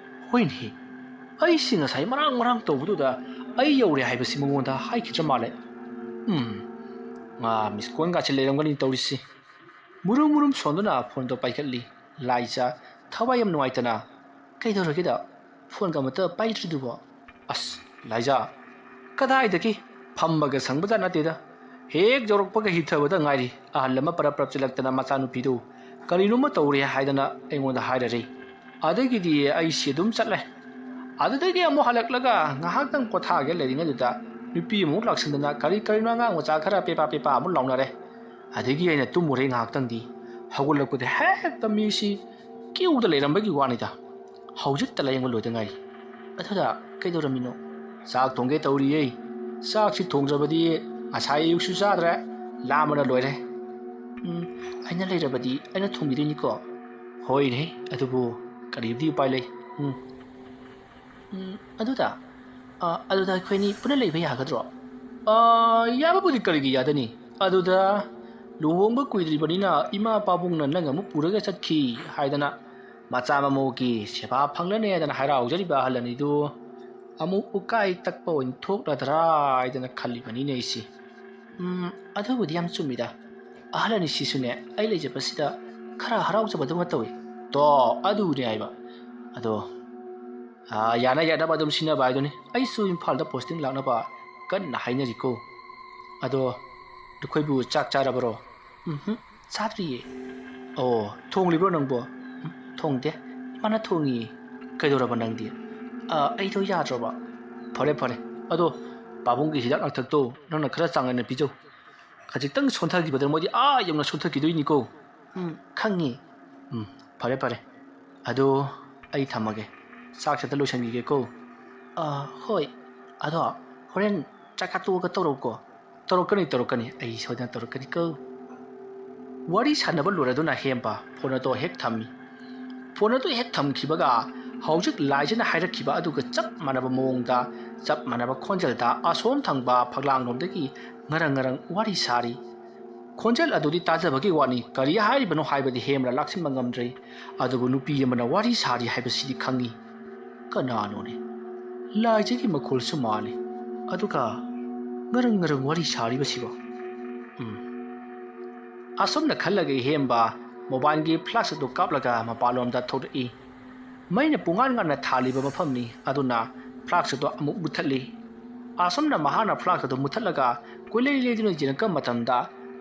"ꯍꯣꯏꯅꯦ, ꯑꯩꯁꯤ ꯉꯁꯥꯏ ꯃꯔꯥꯡ ꯃꯔꯥꯡ ꯇꯧꯕꯗꯨꯗ ꯑꯩ ꯌꯧꯔꯦ ꯍꯥꯏꯕꯁꯤ ꯃꯉꯣꯟꯗ ꯍꯥꯏꯈꯤꯗ꯭ꯔ ꯃꯥꯜꯂꯦ꯫ ꯎꯝ, ꯃꯥ ꯃꯤꯁ ꯀꯣꯜꯒꯁꯦ ꯂꯩꯔꯝꯒꯅꯤ ꯇꯧꯔꯤꯁꯤ꯫" ꯃꯨꯔꯨꯝ ꯃꯨꯔꯨꯝ ꯁꯣꯟꯗꯨꯅ ꯐꯣꯟꯗꯣ ꯄꯥꯏꯈꯠꯂꯤ꯫ ꯂꯥꯏꯖ ꯊꯋꯥꯏ ꯌꯥꯝ ꯅꯨꯡꯉꯥꯏꯇꯅ, "ꯀꯩꯗꯧꯔꯒꯦꯗ? ꯐꯣꯟꯒ ꯑꯃꯠꯇ ꯄꯥꯏꯗ꯭ꯔꯤꯗꯨꯕꯣ?" "ꯑꯁ, ꯂꯥꯏꯖ, ꯀꯗꯥꯏꯗꯒꯤ? ꯐꯝꯕꯒ ꯁꯪꯕꯖꯥꯠ ꯅꯠꯇꯦꯗ꯫ ꯍꯦꯛ ꯌꯧꯔꯛꯄꯒ ꯍꯤꯊꯕꯗ ꯉꯥꯏꯔꯤ꯫ ꯑꯍꯜ ꯑꯃ ꯄꯔꯞ ꯄꯔꯞ ꯆꯦꯜꯂꯛꯇꯅ ꯃꯆꯥꯅꯨꯄꯤꯗꯨ ꯀꯔꯤꯅꯣꯃ ꯇꯧꯔꯦ ꯍꯥꯏꯗꯅ ꯑꯩꯉꯣꯟꯗ ꯍꯥꯏꯔꯔꯦ꯫ ꯑꯗꯒꯤꯗꯤ ꯑꯩꯁꯤ ꯑꯗꯨꯝ ꯆꯠꯂꯦ꯫ ꯑꯗꯨꯗꯒꯤ ꯑꯃꯨꯛ ꯍꯜꯂꯛꯂꯒ ꯉꯥꯏꯍꯥꯛꯇꯪ ꯄꯣꯊꯥꯒꯦ ꯂꯩꯔꯤꯉꯩꯗꯨꯗ ꯅꯨꯄꯤ ꯑꯃꯨꯛ ꯂꯥꯛꯁꯤꯟꯗꯅ ꯀꯔꯤ ꯀꯔꯤꯅꯣ ꯑꯉꯥꯡ ꯃꯆꯥ ꯈꯔ ꯄꯦꯄꯥ ꯄꯦꯄꯥ ꯑꯃꯨꯛ ꯂꯥꯎꯅꯔꯦ꯫ ꯑꯗꯒꯤ ꯑꯩꯅ ꯇꯨꯝꯃꯨꯔꯦ ꯉꯥꯏꯍꯥꯛꯇꯪꯗꯤ꯫ ꯍꯧꯒꯠꯂꯛꯄꯗ ꯍꯦꯛꯇ ꯃꯤꯁꯤ ꯀ꯭ꯌꯨꯗ ꯂꯩꯔꯝꯕꯒꯤ ꯋꯥꯅꯤꯗ꯫ ꯍꯧꯖꯤꯛꯇ ꯂꯥꯌꯦꯡꯕ ꯂꯣꯏꯗ ꯉꯥꯏꯔꯤ꯫ ꯑꯗꯨꯗ ꯀꯩꯗꯧꯔꯝꯃꯤꯅꯣ?" "ꯆꯥꯛ ꯊꯣꯡꯒꯦ ꯇꯧꯔꯤꯌꯦ꯫ ꯆꯥꯛꯁꯤ ꯊꯣꯡꯗ꯭ꯔꯕꯗꯤ ꯉꯁꯥꯏ ꯑꯌꯨꯛꯁꯨ ꯆꯥꯗ꯭ꯔꯦ꯫ ꯂꯥꯝꯕꯅ ꯂꯣꯏꯔꯦ꯫" "ꯎꯝ, ꯑꯩꯅ ꯂꯩꯔꯕꯗꯤ ꯑꯩꯅ ꯊꯣꯡꯕꯤꯗꯣꯏꯅꯤꯀꯣ?" "ꯍꯣꯏꯅꯦ, ꯑꯗꯨꯕꯨ ꯀꯔꯤꯕꯨꯗꯤ ꯎꯄꯥꯏ ꯂꯩ?" "ꯎꯝ, ꯎꯝ, ꯑꯗꯨꯗ, ꯑ, ꯑꯗꯨꯗ ꯑꯩꯈꯣꯏꯅꯤ ꯄꯨꯟꯅ ꯂꯩꯕ ꯌꯥꯒꯗ꯭ꯔꯣ?" "ꯑ, ꯌꯥꯕꯕꯨꯗꯤ ꯀꯔꯤꯒꯤ ꯌꯥꯗꯅꯤ? ꯑꯗꯨꯗ ꯂꯨꯍꯣꯡꯕ ꯀꯨꯏꯗ꯭ꯔꯤꯕꯅꯤꯅ ꯏꯃꯥ ꯄꯥꯕꯨꯡꯅ ꯅꯪ ꯑꯃꯨꯛ ꯄꯨꯔꯒ ꯆꯠꯈꯤ ꯍꯥꯏꯗꯅ ꯃꯆꯥ ꯃꯃꯧꯒꯤ ꯁꯦꯕꯥ ꯐꯪꯂꯅꯤ ꯍꯥꯏꯗꯅ ꯍꯔꯥꯎꯖꯔꯤꯕ ꯑꯍꯜ ꯑꯅꯤꯗꯨ ꯑꯃꯨꯛ ꯎꯀꯥꯏ ꯇꯛꯄ ꯑꯣꯏꯅ ꯊꯣꯛꯂꯗ꯭ꯔꯥ ꯍꯥꯏꯗꯅ ꯈꯜꯂꯤꯕꯅꯤꯅꯦ ꯑꯩꯁꯤ꯫" "ꯎꯝ, ꯑꯗꯨꯕꯨꯗꯤ ꯌꯥꯝ ꯆꯨꯝꯃꯤꯗ꯫ ꯑꯍꯜ ꯑꯅꯤꯁꯤꯁꯨꯅꯦ ꯑꯩ ꯂꯩꯖꯕꯁꯤꯗ ꯈꯔ ꯍꯔꯥꯎꯖꯕꯗꯧꯅ ꯇꯧꯏ꯫" "ꯇꯣ, ꯑꯗꯨꯅꯦ ꯍꯥꯏꯕ꯫ ꯑꯗꯣ, ꯑꯥ, ꯌꯥꯅ ꯌꯥꯅꯕ ꯑꯗꯨꯝ ꯁꯤꯟꯅꯕ ꯍꯥꯏꯗꯨꯅꯤ꯫ ꯑꯩꯁꯨ ꯏꯝꯐꯥꯜꯗ ꯄꯣꯁꯇꯤꯡ ꯂꯥꯛꯅꯕ ꯀꯟꯅ ꯍꯥꯏꯅꯔꯤꯀꯣ꯫ ꯑꯗꯣ, ꯅꯈꯣꯏꯕꯨ ꯆꯥꯛ ꯆꯥꯔꯕꯔꯣ?" "ꯎꯝꯍꯨꯝ, ꯆꯥꯗ꯭ꯔꯤꯌꯦ꯫" "ꯑꯣ, ꯊꯣꯡꯂꯤꯕ꯭ꯔꯣ ꯅꯪꯕꯣ?" "ꯎꯝ, ꯊꯣꯡꯗꯦ, ꯏꯃꯥꯅ ꯊꯣꯡꯉꯤꯌꯦ꯫" "ꯀꯩꯗꯧꯔꯕ ꯅꯪꯗꯤ?" "ꯑ, ꯑꯩꯗꯣ ꯌꯥꯗ꯭ꯔꯕ꯫" "ꯐꯔꯦ, ꯐꯔꯦ꯫ ꯑꯗꯣ ꯄꯥꯕꯨꯡꯒꯤ ꯍꯤꯗꯥꯛ ꯂꯥꯡꯊꯛꯇꯣ ꯅꯪꯅ ꯈꯔ ꯆꯥꯡ ꯅꯥꯏꯅ ꯄꯤꯖꯧ꯫ ꯈꯖꯤꯛꯇꯪ ꯁꯣꯟꯊꯈꯤꯕꯗ ꯃꯣꯏꯗꯤ ꯑꯥ ꯌꯧꯅ ꯁꯣꯟꯊꯈꯤꯗꯣꯏꯅꯤꯀꯣ꯫" "ꯎꯝ, ꯈꯪꯉꯤ꯫" "ꯎꯝ, ꯐꯔꯦ, ꯐꯔꯦ꯫ ꯑꯗꯣ ꯑꯩ ꯊꯝꯃꯒꯦ꯫ ꯆꯥꯛꯁꯦ ꯑꯝꯇ ꯂꯣꯏꯁꯟꯈꯤꯒꯦꯀꯣ꯫" "ꯑ, ꯍꯣꯏ꯫ ꯑꯗꯣ ꯍꯣꯔꯦꯟ ꯆꯥꯛ ꯆꯥ ꯇꯣꯛꯑꯒ ꯇꯧꯔꯛꯎꯀꯣ꯫" "ꯇꯧꯔꯛꯀꯅꯤ, ꯇꯧꯔꯛꯀꯅꯤ꯫ ꯑꯩ ꯁꯣꯏꯗꯅ ꯇꯧꯔꯛꯀꯅꯤꯀꯣ꯫" ꯋꯥꯔꯤ ꯁꯥꯟꯅꯕ ꯂꯣꯏꯔꯗꯨꯅ ꯍꯦꯝꯕ ꯐꯣꯟ ꯑꯗꯣ ꯍꯦꯛ ꯊꯝꯃꯤ꯫ ꯐꯣꯟ ꯑꯗꯨ ꯍꯦꯛ ꯊꯝꯈꯤꯕꯒ ꯍꯧꯖꯤꯛ ꯂꯥꯏꯖꯅ ꯍꯥꯏꯔꯛꯈꯤꯕ ꯑꯗꯨꯒ ꯆꯞ ꯃꯥꯟꯅꯕ ꯃꯑꯣꯡꯗ, ꯆꯞ ꯃꯥꯟꯅꯕ ꯈꯣꯟꯖꯦꯜꯗ ꯑꯁꯣꯝ ꯊꯪꯕ ꯐꯛꯂꯥꯡꯂꯣꯝꯗꯒꯤ ꯉꯔꯪ ꯉꯔꯪ ꯋꯥꯔꯤ ꯁꯥꯔꯤ꯫ ꯈꯣꯟꯖꯦꯜ ꯑꯗꯨꯗꯤ ꯇꯥꯖꯕꯒꯤ ꯋꯥꯅꯤ, ꯀꯔꯤ ꯍꯥꯏꯔꯤꯕꯅꯣ ꯍꯥꯏꯕꯗꯤ ꯍꯦꯝꯕꯅ ꯂꯥꯛꯁꯤꯟꯕ ꯉꯝꯗ꯭ꯔꯦ꯫ ꯑꯗꯨꯕꯨ ꯅꯨꯄꯤ ꯑꯃꯅ ꯋꯥꯔꯤ ꯁꯥꯔꯤ ꯍꯥꯏꯕꯁꯤꯗꯤ ꯈꯪꯏ꯫ ꯀꯅꯥꯅꯣꯅꯦ? ꯂꯥꯏꯖꯒꯤ ꯃꯈꯣꯜꯁꯨ ꯃꯥꯜꯂꯤ꯫ ꯑꯗꯨꯒ ꯉꯔꯪ ꯉꯔꯪ ꯋꯥꯔꯤ ꯁꯥꯔꯤꯕꯁꯤꯕꯣ? ꯎꯝ꯫ ꯑꯁꯨꯝꯅ ꯈꯜꯂꯒ ꯍꯦꯝꯕ ꯃꯣꯕꯥꯏꯜꯒꯤ ꯐ꯭ꯂꯥꯁ ꯑꯗꯨ ꯀꯥꯞꯂꯒ ꯃꯄꯥꯟꯂꯣꯝꯗ ꯊꯣꯛꯂꯛꯏ꯫ ꯃꯩꯅ ꯄꯨꯡꯉꯥꯟ ꯉꯥꯟꯅ ꯊꯥꯜꯂꯤꯕ ꯃꯐꯝꯅꯤ, ꯑꯗꯨꯅ ꯐ꯭ꯂꯥꯁ ꯑꯗꯨ ꯑꯃꯨꯛ ꯃꯨꯊꯠꯂꯤ꯫ ꯑꯁꯨꯝꯅ ꯃꯍꯥꯛꯅ ꯐ꯭ꯂꯥꯁ ꯑꯗꯨ ꯃꯨꯊꯠꯂꯒ ꯀꯣꯏꯂꯩ ꯂꯩꯗꯨꯅ ꯌꯦꯡꯉꯛꯄ ꯃꯇꯝꯗ,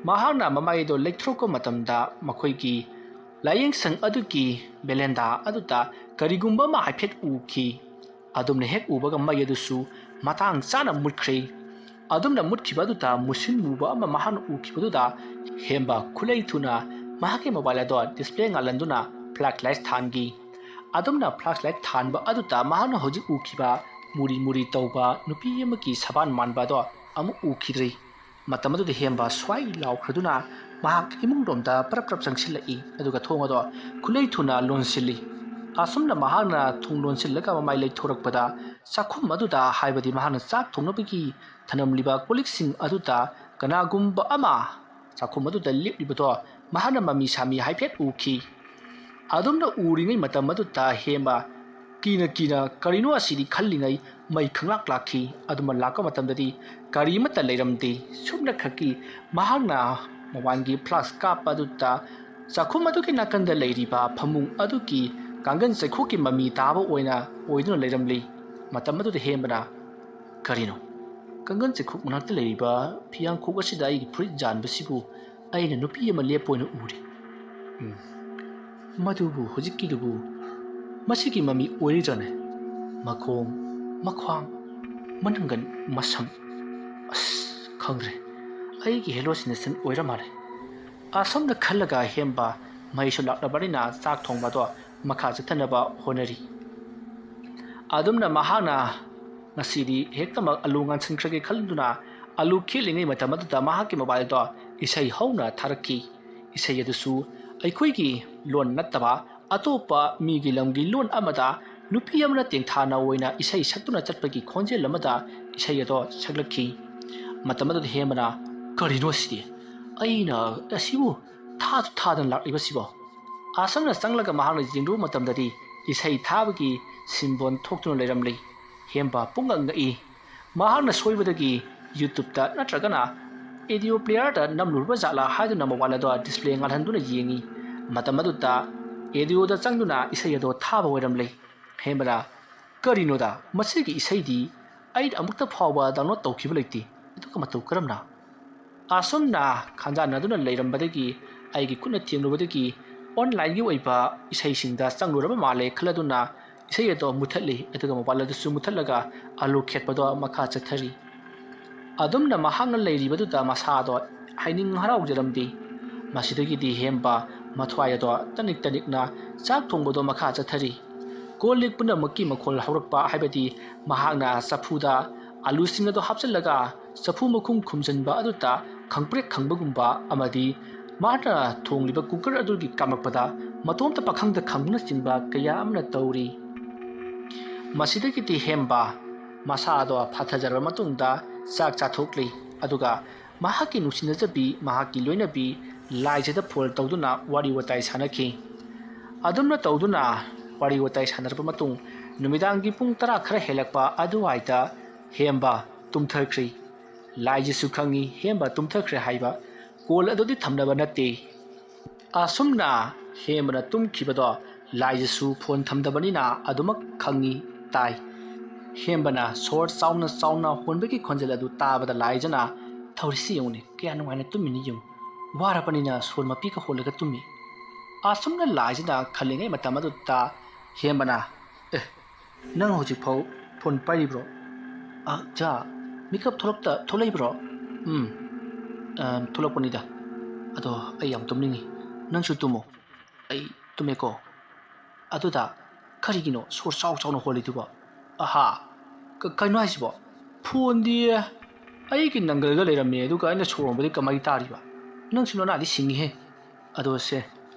ꯃꯍꯥꯛꯅ ꯃꯃꯥꯏ ꯑꯗꯨ ꯂꯩꯊꯣꯔꯛꯄ ꯃꯇꯝꯗ, ꯃꯈꯣꯏꯒꯤ ꯂꯥꯏꯌꯦꯡꯁꯪ ꯑꯗꯨꯒꯤ ꯕꯦꯂꯦꯟꯗꯥ ꯑꯗꯨꯗ ꯀꯔꯤꯒꯨꯝꯕ ꯑꯃ ꯍꯥꯏꯐꯦꯠ ꯎꯈꯤ꯫ ꯑꯗꯨꯝꯅ ꯍꯦꯛ ꯎꯕꯒ ꯃꯩ ꯑꯗꯨꯁꯨ ꯃꯇꯥꯡ ꯆꯥꯅ ꯃꯨꯠꯈ꯭ꯔꯦ꯫ ꯑꯗꯨꯝꯅ ꯃꯨꯠꯈꯤꯕ ꯑꯗꯨꯗ ꯃꯨꯁꯤꯟ ꯃꯨꯕ ꯑꯃ ꯃꯍꯥꯛꯅ ꯎꯈꯤꯕꯗꯨꯗ, ꯍꯦꯝꯕ ꯈꯨꯠꯂꯩ ꯊꯨꯅ ꯃꯍꯥꯛꯀꯤ ꯃꯣꯕꯥꯏꯜ ꯑꯗꯣ ꯗꯤꯁꯄ꯭ꯂꯦ ꯉꯥꯜꯍꯟꯗꯨꯅ ꯐ꯭ꯂꯥꯁ ꯂꯥꯏꯠ ꯊꯥꯟꯈꯤ꯫ ꯑꯗꯨꯝꯅ ꯐ꯭ꯂꯥꯁ ꯂꯥꯏꯠ ꯊꯥꯟꯕ ꯑꯗꯨꯗ ꯃꯍꯥꯛꯅ ꯍꯧꯖꯤꯛ ꯎꯈꯤꯕ ꯃꯨꯔꯤ ꯃꯨꯔꯤ ꯇꯧꯕ ꯅꯨꯄꯤ ꯑꯃꯒꯤ ꯁꯕꯥꯟ ꯃꯥꯟꯕ ꯑꯗꯣ ꯑꯃꯨꯛ ꯎꯈꯤꯗ꯭ꯔꯦ꯫ ꯃꯇꯝ ꯑꯗꯨꯗ ꯍꯦꯝꯕ ꯁ꯭ꯋꯥꯏ ꯂꯥꯎꯈ꯭ꯔꯗꯨꯅ ꯃꯍꯥꯛ ꯏꯃꯨꯡꯂꯣꯝꯗ ꯄꯔꯞ ꯄꯔꯞ ꯆꯪꯁꯤꯜꯂꯛꯏ, ꯑꯗꯨꯒ ꯊꯣꯡ ꯑꯗꯣ ꯈꯨꯠꯂꯩ ꯊꯨꯅ ꯂꯣꯟꯁꯤꯜꯂꯤ꯫ ꯑꯁꯨꯝꯅ ꯃꯍꯥꯛꯅ ꯊꯣꯡ ꯂꯣꯟꯁꯤꯜꯂꯒ ꯃꯃꯥꯏ ꯂꯩꯊꯣꯔꯛꯄꯗ, ꯆꯥꯛꯈꯨꯝ ꯑꯗꯨꯗ, ꯍꯥꯏꯕꯗꯤ ꯃꯍꯥꯛꯅ ꯆꯥꯛ ꯊꯣꯡꯅꯕꯒꯤ ꯊꯅꯝꯂꯤꯕ ꯀꯣꯜꯂꯤꯛꯁꯤꯡ ꯑꯗꯨꯗ ꯀꯅꯥꯒꯨꯝꯕ ꯑꯃ ꯆꯥꯛꯈꯨꯝ ꯑꯗꯨꯗ ꯂꯦꯞꯂꯤꯕꯗꯣ ꯃꯍꯥꯛꯅ ꯃꯃꯤ ꯁꯥꯃꯤ ꯍꯥꯏꯐꯦꯠ ꯎꯈꯤ꯫ ꯑꯗꯨꯝꯅ ꯎꯔꯤꯉꯩ ꯃꯇꯝ ꯑꯗꯨꯗ ꯍꯦꯝꯕ ꯀꯤꯅ ꯀꯤꯅ ꯀꯔꯤꯅꯣ ꯑꯁꯤꯗꯤ ꯈꯜꯂꯤꯉꯩ ꯃꯩ ꯈꯪꯂꯥꯛ ꯂꯥꯛꯈꯤ꯫ ꯑꯗꯨꯃ ꯂꯥꯛꯄ ꯃꯇꯝꯗꯗꯤ ꯀꯔꯤ ꯑꯃꯠꯇ ꯂꯩꯔꯝꯗꯦ꯫ ꯁꯨꯞꯅ ꯈꯛꯀꯤ ꯃꯍꯥꯛꯅ ꯃꯣꯕꯥꯏꯜꯒꯤ ꯐ꯭ꯂꯥꯁ ꯀꯥꯞꯄ ꯑꯗꯨꯗ ꯆꯥꯛꯈꯨꯝ ꯑꯗꯨꯒꯤ ꯅꯥꯀꯟꯗ ꯂꯩꯔꯤꯕ ꯐꯃꯨꯡ ꯑꯗꯨꯒꯤ ꯀꯥꯡꯒꯟ ꯆꯩꯈꯣꯛꯀꯤ ꯃꯃꯤ ꯇꯥꯕ ꯑꯣꯏꯅ ꯑꯣꯏꯗꯨꯅ ꯂꯩꯔꯝꯂꯤ꯫ ꯃꯇꯝ ꯑꯗꯨꯗ ꯍꯦꯝꯕꯅ, "ꯀꯔꯤꯅꯣ? ꯀꯥꯡꯒꯟ ꯆꯩꯈꯣꯛ ꯃꯅꯥꯛꯇ ꯂꯩꯔꯤꯕ ꯐꯤꯌꯥꯡꯈꯣꯛ ꯑꯁꯤꯗ ꯑꯩꯒꯤ ꯐꯨꯔꯤꯠ ꯌꯥꯟꯕꯁꯤꯕꯨ ꯑꯩꯅ ꯅꯨꯄꯤ ꯑꯃ ꯂꯦꯞꯄ ꯑꯣꯏꯅ ꯎꯔꯤ꯫ ꯎꯝ, ꯃꯗꯨꯕꯨ ꯍꯧꯖꯤꯛꯀꯤꯗꯨꯕꯨ ꯃꯁꯤꯒꯤ ꯃꯃꯤ ꯑꯣꯏꯔꯤꯗ꯭ꯔꯅꯦ? ꯃꯈꯣꯡ, ꯃꯈ꯭ꯋꯥꯡ, ꯃꯅꯪꯒꯟ, ꯃꯁꯝ꯫ ꯑꯁ, ꯈꯪꯗ꯭ꯔꯦ꯫ ꯑꯩꯒꯤ ꯍꯦꯂꯣꯁꯤꯅꯦꯁꯟ ꯑꯣꯏꯔ ꯃꯥꯜꯂꯦ"꯫ ꯑꯁꯣꯝꯗ ꯈꯜꯂꯒ ꯍꯦꯝꯕ ꯃꯩꯁꯨ ꯂꯥꯛꯂꯕꯅꯤꯅ ꯆꯥꯛ ꯊꯣꯡꯕꯗꯣ ꯃꯈꯥ ꯆꯠꯊꯅꯕ ꯍꯣꯠꯅꯔꯤ꯫ ꯑꯗꯨꯝꯅ ꯃꯍꯥꯛꯅ ꯉꯁꯤꯗꯤ ꯍꯦꯛꯇꯃꯛ ꯑꯂꯨ ꯉꯥꯟꯁꯤꯟꯈ꯭ꯔꯒꯦ ꯈꯜꯂꯗꯨꯅ ꯑꯂꯨ ꯈꯦꯠꯂꯤꯉꯩ ꯃꯇꯝ ꯑꯗꯨꯗ ꯃꯍꯥꯛꯀꯤ ꯃꯣꯕꯥꯏꯜꯗꯣ ꯏꯁꯩ ꯍꯧꯅ ꯊꯥꯔꯛꯈꯤ꯫ ꯏꯁꯩ ꯑꯗꯨꯁꯨ ꯑꯩꯈꯣꯏꯒꯤ ꯂꯣꯟ ꯅꯠꯇꯕ ꯑꯇꯣꯞꯄ ꯃꯤꯒꯤ ꯂꯝꯒꯤ ꯂꯣꯟ ꯑꯃꯗ ꯅꯨꯄꯤ ꯑꯃꯅ ꯇꯦꯡꯊꯥꯅ ꯑꯣꯏꯅ ꯏꯁꯩ ꯁꯛꯇꯨꯅ ꯆꯠꯄꯒꯤ ꯈꯣꯟꯖꯦꯜ ꯑꯃꯗ ꯏꯁꯩ ꯑꯗꯣ ꯁꯛꯂꯛꯈꯤ꯫ ꯃꯇꯝ ꯑꯗꯨꯗ ꯍꯦꯝꯕꯅ, "ꯀꯔꯤꯅꯣ ꯁꯤꯗꯤ? ꯑꯩꯅ ꯑꯁꯤꯕꯨ ꯊꯥꯁꯨ ꯊꯥꯗꯅ ꯂꯥꯛꯂꯤꯕꯁꯤꯕꯣ?" ꯑꯥꯁꯝꯅ ꯆꯪꯂꯒ ꯃꯍꯥꯛꯅ ꯌꯦꯡꯂꯨꯕ ꯃꯇꯝꯗꯗꯤ ꯏꯁꯩ ꯊꯥꯕꯒꯤ ꯁꯤꯝꯕꯣꯟ ꯊꯣꯛꯇꯨꯅ ꯂꯩꯔꯝꯂꯤ꯫ ꯍꯦꯝꯕ ꯄꯨꯡꯉꯛ ꯉꯛꯏ꯫ ꯃꯍꯥꯛꯅ ꯁꯣꯏꯕꯗꯒꯤ YouTube-ꯇ ꯅꯠꯇ꯭ꯔꯒꯅ audio player-ꯗ ꯅꯝꯂꯨꯔꯕ ꯖꯥꯠꯂꯥ ꯍꯥꯏꯗꯨꯅ mobile ꯑꯗꯣ display ꯉꯥꯜꯍꯟꯗꯨꯅ ꯌꯦꯡꯉꯤ꯫ ꯃꯇꯝ ꯑꯗꯨꯗ audio-ꯗ ꯆꯪꯗꯨꯅ ꯏꯁꯩ ꯑꯗꯣ ꯊꯥꯕ ꯑꯣꯏꯔꯝꯂꯦ꯫ ꯍꯦꯝꯕꯅ, "ꯀꯔꯤꯅꯣꯗ, ꯃꯁꯤꯒꯤ ꯏꯁꯩꯗꯤ ꯑꯩꯅ ꯑꯃꯨꯛꯇ ꯐꯥꯎꯕ download ꯇꯧꯈꯤꯕ ꯂꯩꯇꯦ, ꯑꯗꯨꯒ ꯃꯇꯧ ꯀꯔꯝꯅ?" ꯑꯁꯨꯝꯅ ꯈꯟꯖꯥꯟꯅꯗꯨꯅ ꯂꯩꯔꯝꯕꯗꯒꯤ ꯑꯩꯒꯤ ꯈꯨꯠꯅ ꯊꯦꯡꯂꯨꯕꯗꯒꯤ online-ꯒꯤ ꯑꯣꯏꯕ ꯏꯁꯩꯁꯤꯡꯗ ꯆꯪꯂꯨꯔꯕ ꯃꯥꯜꯂꯦ ꯈꯜꯂꯗꯨꯅ ꯏꯁꯩ ꯑꯗꯣ ꯃꯨꯊꯠꯂꯤ, ꯑꯗꯨꯒ mobile ꯑꯗꯨꯁꯨ ꯃꯨꯊꯠꯂꯒ ꯑꯥꯂꯨ ꯈꯦꯠꯄꯗꯣ ꯃꯈꯥ ꯆꯠꯊꯔꯤ꯫ ꯑꯗꯨꯝꯅ ꯃꯍꯥꯛꯅ ꯂꯩꯔꯤꯕꯗꯨꯗ ꯃꯁꯥꯗꯣ ꯍꯥꯏꯅꯤꯡ ꯍꯔꯥꯎꯖꯔꯝꯗꯦ꯫ ꯃꯁꯤꯗꯒꯤꯗꯤ ꯍꯦꯝꯕ ꯃꯊ꯭ꯋꯥꯏ ꯑꯗꯣ ꯇꯅꯤꯛ ꯇꯅꯤꯛꯅ ꯆꯥꯛ ꯊꯣꯡꯕꯗꯣ ꯃꯈꯥ ꯆꯠꯊꯔꯤ꯫ ꯀꯣꯜ ꯂꯤꯛ ꯄꯨꯝꯅꯃꯛꯀꯤ ꯃꯈꯣꯜ ꯍꯧꯔꯛꯄ, ꯍꯥꯏꯕꯗꯤ ꯃꯍꯥꯛꯅ ꯆꯐꯨꯗ ꯑꯥꯂꯨꯁꯤꯡ ꯑꯗꯣ ꯍꯥꯞꯆꯤꯜꯂꯒ ꯆꯐꯨ ꯃꯈꯨꯝ ꯈꯨꯝꯖꯤꯟꯕ ꯑꯗꯨꯗ ꯈꯪꯄ꯭ꯔꯦꯛ ꯈꯪꯕꯒꯨꯝꯕ ꯑꯃꯗꯤ ꯃꯥꯅ ꯊꯣꯡꯂꯤꯕ cooker ꯑꯗꯨꯒꯤ ꯀꯥꯝꯂꯛꯄꯗ ꯃꯇꯣꯝꯇ ꯄꯥꯈꯪꯗ ꯈꯪꯕꯅꯆꯤꯡꯕ ꯀꯌꯥ ꯑꯃꯅ ꯇꯧꯔꯤ꯫ ꯃꯁꯤꯗꯒꯤꯗꯤ ꯍꯦꯝꯕ ꯃꯁꯥꯗꯣ ꯐꯥꯊꯖꯔꯕ ꯃꯇꯨꯡꯗ ꯆꯥꯛ ꯆꯥꯊꯣꯛꯂꯤ꯫ ꯑꯗꯨꯒ ꯃꯍꯥꯛꯀꯤ ꯅꯨꯡꯁꯤꯅꯖꯕꯤ, ꯃꯍꯥꯛꯀꯤ ꯂꯣꯏꯅꯕꯤ ꯂꯥꯏꯖꯗ phone ꯇꯧꯗꯨꯅ ꯋꯥꯔꯤ ꯋꯥꯇꯥꯏ ꯁꯥꯟꯅꯈꯤ꯫ ꯑꯗꯨꯝꯅ ꯇꯧꯗꯨꯅ ꯋꯥꯔꯤ ꯋꯥꯇꯥꯏ ꯁꯥꯟꯅꯔꯕ ꯃꯇꯨꯡ ꯅꯨꯃꯤꯗꯥꯡꯒꯤ ꯄꯨꯡ ꯇꯔꯥ ꯈꯔ ꯍꯦꯜꯂꯛꯄ ꯑꯗꯨꯋꯥꯏꯗ ꯍꯦꯝꯕ ꯇꯨꯝꯊꯈ꯭ꯔꯤ꯫ ꯂꯥꯏꯖꯁꯨ ꯈꯪꯉꯤ ꯍꯦꯝꯕ ꯇꯨꯝꯊꯈ꯭ꯔꯦ ꯍꯥꯏꯕ꯫ Call ꯑꯗꯨꯗꯤ ꯊꯝꯅꯕ ꯅꯠꯇꯦ꯫ ꯑꯁꯨꯝꯅ ꯍꯦꯝꯕꯅ ꯇꯨꯝꯈꯤꯕꯗꯣ ꯂꯥꯏꯖꯁꯨ phone ꯊꯝꯗꯕꯅꯤꯅ ꯑꯗꯨꯃꯛ ꯈꯪꯉꯤ, ꯇꯥꯏ꯫ ꯍꯦꯝꯕꯅ ꯁꯣꯔ ꯆꯥꯎꯅ ꯆꯥꯎꯅ ꯍꯣꯟꯕꯒꯤ ꯈꯣꯟꯖꯦꯜ ꯑꯗꯨ ꯇꯥꯕꯗ ꯂꯥꯏꯖꯅ, "ꯊꯧꯔꯤꯁꯤ ꯌꯦꯡꯉꯨꯅꯦ, ꯀꯌꯥ ꯅꯨꯡꯉꯥꯏꯅ ꯇꯨꯝꯃꯤꯅꯤ ꯌꯦꯡꯉꯨ, ꯋꯥꯔꯕꯅꯤꯅ ꯁꯣꯔ ꯃꯄꯤꯒ ꯍꯣꯜꯂꯒ ꯇꯨꯝꯃꯤ"꯫ ꯑꯁꯨꯝꯅ ꯂꯥꯏꯖꯅ ꯈꯜꯂꯤꯉꯩ ꯃꯇꯝ ꯑꯗꯨꯗ ꯍꯦꯝꯕꯅ, "ꯑꯦ, ꯅꯪ ꯍꯧꯖꯤꯛꯐꯥꯎ phone ꯄꯥꯏꯔꯤꯕ꯭ꯔꯣ? ꯑ, ꯖꯥ, ꯃꯤꯀꯞ ꯊꯣꯛꯂꯛꯇ, ꯊꯣꯛꯂꯛꯏꯕ꯭ꯔꯣ?" "ꯎꯝ, ꯑ, ꯊꯣꯛꯂꯛꯄꯅꯤꯗ꯫ ꯑꯗꯣ ꯑꯩ ꯌꯥꯝ ꯇꯨꯝꯅꯤꯡꯉꯤ꯫ ꯅꯪꯁꯨ ꯇꯨꯝꯃꯣ꯫ ꯑꯩ ꯇꯨꯝꯃꯦꯀꯣ꯫ ꯑꯗꯨꯗ ꯀꯔꯤꯒꯤꯅꯣ ꯁꯣꯔ ꯆꯥꯎ ꯆꯥꯎꯅ ꯍꯣꯜꯂꯤꯗꯨꯕꯣ? ꯑꯍꯥ, ꯀ-, ꯀꯩꯅꯣ ꯍꯥꯏꯁꯤꯕꯣ? Phone-ꯗꯤ ꯑꯩꯒꯤ ꯅꯪꯒꯜꯗ ꯂꯩꯔꯝꯃꯦ, ꯑꯗꯨꯒ ꯑꯩꯅ ꯁꯣꯔ ꯍꯣꯟꯕꯗꯤ ꯀꯃꯥꯏ ꯇꯥꯔꯤꯕ? ꯅꯪꯁꯨ ꯅꯅꯥꯗꯤ ꯁꯤꯡꯉꯤꯍꯦ꯫ ꯑꯗꯣ ꯁꯦ,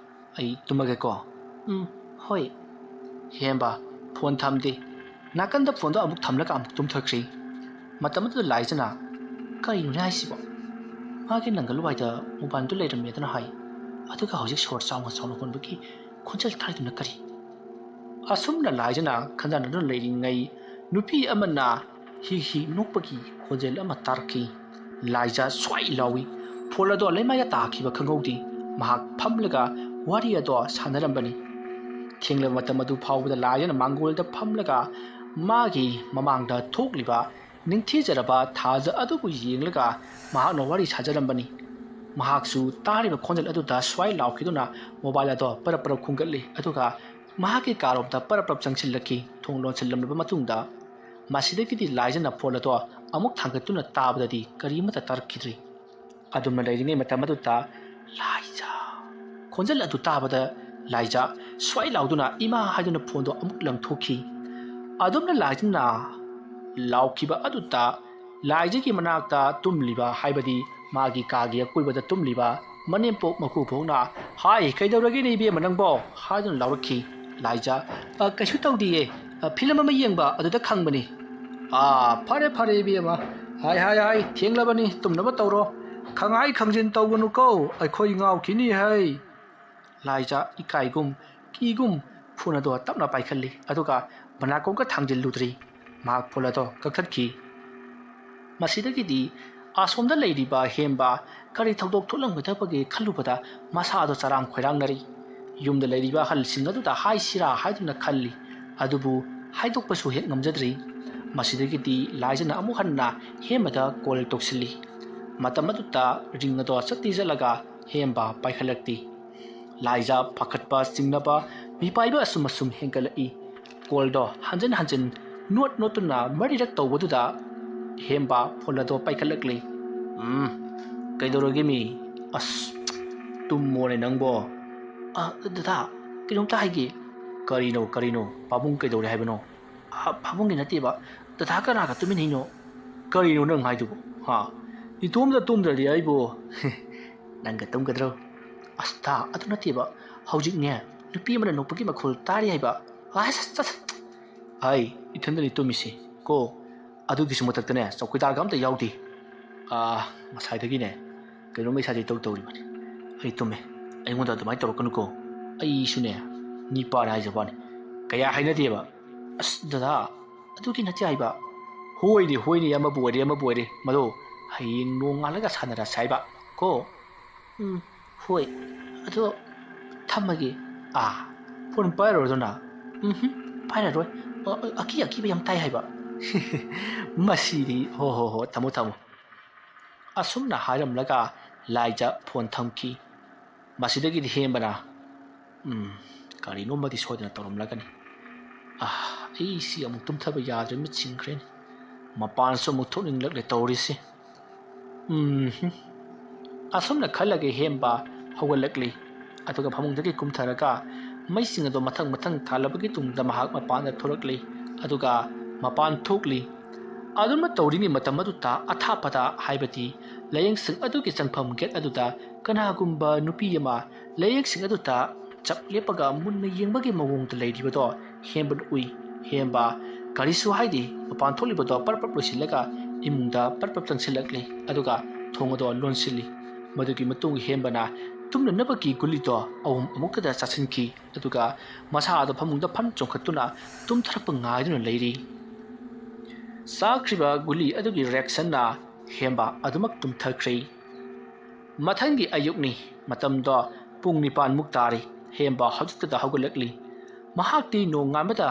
ꯑꯩ ꯇꯨꯝꯃꯒꯦꯀꯣ"꯫ "ꯎꯝ, ꯍꯣꯏ"꯫ ꯍꯦꯝꯕ ꯐꯣꯟ ꯊꯝꯗꯦ꯫ ꯅꯥꯀꯟꯗ ꯐꯣꯟꯗꯣ ꯑꯃꯨꯛ ꯊꯝꯂꯒ ꯑꯃꯨꯛ ꯇꯨꯝꯊꯈ꯭ꯔꯦ꯫ ꯃꯇꯝ ꯑꯗꯨꯗ ꯂꯥꯏꯖꯅ, "ꯀꯔꯤꯅꯣꯅꯦ ꯍꯥꯏꯁꯤꯕꯣ? ꯃꯥꯒꯤ ꯅꯪꯒꯜ ꯋꯥꯏꯗ ꯃꯣꯕꯥꯏꯜꯗꯨ ꯂꯩꯔꯝꯃꯦꯗꯅ ꯍꯥꯏ, ꯑꯗꯨꯒ ꯍꯧꯖꯤꯛ ꯁꯣꯔ ꯆꯥꯎꯅ ꯆꯥꯎꯅ ꯍꯣꯟꯕꯒꯤ ꯈꯣꯟꯖꯦꯜ ꯇꯥꯔꯤꯗꯨꯅ ꯀꯔꯤ?" ꯑꯁꯨꯝꯅ ꯂꯥꯏꯖꯅ ꯈꯟꯖꯥꯟꯅꯗꯨꯅ ꯂꯩꯔꯤꯉꯩ, ꯅꯨꯄꯤ ꯑꯃꯅ ꯍꯤ ꯍꯤ ꯅꯣꯛꯄꯒꯤ ꯈꯣꯟꯖꯦꯜ ꯑꯃ ꯇꯥꯔꯛꯈꯤ꯫ ꯂꯥꯏꯖ ꯁ꯭ꯋꯥꯏ ꯂꯥꯎꯏ꯫ ꯐꯣꯟ ꯑꯗꯣ ꯂꯩꯃꯥꯏꯗ ꯇꯥꯈꯤꯕ ꯈꯪꯍꯧꯗꯦ꯫ ꯃꯍꯥꯛ ꯐꯝꯂꯒ ꯋꯥꯔꯤ ꯑꯗꯣ ꯁꯥꯟꯅꯔꯝꯕꯅꯤ꯫ ꯊꯦꯡꯂꯕ ꯃꯇꯝ ꯑꯗꯨ ꯐꯥꯎꯕꯗ ꯂꯥꯏꯖꯅ ꯃꯥꯡꯒꯣꯜꯗ ꯐꯝꯂꯒ ꯃꯥꯒꯤ ꯃꯃꯥꯡꯗ ꯊꯣꯛꯂꯤꯕ ꯅꯤꯡꯊꯤꯖꯔꯕ ꯊꯥꯖ ꯑꯗꯨꯕꯨ ꯌꯦꯡꯂꯒ ꯃꯍꯥꯛꯅ ꯋꯥꯔꯤ ꯁꯥꯖꯔꯝꯕꯅꯤ꯫ ꯃꯍꯥꯛꯁꯨ ꯇꯥꯔꯤꯕ ꯈꯣꯟꯖꯦꯜ ꯑꯗꯨꯗ ꯁ꯭ꯋꯥꯏ ꯂꯥꯎꯈꯤꯗꯨꯅ ꯃꯣꯕꯥꯏꯜ ꯑꯗꯣ ꯄꯔꯞ ꯄꯔꯞ ꯈꯨꯝꯒꯠꯂꯤ, ꯑꯗꯨꯒ ꯃꯍꯥꯛꯀꯤ ꯀꯥꯔꯣꯝꯗ ꯄꯔꯞ ꯄꯔꯞ ꯆꯪꯁꯤꯜꯂꯛꯈꯤ꯫ ꯊꯣꯡ ꯂꯣꯟꯁꯤꯜꯂꯝꯂꯕ ꯃꯇꯨꯡꯗ ꯃꯁꯤꯗꯒꯤꯗꯤ ꯂꯥꯏꯖꯅ ꯐꯣꯟ ꯑꯗꯣ ꯑꯃꯨꯛ ꯊꯥꯡꯒꯠꯇꯨꯅ ꯇꯥꯕꯗꯗꯤ ꯀꯔꯤꯃꯠꯇ ꯇꯥꯔꯛꯈꯤꯗ꯭ꯔꯤ꯫ ꯑꯗꯨꯝꯅ ꯂꯩꯔꯤꯉꯩ ꯃꯇꯝ ꯑꯗꯨꯗ ꯂꯥꯏꯖ ꯈꯣꯟꯖꯦꯜ ꯑꯗꯨ ꯇꯥꯕꯗ ꯂꯥꯏꯖ ꯁ꯭ꯋꯥꯏ ꯂꯥꯎꯗꯨꯅ "ꯏꯃꯥ" ꯍꯥꯏꯗꯨꯅ ꯐꯣꯟꯗꯣ ꯑꯃꯨꯛ ꯂꯪꯊꯣꯛꯈꯤ꯫ ꯑꯗꯨꯝꯅ ꯂꯥꯏꯖꯅ ꯂꯥꯎꯈꯤꯕ ꯑꯗꯨꯗ ꯂꯥꯏꯖꯒꯤ ꯃꯅꯥꯛꯇ ꯇꯨꯝꯂꯤꯕ, ꯍꯥꯏꯕꯗꯤ ꯃꯥꯒꯤ ꯀꯥꯒꯤ ꯑꯀꯣꯏꯕꯗ ꯇꯨꯝꯂꯤꯕ ꯃꯅꯦꯝꯄꯣꯛ ꯃꯀꯨꯕꯣꯛꯅ, "ꯍꯥꯏ, ꯀꯩꯗꯧꯔꯒꯦꯅꯦ ꯏꯕꯦꯝꯃ ꯅꯪꯕꯣ?" ꯍꯥꯏꯗꯨꯅ ꯂꯥꯎꯔꯛꯈꯤ꯫ ꯂꯥꯏꯖ, "ꯑ, ꯀꯩꯁꯨ ꯇꯧꯗꯤꯌꯦ, ꯑ, ꯐꯤꯂꯝ ꯑꯃ ꯌꯦꯡꯕ ꯑꯗꯨꯗ ꯈꯪꯕꯅꯤ꯫" "ꯑꯥ, ꯐꯔꯦ ꯐꯔꯦ ꯏꯕꯦꯝꯃ, ꯍꯥꯏ ꯍꯥꯏ ꯍꯥꯏ, ꯊꯦꯡꯂꯕꯅꯤ, ꯇꯨꯝꯅꯕ ꯇꯧꯔꯣ꯫ ꯈꯪꯍꯥꯏ ꯈꯪꯖꯤꯟ ꯇꯧꯒꯅꯨꯀꯣ, ꯑꯩꯈꯣꯏ ꯉꯥꯎꯈꯤꯅꯤ ꯍꯩ꯫" ꯂꯥꯏꯖ ꯏꯀꯥꯏꯒꯨꯝ ꯀꯤꯒꯨꯝ ꯐꯣꯟ ꯑꯗꯣ ꯇꯞꯅ ꯄꯥꯏꯈꯠꯂꯤ, ꯑꯗꯨꯒ ꯃꯅꯥꯀꯣꯡꯒ ꯊꯥꯡꯖꯤꯜꯂꯨꯗ꯭ꯔꯤ꯫ ꯃꯍꯥꯛ ꯐꯣꯟ ꯑꯗꯣ ꯀꯛꯊꯠꯈꯤ꯫ ꯃꯁꯤꯗꯒꯤꯗꯤ ꯑꯁꯣꯝꯗ ꯂꯩꯔꯤꯕ ꯍꯦꯝꯕ ꯀꯔꯤ ꯊꯧꯗꯣꯛ ꯊꯣꯛꯂꯝꯒꯗꯕꯒꯦ ꯈꯜꯂꯨꯕꯗ ꯃꯁꯥꯗꯣ ꯆꯔꯥꯡ ꯈꯣꯏꯔꯥꯡꯅꯔꯤ꯫ ꯌꯨꯝꯗ ꯂꯩꯔꯤꯕ ꯑꯍꯜꯁꯤꯡ ꯑꯗꯨꯗ ꯍꯥꯏꯁꯤꯔꯥ ꯍꯥꯏꯗꯨꯅ ꯈꯜꯂꯤ, ꯑꯗꯨꯕꯨ ꯍꯥꯏꯗꯣꯛꯄꯁꯨ ꯍꯦꯛ ꯉꯝꯖꯗ꯭ꯔꯤ꯫ ꯃꯁꯤꯗꯒꯤꯗꯤ ꯂꯥꯏꯖꯅ ꯑꯃꯨꯛ ꯍꯟꯅ ꯍꯦꯝꯕꯗ ꯀꯣꯜ ꯇꯧꯁꯤꯜꯂꯤ꯫ ꯃꯇꯝ ꯑꯗꯨꯗ ꯔꯤꯡ ꯑꯗꯣ ꯆꯠꯇꯤ ꯆꯠꯂꯒ ꯍꯦꯝꯕ ꯄꯥꯏꯈꯠꯂꯛꯇꯦ꯫ ꯂꯥꯏꯖ ꯄꯥꯈꯠꯄ, ꯆꯤꯡꯅꯕ, ꯃꯤꯄꯥꯏꯕ ꯑꯁꯨꯝ ꯑꯁꯨꯝ ꯍꯦꯟꯒꯠꯂꯛꯏ꯫ ꯀꯣꯜꯗꯣ ꯍꯟꯖꯤꯟ ꯍꯟꯖꯤꯟ ꯅꯣꯠ ꯅꯣꯠꯇꯨꯅ ꯃꯔꯤꯔꯛ ꯇꯧꯕꯗꯨꯗ ꯍꯦꯝꯕ ꯐꯣꯟ ꯑꯗꯣ ꯄꯥꯏꯈꯠꯂꯛꯂꯤ꯫ "ꯎꯝ, ꯀꯩꯗꯧꯔꯒꯦ ꯃꯤ? ꯑꯁ, ꯇꯨꯝꯃꯣꯅꯦ ꯅꯪꯕꯣ꯫" "ꯑ, ꯗꯗꯥ, ꯀꯩꯅꯣꯝꯇ ꯍꯥꯏꯒꯦ꯫" "ꯀꯔꯤꯅꯣ, ꯀꯔꯤꯅꯣ? ꯄꯥꯕꯨꯡ ꯀꯩꯗꯧꯔꯦ ꯍꯥꯏꯕꯅꯣ?" "ꯑ, ꯄꯥꯕꯨꯡꯒꯤ ꯅꯠꯇꯦꯕ, ꯗꯗꯥ ꯀꯅꯥꯒ ꯇꯨꯃꯤꯟꯅꯩꯅꯣ?" "ꯀꯔꯤꯅꯣ ꯅꯪ ꯍꯥꯏꯗꯨꯕꯣ? ꯍꯥ? ꯏꯇꯣꯝꯗ ꯇꯨꯝꯗ꯭ꯔꯗꯤ ꯑꯩꯕꯨ ꯅꯪꯒ ꯇꯨꯝꯒꯗ꯭ꯔꯣ?" "ꯑꯁ ꯗꯥ, ꯑꯗꯨ ꯅꯠꯇꯦꯕ, ꯍꯧꯖꯤꯛꯅꯦ ꯅꯨꯄꯤ ꯑꯃꯅ ꯅꯣꯛꯄꯒꯤ ꯃꯈꯣꯜ ꯇꯥꯔꯤ ꯍꯥꯏꯕ꯫" "ꯑꯁ, ꯑꯁ, ꯑꯁ, ꯍꯥꯏ, ꯏꯊꯟꯗꯅꯤ ꯇꯨꯝꯃꯤꯁꯤ ꯀꯣ꯫ ꯑꯗꯨꯒꯤꯁꯨ ꯃꯊꯛꯇꯅꯦ, ꯆꯧꯀꯤꯗꯥꯔꯒ ꯑꯝꯇ ꯌꯥꯎꯗꯦ꯫ ꯑꯥ, ꯉꯁꯥꯏꯗꯒꯤꯅꯦ ꯀꯩꯅꯣꯝꯃ ꯏꯁꯥꯁꯦ ꯏꯇꯧ ꯇꯧꯔꯤꯕꯅꯤ꯫ ꯑꯩ ꯇꯨꯝꯃꯦ꯫ ꯑꯩꯉꯣꯟꯗ ꯑꯗꯨꯃꯥꯏꯅ ꯇꯧꯔꯛꯀꯅꯨꯀꯣ꯫ ꯑꯩꯁꯨꯅꯦ ꯅꯤꯄꯥꯅꯦ ꯍꯥꯏꯖꯕ ꯋꯥꯅꯤ꯫ ꯀꯌꯥ ꯍꯩꯅꯗꯦꯕ꯫ ꯑꯁ ꯗꯗꯥ, ꯑꯗꯨꯒꯤ ꯅꯠꯇꯦ ꯍꯥꯏꯕ꯫ ꯍꯣꯏꯅꯦ, ꯍꯣꯏꯅꯦ, ꯑꯃꯕꯨ ꯑꯣꯏꯔꯦ, ꯑꯃꯕꯨ ꯑꯣꯏꯔꯦ꯫ ꯃꯗꯣ ꯍꯌꯦꯡ ꯅꯣꯡꯉꯥꯜꯂꯒ ꯁꯥꯟꯅꯔꯁꯦ ꯍꯥꯏꯕ ꯀꯣ꯫ ꯎꯝ, ꯍꯣꯏ꯫ ꯑꯗꯣ ꯊꯝꯃꯒꯦ꯫ ꯑꯥ, ꯐꯣꯟ ꯄꯥꯏꯔꯨꯔꯗꯨꯅ? ꯎꯝ, ꯄꯥꯏꯔꯔꯣꯏ꯫ ꯑ, ꯑ, ꯑꯀꯤ ꯑꯀꯤꯕ ꯌꯥꯝ ꯇꯥꯏ ꯍꯥꯏꯕ꯫ ꯃꯁꯤꯗꯤ꯫ ꯍꯣ, ꯍꯣ, ꯍꯣ, ꯊꯝꯃꯣ, ꯊꯝꯃꯣ꯫ ꯑꯁꯨꯝꯅ ꯍꯥꯏꯔꯝꯂꯒ ꯂꯥꯏꯖ ꯐꯣꯟ ꯊꯝꯈꯤ꯫ ꯃꯁꯤꯗꯒꯤꯗꯤ ꯍꯦꯝꯕꯅ, "ꯎꯝ, ꯀꯔꯤꯅꯣꯃꯗꯤ ꯁꯣꯏꯗꯅ ꯇꯧꯔꯝꯂꯒꯅꯤ꯫ ꯑꯥ, ꯑꯩꯁꯤ ꯑꯃꯨꯛ ꯇꯨꯝꯊꯕ ꯌꯥꯗ꯭ꯔꯦ, ꯃꯤꯠ ꯁꯤꯡꯈ꯭ꯔꯦꯅꯦ꯫ ꯃꯄꯥꯟꯁꯨ ꯑꯃꯨꯛ ꯊꯣꯛꯅꯤꯡꯂꯛꯂꯦ ꯇꯧꯔꯤꯁꯤ꯫ ꯎꯝ." ꯑꯁꯨꯝꯅ ꯈꯜꯂꯒ ꯍꯦꯝꯕ ꯍꯧꯒꯠꯂꯛꯂꯤ꯫ ꯑꯗꯨꯒ ꯐꯃꯨꯡꯗꯒꯤ ꯀꯨꯝꯊꯔꯒ ꯃꯩꯁꯤꯡ ꯑꯗꯨ ꯃꯊꯪ ꯃꯊꯪ ꯊꯥꯜꯂꯕꯒꯤ ꯇꯨꯡꯗ ꯃꯍꯥꯛ ꯃꯄꯥꯟꯗ ꯊꯣꯛꯂꯛꯂꯤ꯫ ꯑꯗꯨꯒ ꯃꯄꯥꯟ ꯊꯣꯛꯂꯤ꯫ ꯑꯗꯨꯝꯅ ꯇꯧꯔꯤꯉꯩ ꯃꯇꯝ ꯑꯗꯨꯗ ꯑꯊꯥꯞꯄꯗ, ꯍꯥꯏꯕꯗꯤ ꯂꯥꯏꯌꯦꯡꯁꯪ ꯑꯗꯨꯒꯤ ꯆꯪꯐꯝ ꯒꯦꯠ ꯑꯗꯨꯗ ꯀꯅꯥꯒꯨꯝꯕ ꯅꯨꯄꯤ ꯑꯃ ꯂꯥꯏꯌꯦꯡꯁꯪ ꯑꯗꯨꯗ ꯆꯞ ꯂꯦꯞꯄꯒ ꯃꯨꯟꯅ ꯌꯦꯡꯕꯒꯤ ꯃꯑꯣꯡꯗ ꯂꯩꯔꯤꯕꯗꯣ ꯍꯦꯝꯕꯅ ꯎꯏ꯫ ꯍꯦꯝꯕ ꯀꯔꯤꯁꯨ ꯍꯥꯏꯗꯦ, ꯃꯄꯥꯟ ꯊꯣꯛꯂꯤꯕꯗꯣ ꯄꯔꯞ ꯄꯔꯞ ꯂꯣꯏꯁꯤꯜꯂꯒ ꯏꯃꯨꯡꯗ ꯄꯔꯞ ꯄꯔꯞ ꯆꯪꯁꯤꯜꯂꯛꯂꯤ꯫ ꯑꯗꯨꯒ ꯊꯣꯡ ꯑꯗꯣ ꯂꯣꯟꯁꯤꯜꯂꯤ꯫ ꯃꯗꯨꯒꯤ ꯃꯇꯨꯡ ꯍꯦꯝꯕꯅ ꯇꯨꯝꯅꯅꯕꯒꯤ ꯒꯨꯂꯤꯗꯣ ꯑꯍꯨꯝ ꯑꯃꯨꯛꯀꯗ ꯆꯥꯁꯤꯟꯈꯤ꯫ ꯑꯗꯨꯒ ꯃꯁꯥ ꯑꯗꯣ ꯐꯃꯨꯡꯗ ꯐꯟ ꯆꯣꯡꯈꯠꯇꯨꯅ ꯇꯨꯝꯊꯔꯛꯄ ꯉꯥꯏꯗꯨꯅ ꯂꯩꯔꯤ꯫ ꯆꯥꯈ꯭ꯔꯤꯕ ꯒꯨꯂꯤ ꯑꯗꯨꯒꯤ ꯔꯤꯌꯦꯛꯁꯟꯅ ꯍꯦꯝꯕ ꯑꯗꯨꯃꯛ ꯇꯨꯝꯊꯈ꯭ꯔꯦ꯫ ꯃꯊꯪꯒꯤ ꯑꯌꯨꯛꯅꯤ꯫ ꯃꯇꯝꯗꯣ ꯄꯨꯡ ꯅꯤꯄꯥꯟꯃꯨꯛ ꯇꯥꯔꯤ꯫ ꯍꯦꯝꯕ ꯍꯧꯖꯤꯛꯇꯗ ꯍꯧꯒꯠꯂꯛꯂꯤ꯫ ꯃꯍꯥꯛꯇꯤ ꯅꯣꯡꯉꯥꯟꯕꯗ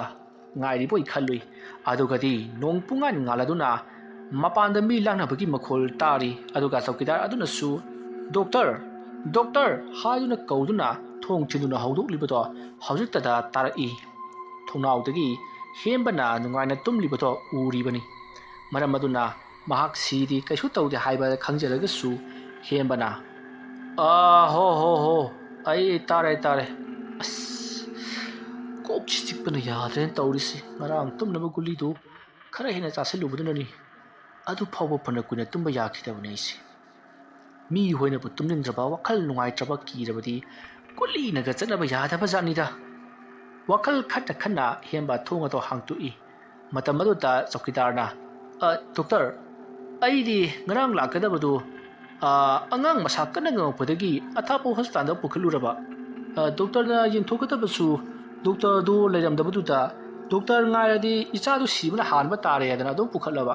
ꯉꯥꯏꯔꯤꯕꯣꯏ ꯈꯜꯂꯨꯏ꯫ ꯑꯗꯨꯒꯗꯤ ꯅꯣꯡ ꯄꯨꯡꯉꯥꯟ ꯉꯥꯜꯂꯗꯨꯅ ꯃꯄꯥꯟꯗ ꯃꯤ ꯂꯥꯡꯅꯕꯒꯤ ꯃꯈꯣꯜ ꯇꯥꯔꯤ꯫ ꯑꯗꯨꯒ ꯆꯧꯀꯤꯗꯥꯔ ꯑꯗꯨꯅꯁꯨ, "ꯗꯣꯛꯇꯔ, ꯗꯣꯛꯇꯔ" ꯍꯥꯏꯗꯨꯅ ꯀꯧꯗꯨꯅ ꯊꯣꯡ ꯊꯤꯟꯗꯨꯅ ꯍꯧꯗꯣꯛꯂꯤꯕꯗꯣ ꯍꯧꯖꯤꯛꯇꯗ ꯇꯥꯔꯛꯏ꯫ ꯊꯣꯡꯅꯥꯎꯗꯒꯤ ꯍꯦꯝꯕꯅ ꯅꯨꯡꯉꯥꯏꯅ ꯇꯨꯝꯂꯤꯕꯗꯣ ꯎꯔꯤꯕꯅꯤ꯫ ꯃꯔꯝ ꯑꯗꯨꯅ ꯃꯍꯥꯛ ꯁꯤꯗꯤ ꯀꯩꯁꯨ ꯇꯧꯗꯦ ꯍꯥꯏꯕ ꯈꯪꯖꯔꯒꯁꯨ ꯍꯦꯝꯕꯅ, "ꯑꯥ, ꯍꯣ, ꯍꯣ, ꯍꯣ, ꯑꯩ ꯇꯥꯔꯦ, ꯇꯥꯔꯦ꯫ ꯑꯁ, ꯀꯣꯛꯁꯤ ꯆꯤꯛꯄꯅ ꯌꯥꯗ꯭ꯔꯦꯅ ꯇꯧꯔꯤꯁꯤ꯫ ꯉꯔꯥꯡ ꯇꯨꯝꯅꯕ ꯒꯨꯂꯤꯗꯨ ꯈꯔ ꯍꯦꯟꯅ ꯆꯥꯁꯤꯜꯂꯨꯕꯗꯨꯅꯅꯤ꯫ ꯑꯗꯨ ꯐꯥꯎꯕ ꯐꯅ ꯀꯨꯏꯅ ꯇꯨꯝꯕ ꯌꯥꯈꯤꯗꯕꯅꯤ ꯑꯩꯁꯦ꯫ ꯃꯤ ꯍꯣꯏꯅꯕꯨ ꯇꯨꯝꯅꯤꯡꯗ꯭ꯔꯕ, ꯋꯥꯈꯜ ꯅꯨꯡꯉꯥꯏꯇ꯭ꯔꯕ, ꯀꯤꯔꯕꯗꯤ ꯒꯨꯂꯤꯅꯒ ꯆꯠꯅꯕ ꯌꯥꯗꯕ ꯖꯥꯠꯅꯤꯗ꯫ ꯋꯥꯈꯜ ꯈꯟꯅ ꯈꯟꯅ ꯍꯦꯝꯕ ꯊꯣꯡ ꯑꯗꯨ ꯍꯥꯡꯇꯣꯛꯏ꯫ ꯃꯇꯝ ꯑꯗꯨꯗ ꯆꯧꯀꯤꯗꯥꯔꯅ, "ꯑ, ꯗꯣꯛꯇꯔ, ꯑꯩꯗꯤ ꯉꯔꯥꯡ ꯂꯥꯛꯀꯗꯕꯗꯨ, ꯑ, ꯑꯉꯥꯡ ꯃꯁꯥ ꯀꯟꯅ ꯉꯝꯃꯛꯄꯗꯒꯤ ꯑꯊꯥꯞꯄ ꯍꯣꯁꯄꯤꯇꯥꯜꯗ ꯄꯨꯈꯠꯂꯨꯔꯕ꯫ ꯑ, ꯗꯣꯛꯇꯔꯅ ꯌꯦꯡꯊꯣꯛꯀꯗꯕꯁꯨ ꯗꯣꯛꯇꯔꯗꯨ ꯂꯩꯔꯝꯗꯕꯗꯨꯗ ꯗꯣꯛꯇꯔ ꯉꯥꯏꯔꯗꯤ ꯏꯆꯥꯗꯨ ꯁꯤꯕꯅ ꯍꯥꯟꯕ ꯇꯥꯔꯦ" ꯍꯥꯏꯗꯅ ꯑꯗꯨꯝ ꯄꯨꯈꯠꯂꯕ꯫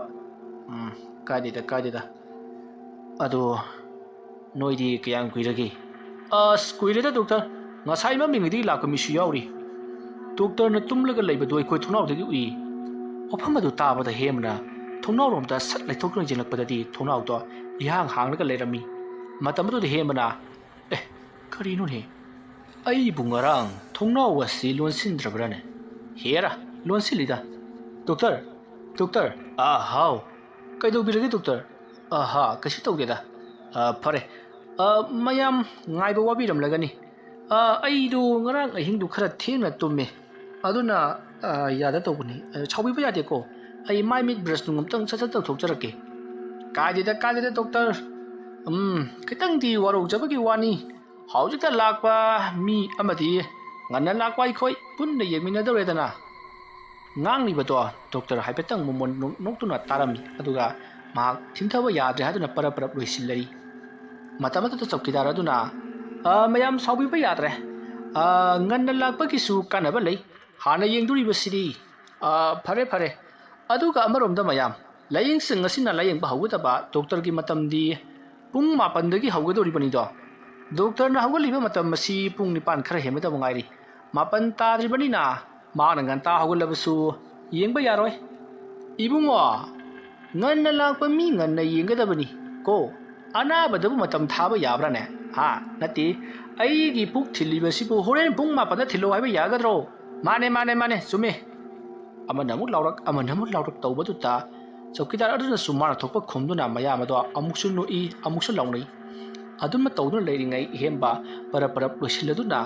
"ꯎꯝ, ꯀꯥꯏꯗꯦꯗ, ꯀꯥꯏꯗꯦꯗ꯫ ꯑꯗꯣ ꯅꯣꯏꯗꯤ ꯀꯌꯥꯝ ꯀꯨꯏꯔꯒꯦ?" "ꯑꯁ, ꯀꯨꯏꯔꯦꯗ ꯗꯣꯛꯇꯔ꯫ ꯉꯁꯥꯏ ꯃꯝꯃꯤꯉꯩꯗꯒꯤ ꯂꯥꯛꯄ ꯃꯤꯁꯨ ꯌꯥꯎꯔꯤ꯫ ꯗꯣꯛꯇꯔꯅ ꯇꯨꯝꯂꯒ ꯂꯩꯕꯗꯨ ꯑꯩꯈꯣꯏ ꯊꯣꯡꯅꯥꯎꯗꯒꯤ ꯎꯏ꯫" ꯋꯥꯐꯝ ꯑꯗꯨ ꯇꯥꯕꯗ ꯍꯦꯝꯕꯅ ꯊꯣꯡꯅꯥꯎꯔꯣꯝꯗ ꯁꯠ ꯂꯩꯊꯣꯛꯇꯨꯅ ꯌꯦꯡꯂꯛꯄꯗꯗꯤ ꯊꯣꯡꯅꯥꯎꯗꯣ ꯏꯍꯥꯡ ꯍꯥꯡꯂꯒ ꯂꯩꯔꯝꯃꯤ꯫ ꯃꯇꯝ ꯑꯗꯨꯗ ꯍꯦꯝꯕꯅ, "ꯑꯦ, ꯀꯔꯤꯅꯣꯅꯦ? ꯑꯩꯕꯨ ꯉꯔꯥꯡ ꯊꯣꯡꯅꯥꯎ ꯑꯁꯤ ꯂꯣꯟꯁꯤꯟꯗ꯭ꯔꯕ꯭ꯔꯥꯅꯦ? ꯍꯦꯔꯥ, ꯂꯣꯟꯁꯤꯜꯂꯤꯗ꯫ ꯗꯣꯛꯇꯔ, ꯗꯣꯛꯇꯔ, ꯑꯥ, ꯍꯥꯎ꯫ ꯀꯩꯗꯧꯕꯤꯔꯒꯦ ꯗꯣꯛꯇꯔ?" "ꯑꯥ, ꯍꯥ, ꯀꯩꯁꯨ ꯇꯧꯗꯦꯗ꯫ ꯑꯥ, ꯐꯔꯦ꯫ ꯑꯥ, ꯃꯌꯥꯝ ꯉꯥꯏꯕ ꯋꯥꯕꯤꯔꯝꯂꯒꯅꯤ꯫ ꯑꯥ, ꯑꯩꯗꯨ ꯉꯔꯥꯡ ꯑꯍꯤꯡꯗꯨ ꯈꯔ ꯊꯦꯡꯅ ꯇꯨꯝꯃꯦ꯫ ꯑꯗꯨꯅ, ꯑꯥ, ꯌꯥꯗ ꯇꯧꯕꯅꯤ꯫ ꯑꯥ, ꯁꯥꯎꯕꯤꯕ ꯌꯥꯗꯦꯀꯣ꯫ ꯑꯩ ꯃꯥꯏ ꯃꯤꯠ ꯕ꯭ꯔꯁ ꯅꯨꯡ ꯑꯝꯇꯪ ꯁꯠ ꯁꯠ ꯇꯧꯊꯣꯛꯆꯔꯛꯀꯦ꯫" "ꯀꯥꯏꯗꯦꯗ, ꯀꯥꯏꯗꯦꯗ ꯗꯣꯛꯇꯔ꯫ ꯎꯝ, ꯈꯤꯇꯪꯗꯤ ꯋꯥꯔꯧꯖꯕꯒꯤ ꯋꯥꯅꯤ꯫ ꯍꯧꯖꯤꯛꯇ ꯂꯥꯛꯄ ꯃꯤ ꯑꯃꯗꯤ ꯉꯟꯅ ꯂꯥꯛꯄ ꯑꯩꯈꯣꯏ ꯄꯨꯟꯅ ꯌꯦꯡꯃꯤꯟꯅꯗꯧꯔꯦꯗꯅ꯫" ꯉꯥꯡꯂꯤꯕꯗꯣ ꯗꯣꯛꯇꯔ ꯍꯥꯏꯐꯦꯠꯇꯪ ꯃꯃꯣꯟ ꯅꯣꯛ-, ꯅꯣꯛꯇꯨꯅ ꯇꯥꯔꯝꯃꯤ꯫ ꯑꯗꯨꯒ ꯃꯍꯥꯛ ꯊꯤꯡꯊꯕ ꯌꯥꯗ꯭ꯔꯦ ꯍꯥꯏꯗꯨꯅ ꯄꯔꯞ ꯄꯔꯞ ꯂꯣꯏꯁꯤꯜꯂꯔꯤ꯫ ꯃꯇꯝ ꯑꯗꯨꯗ ꯆꯧꯀꯤꯗꯥꯔ ꯑꯗꯨꯅ, "ꯑ, ꯃꯌꯥꯝ ꯁꯥꯎꯕꯤꯕ ꯌꯥꯗ꯭ꯔꯦ꯫ ꯑ, ꯉꯟꯅ ꯂꯥꯛꯄꯒꯤꯁꯨ ꯀꯥꯟꯅꯕ ꯂꯩ꯫ ꯍꯥꯟꯅ ꯌꯦꯡꯗꯣꯔꯤꯕꯁꯤꯗꯤ꯫ ꯑ, ꯐꯔꯦ, ꯐꯔꯦ꯫ ꯑꯗꯨꯒ ꯑꯃꯔꯣꯝꯗ ꯃꯌꯥꯝ, ꯂꯥꯏꯌꯦꯡꯁꯪ ꯑꯁꯤꯅ ꯂꯥꯏꯌꯦꯡꯕ ꯍꯧꯒꯗꯕ ꯗꯣꯛꯇꯔꯒꯤ ꯃꯇꯝꯗꯤ ꯄꯨꯡ ꯃꯥꯄꯟꯗꯒꯤ ꯍꯧꯒꯗꯧꯔꯤꯕꯅꯤꯗꯣ꯫ ꯗꯣꯛꯇꯔꯅ ꯍꯧꯒꯠꯂꯤꯕ ꯃꯇꯝ ꯑꯁꯤ ꯄꯨꯡ ꯅꯤꯄꯥꯟ ꯈꯔ ꯍꯦꯟꯕꯗ ꯉꯥꯏꯔꯤ꯫ ꯃꯥꯄꯟ ꯇꯥꯗ꯭ꯔꯤꯕꯅꯤꯅ ꯃꯥꯅ ꯉꯟꯇꯥ ꯍꯧꯒꯠꯂꯕꯁꯨ ꯌꯦꯡꯕ ꯌꯥꯔꯣꯏ꯫" "ꯏꯕꯨꯡꯉꯣ, ꯉꯟꯅ ꯂꯥꯛꯄ ꯃꯤ ꯉꯟꯅ ꯌꯦꯡꯒꯗꯕꯅꯤ ꯀꯣ꯫ ꯑꯅꯥꯕꯗꯕꯨ ꯃꯇꯝ ꯊꯥꯕ ꯌꯥꯕ꯭ꯔꯥꯅꯦ? ꯍꯥ? ꯅꯠꯇꯦ, ꯑꯩꯒꯤ ꯄꯨꯛ ꯊꯤꯜꯂꯤꯕꯁꯤꯕꯨ ꯍꯣꯔꯦꯟ ꯄꯨꯡ ꯃꯥꯄꯟꯗ ꯊꯤꯜꯂꯣ ꯍꯥꯏꯕ ꯌꯥꯒꯗ꯭ꯔꯣ? ꯃꯥꯅꯦ, ꯃꯥꯅꯦ, ꯃꯥꯅꯦ, ꯆꯨꯝꯃꯦ꯫" ꯑꯃꯅ ꯑꯃꯨꯛ ꯂꯥꯎꯔꯛ, ꯑꯃꯅ ꯑꯃꯨꯛ ꯂꯥꯎꯔꯛ ꯇꯧꯕꯗꯨꯗ ꯆꯧꯀꯤꯗꯥꯔ ꯑꯗꯨꯅꯁꯨ ꯃꯥꯅ ꯊꯣꯛꯄ ꯈꯨꯝꯗꯨꯅ ꯃꯌꯥꯝ ꯑꯗꯣ ꯑꯃꯨꯛꯁꯨ ꯅꯣꯛꯏ, ꯑꯃꯨꯛꯁꯨ ꯂꯥꯎꯅꯩ꯫ ꯑꯗꯨꯝꯅ ꯇꯧꯗꯨꯅ ꯂꯩꯔꯤꯉꯩ ꯏꯍꯦꯝꯕ ꯄꯔꯞ ꯄꯔꯞ ꯂꯣꯏꯁꯤꯜꯂꯗꯨꯅ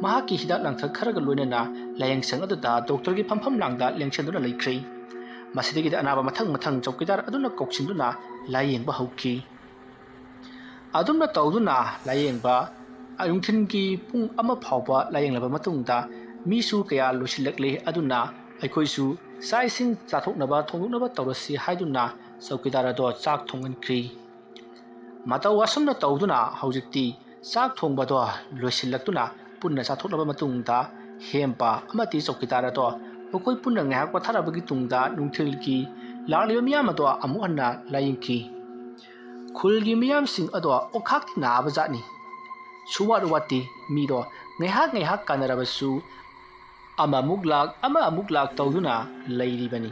ꯃꯍꯥꯛꯀꯤ ꯍꯤꯗꯥꯛ ꯂꯥꯡꯊꯛ ꯈꯔꯒ ꯂꯣꯏꯅꯅ ꯂꯥꯏꯌꯦꯡꯁꯪ ꯑꯗꯨꯗ ꯗꯣꯛꯇꯔꯒꯤ ꯐꯝꯐꯝ ꯂꯥꯡꯗ ꯂꯦꯡꯁꯤꯟꯗꯨꯅ ꯂꯩꯈ꯭ꯔꯦ꯫ ꯃꯁꯤꯗꯒꯤꯗꯤ ꯑꯅꯥꯕ ꯃꯊꯪ ꯃꯊꯪ ꯆꯧꯀꯤꯗꯥꯔ ꯑꯗꯨꯅ ꯀꯧꯁꯤꯟꯗꯨꯅ ꯂꯥꯏꯌꯦꯡꯕ ꯍꯧꯈꯤ꯫ ꯑꯗꯨꯝꯅ ꯇꯧꯗꯨꯅ ꯂꯥꯏꯌꯦꯡꯕ ꯅꯨꯡꯊꯤꯜꯒꯤ ꯄꯨꯡ ꯑꯃ ꯐꯥꯎꯕ ꯂꯥꯏꯌꯦꯡꯂꯕ ꯃꯇꯨꯡꯗ ꯃꯤꯁꯨ ꯀꯌꯥ ꯂꯣꯏꯁꯤꯜꯂꯛꯂꯦ, ꯑꯗꯨꯅ ꯑꯩꯈꯣꯏꯁꯨ ꯆꯥꯛ ꯏꯁꯤꯡ ꯆꯥꯊꯣꯛꯅꯕ, ꯊꯣꯡꯗꯣꯛꯅꯕ ꯇꯧꯔꯁꯤ ꯍꯥꯏꯗꯨꯅ ꯆꯧꯀꯤꯗꯥꯔ ꯑꯗꯣ ꯆꯥꯛ ꯊꯣꯡꯍꯟꯈ꯭ꯔꯤ꯫ ꯃꯇꯧ ꯑꯁꯨꯝꯅ ꯇꯧꯗꯨꯅ ꯍꯧꯖꯤꯛꯇꯤ ꯆꯥꯛ ꯊꯣꯡꯕꯗꯣ ꯂꯣꯏꯁꯤꯜꯂꯛꯇꯨꯅ ꯄꯨꯟꯅ ꯆꯥꯊꯣꯛꯂꯕ ꯃꯇꯨꯡꯗ, ꯍꯦꯝꯄꯥ ꯑꯃꯗꯤ ꯆꯧꯀꯤꯗꯥꯔ ꯑꯗꯣ ꯃꯈꯣꯏ ꯄꯨꯟꯅ ꯉꯥꯏꯍꯥꯛ ꯄꯣꯊꯥꯔꯕꯒꯤ ꯇꯨꯡꯗ ꯅꯨꯡꯊꯤꯜꯒꯤ ꯂꯥꯛꯂꯤꯕ ꯃꯤꯌꯥꯝ ꯑꯗꯣ ꯑꯃꯨꯛ ꯍꯟꯅ ꯂꯥꯌꯦꯡꯈꯤ꯫ ꯈꯨꯜꯒꯤ ꯃꯤꯌꯥꯝꯁꯤꯡ ꯑꯗꯣ ꯑꯣꯈꯥꯛꯇꯤ ꯅꯥꯕ ꯖꯥꯠꯅꯤ꯫ ꯁꯨꯋꯥꯠ ꯋꯥꯠꯇꯦ꯫ ꯃꯤꯗꯣ ꯉꯥꯏꯍꯥꯛ ꯉꯥꯏꯍꯥꯛ ꯀꯥꯟꯅꯔꯕꯁꯨ ꯑꯃꯃꯨꯛ ꯂꯥꯛ, ꯑꯃ ꯑꯃꯨꯛ ꯂꯥꯛ ꯇꯧꯗꯨꯅ ꯂꯩꯔꯤꯕꯅꯤ꯫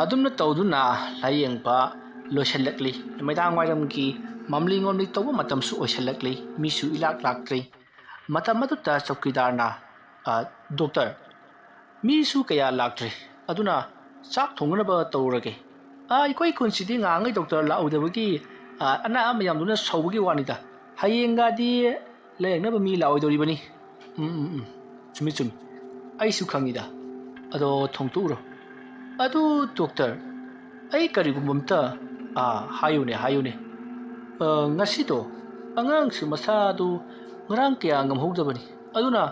ꯑꯗꯨꯝꯅ ꯇꯧꯗꯨꯅ ꯂꯥꯌꯦꯡꯕ ꯂꯣꯏꯁꯤꯜꯂꯛꯂꯤ꯫ ꯅꯨꯃꯤꯗꯥꯡ ꯋꯥꯏꯔꯝꯒꯤ ꯃꯝꯂꯤ ꯉꯣꯝꯂꯤ ꯇꯧꯕ ꯃꯇꯝꯁꯨ ꯑꯣꯏꯁꯤꯜꯂꯛꯂꯤ꯫ ꯃꯤꯁꯨ ꯏꯂꯥꯛ ꯂꯥꯛꯇ꯭ꯔꯤ꯫ ꯃꯇꯝ ꯑꯗꯨꯗ ꯆꯧꯀꯤꯗꯥꯔꯅ, "ꯑ, ꯗꯣꯛꯇꯔ, ꯃꯤꯁꯨ ꯀꯌꯥ ꯂꯥꯛꯇ꯭ꯔꯤ, ꯑꯗꯨꯅ ꯆꯥꯛ ꯊꯣꯡꯅꯅꯕ ꯇꯧꯔꯒꯦ꯫ ꯑ, ꯑꯩꯈꯣꯏ ꯈꯨꯟꯁꯤꯗꯤ ꯉꯍꯥꯟꯉꯩ ꯗꯣꯛꯇꯔ ꯂꯥꯛꯎꯗꯕꯒꯤ, ꯑ, ꯑꯅꯥ ꯃꯌꯥꯝꯗꯨꯅ ꯁꯧꯕꯒꯤ ꯋꯥꯅꯤꯗ꯫ ꯍꯌꯦꯡꯒꯗꯤ ꯂꯥꯌꯦꯡꯅꯕ ꯃꯤ ꯂꯥꯛꯑꯣꯏꯗꯧꯔꯤꯕꯅꯤ꯫" "ꯎꯝ, ꯎꯝ, ꯎꯝ, ꯆꯨꯝꯃꯤ, ꯆꯨꯝꯃꯤ꯫ ꯑꯩꯁꯨ ꯈꯪꯉꯤꯗ꯫ ꯑꯗꯣ ꯊꯣꯡꯇꯣꯛꯎꯔꯣ꯫ ꯑꯗꯨ ꯗꯣꯛꯇꯔ, ꯑꯩ ꯀꯔꯤꯒꯨꯝꯕ ꯑꯝꯇ, ꯑꯥ, ꯍꯥꯏꯌꯨꯅꯦ, ꯍꯥꯏꯌꯨꯅꯦ꯫ ꯑ, ꯉꯁꯤꯗꯣ ꯑꯉꯥꯡꯁꯨ ꯃꯁꯥꯗꯨ ꯉꯔꯥꯡ ꯀꯌꯥ ꯉꯝꯍꯧꯗꯕꯅꯤ꯫ ꯑꯗꯨꯅ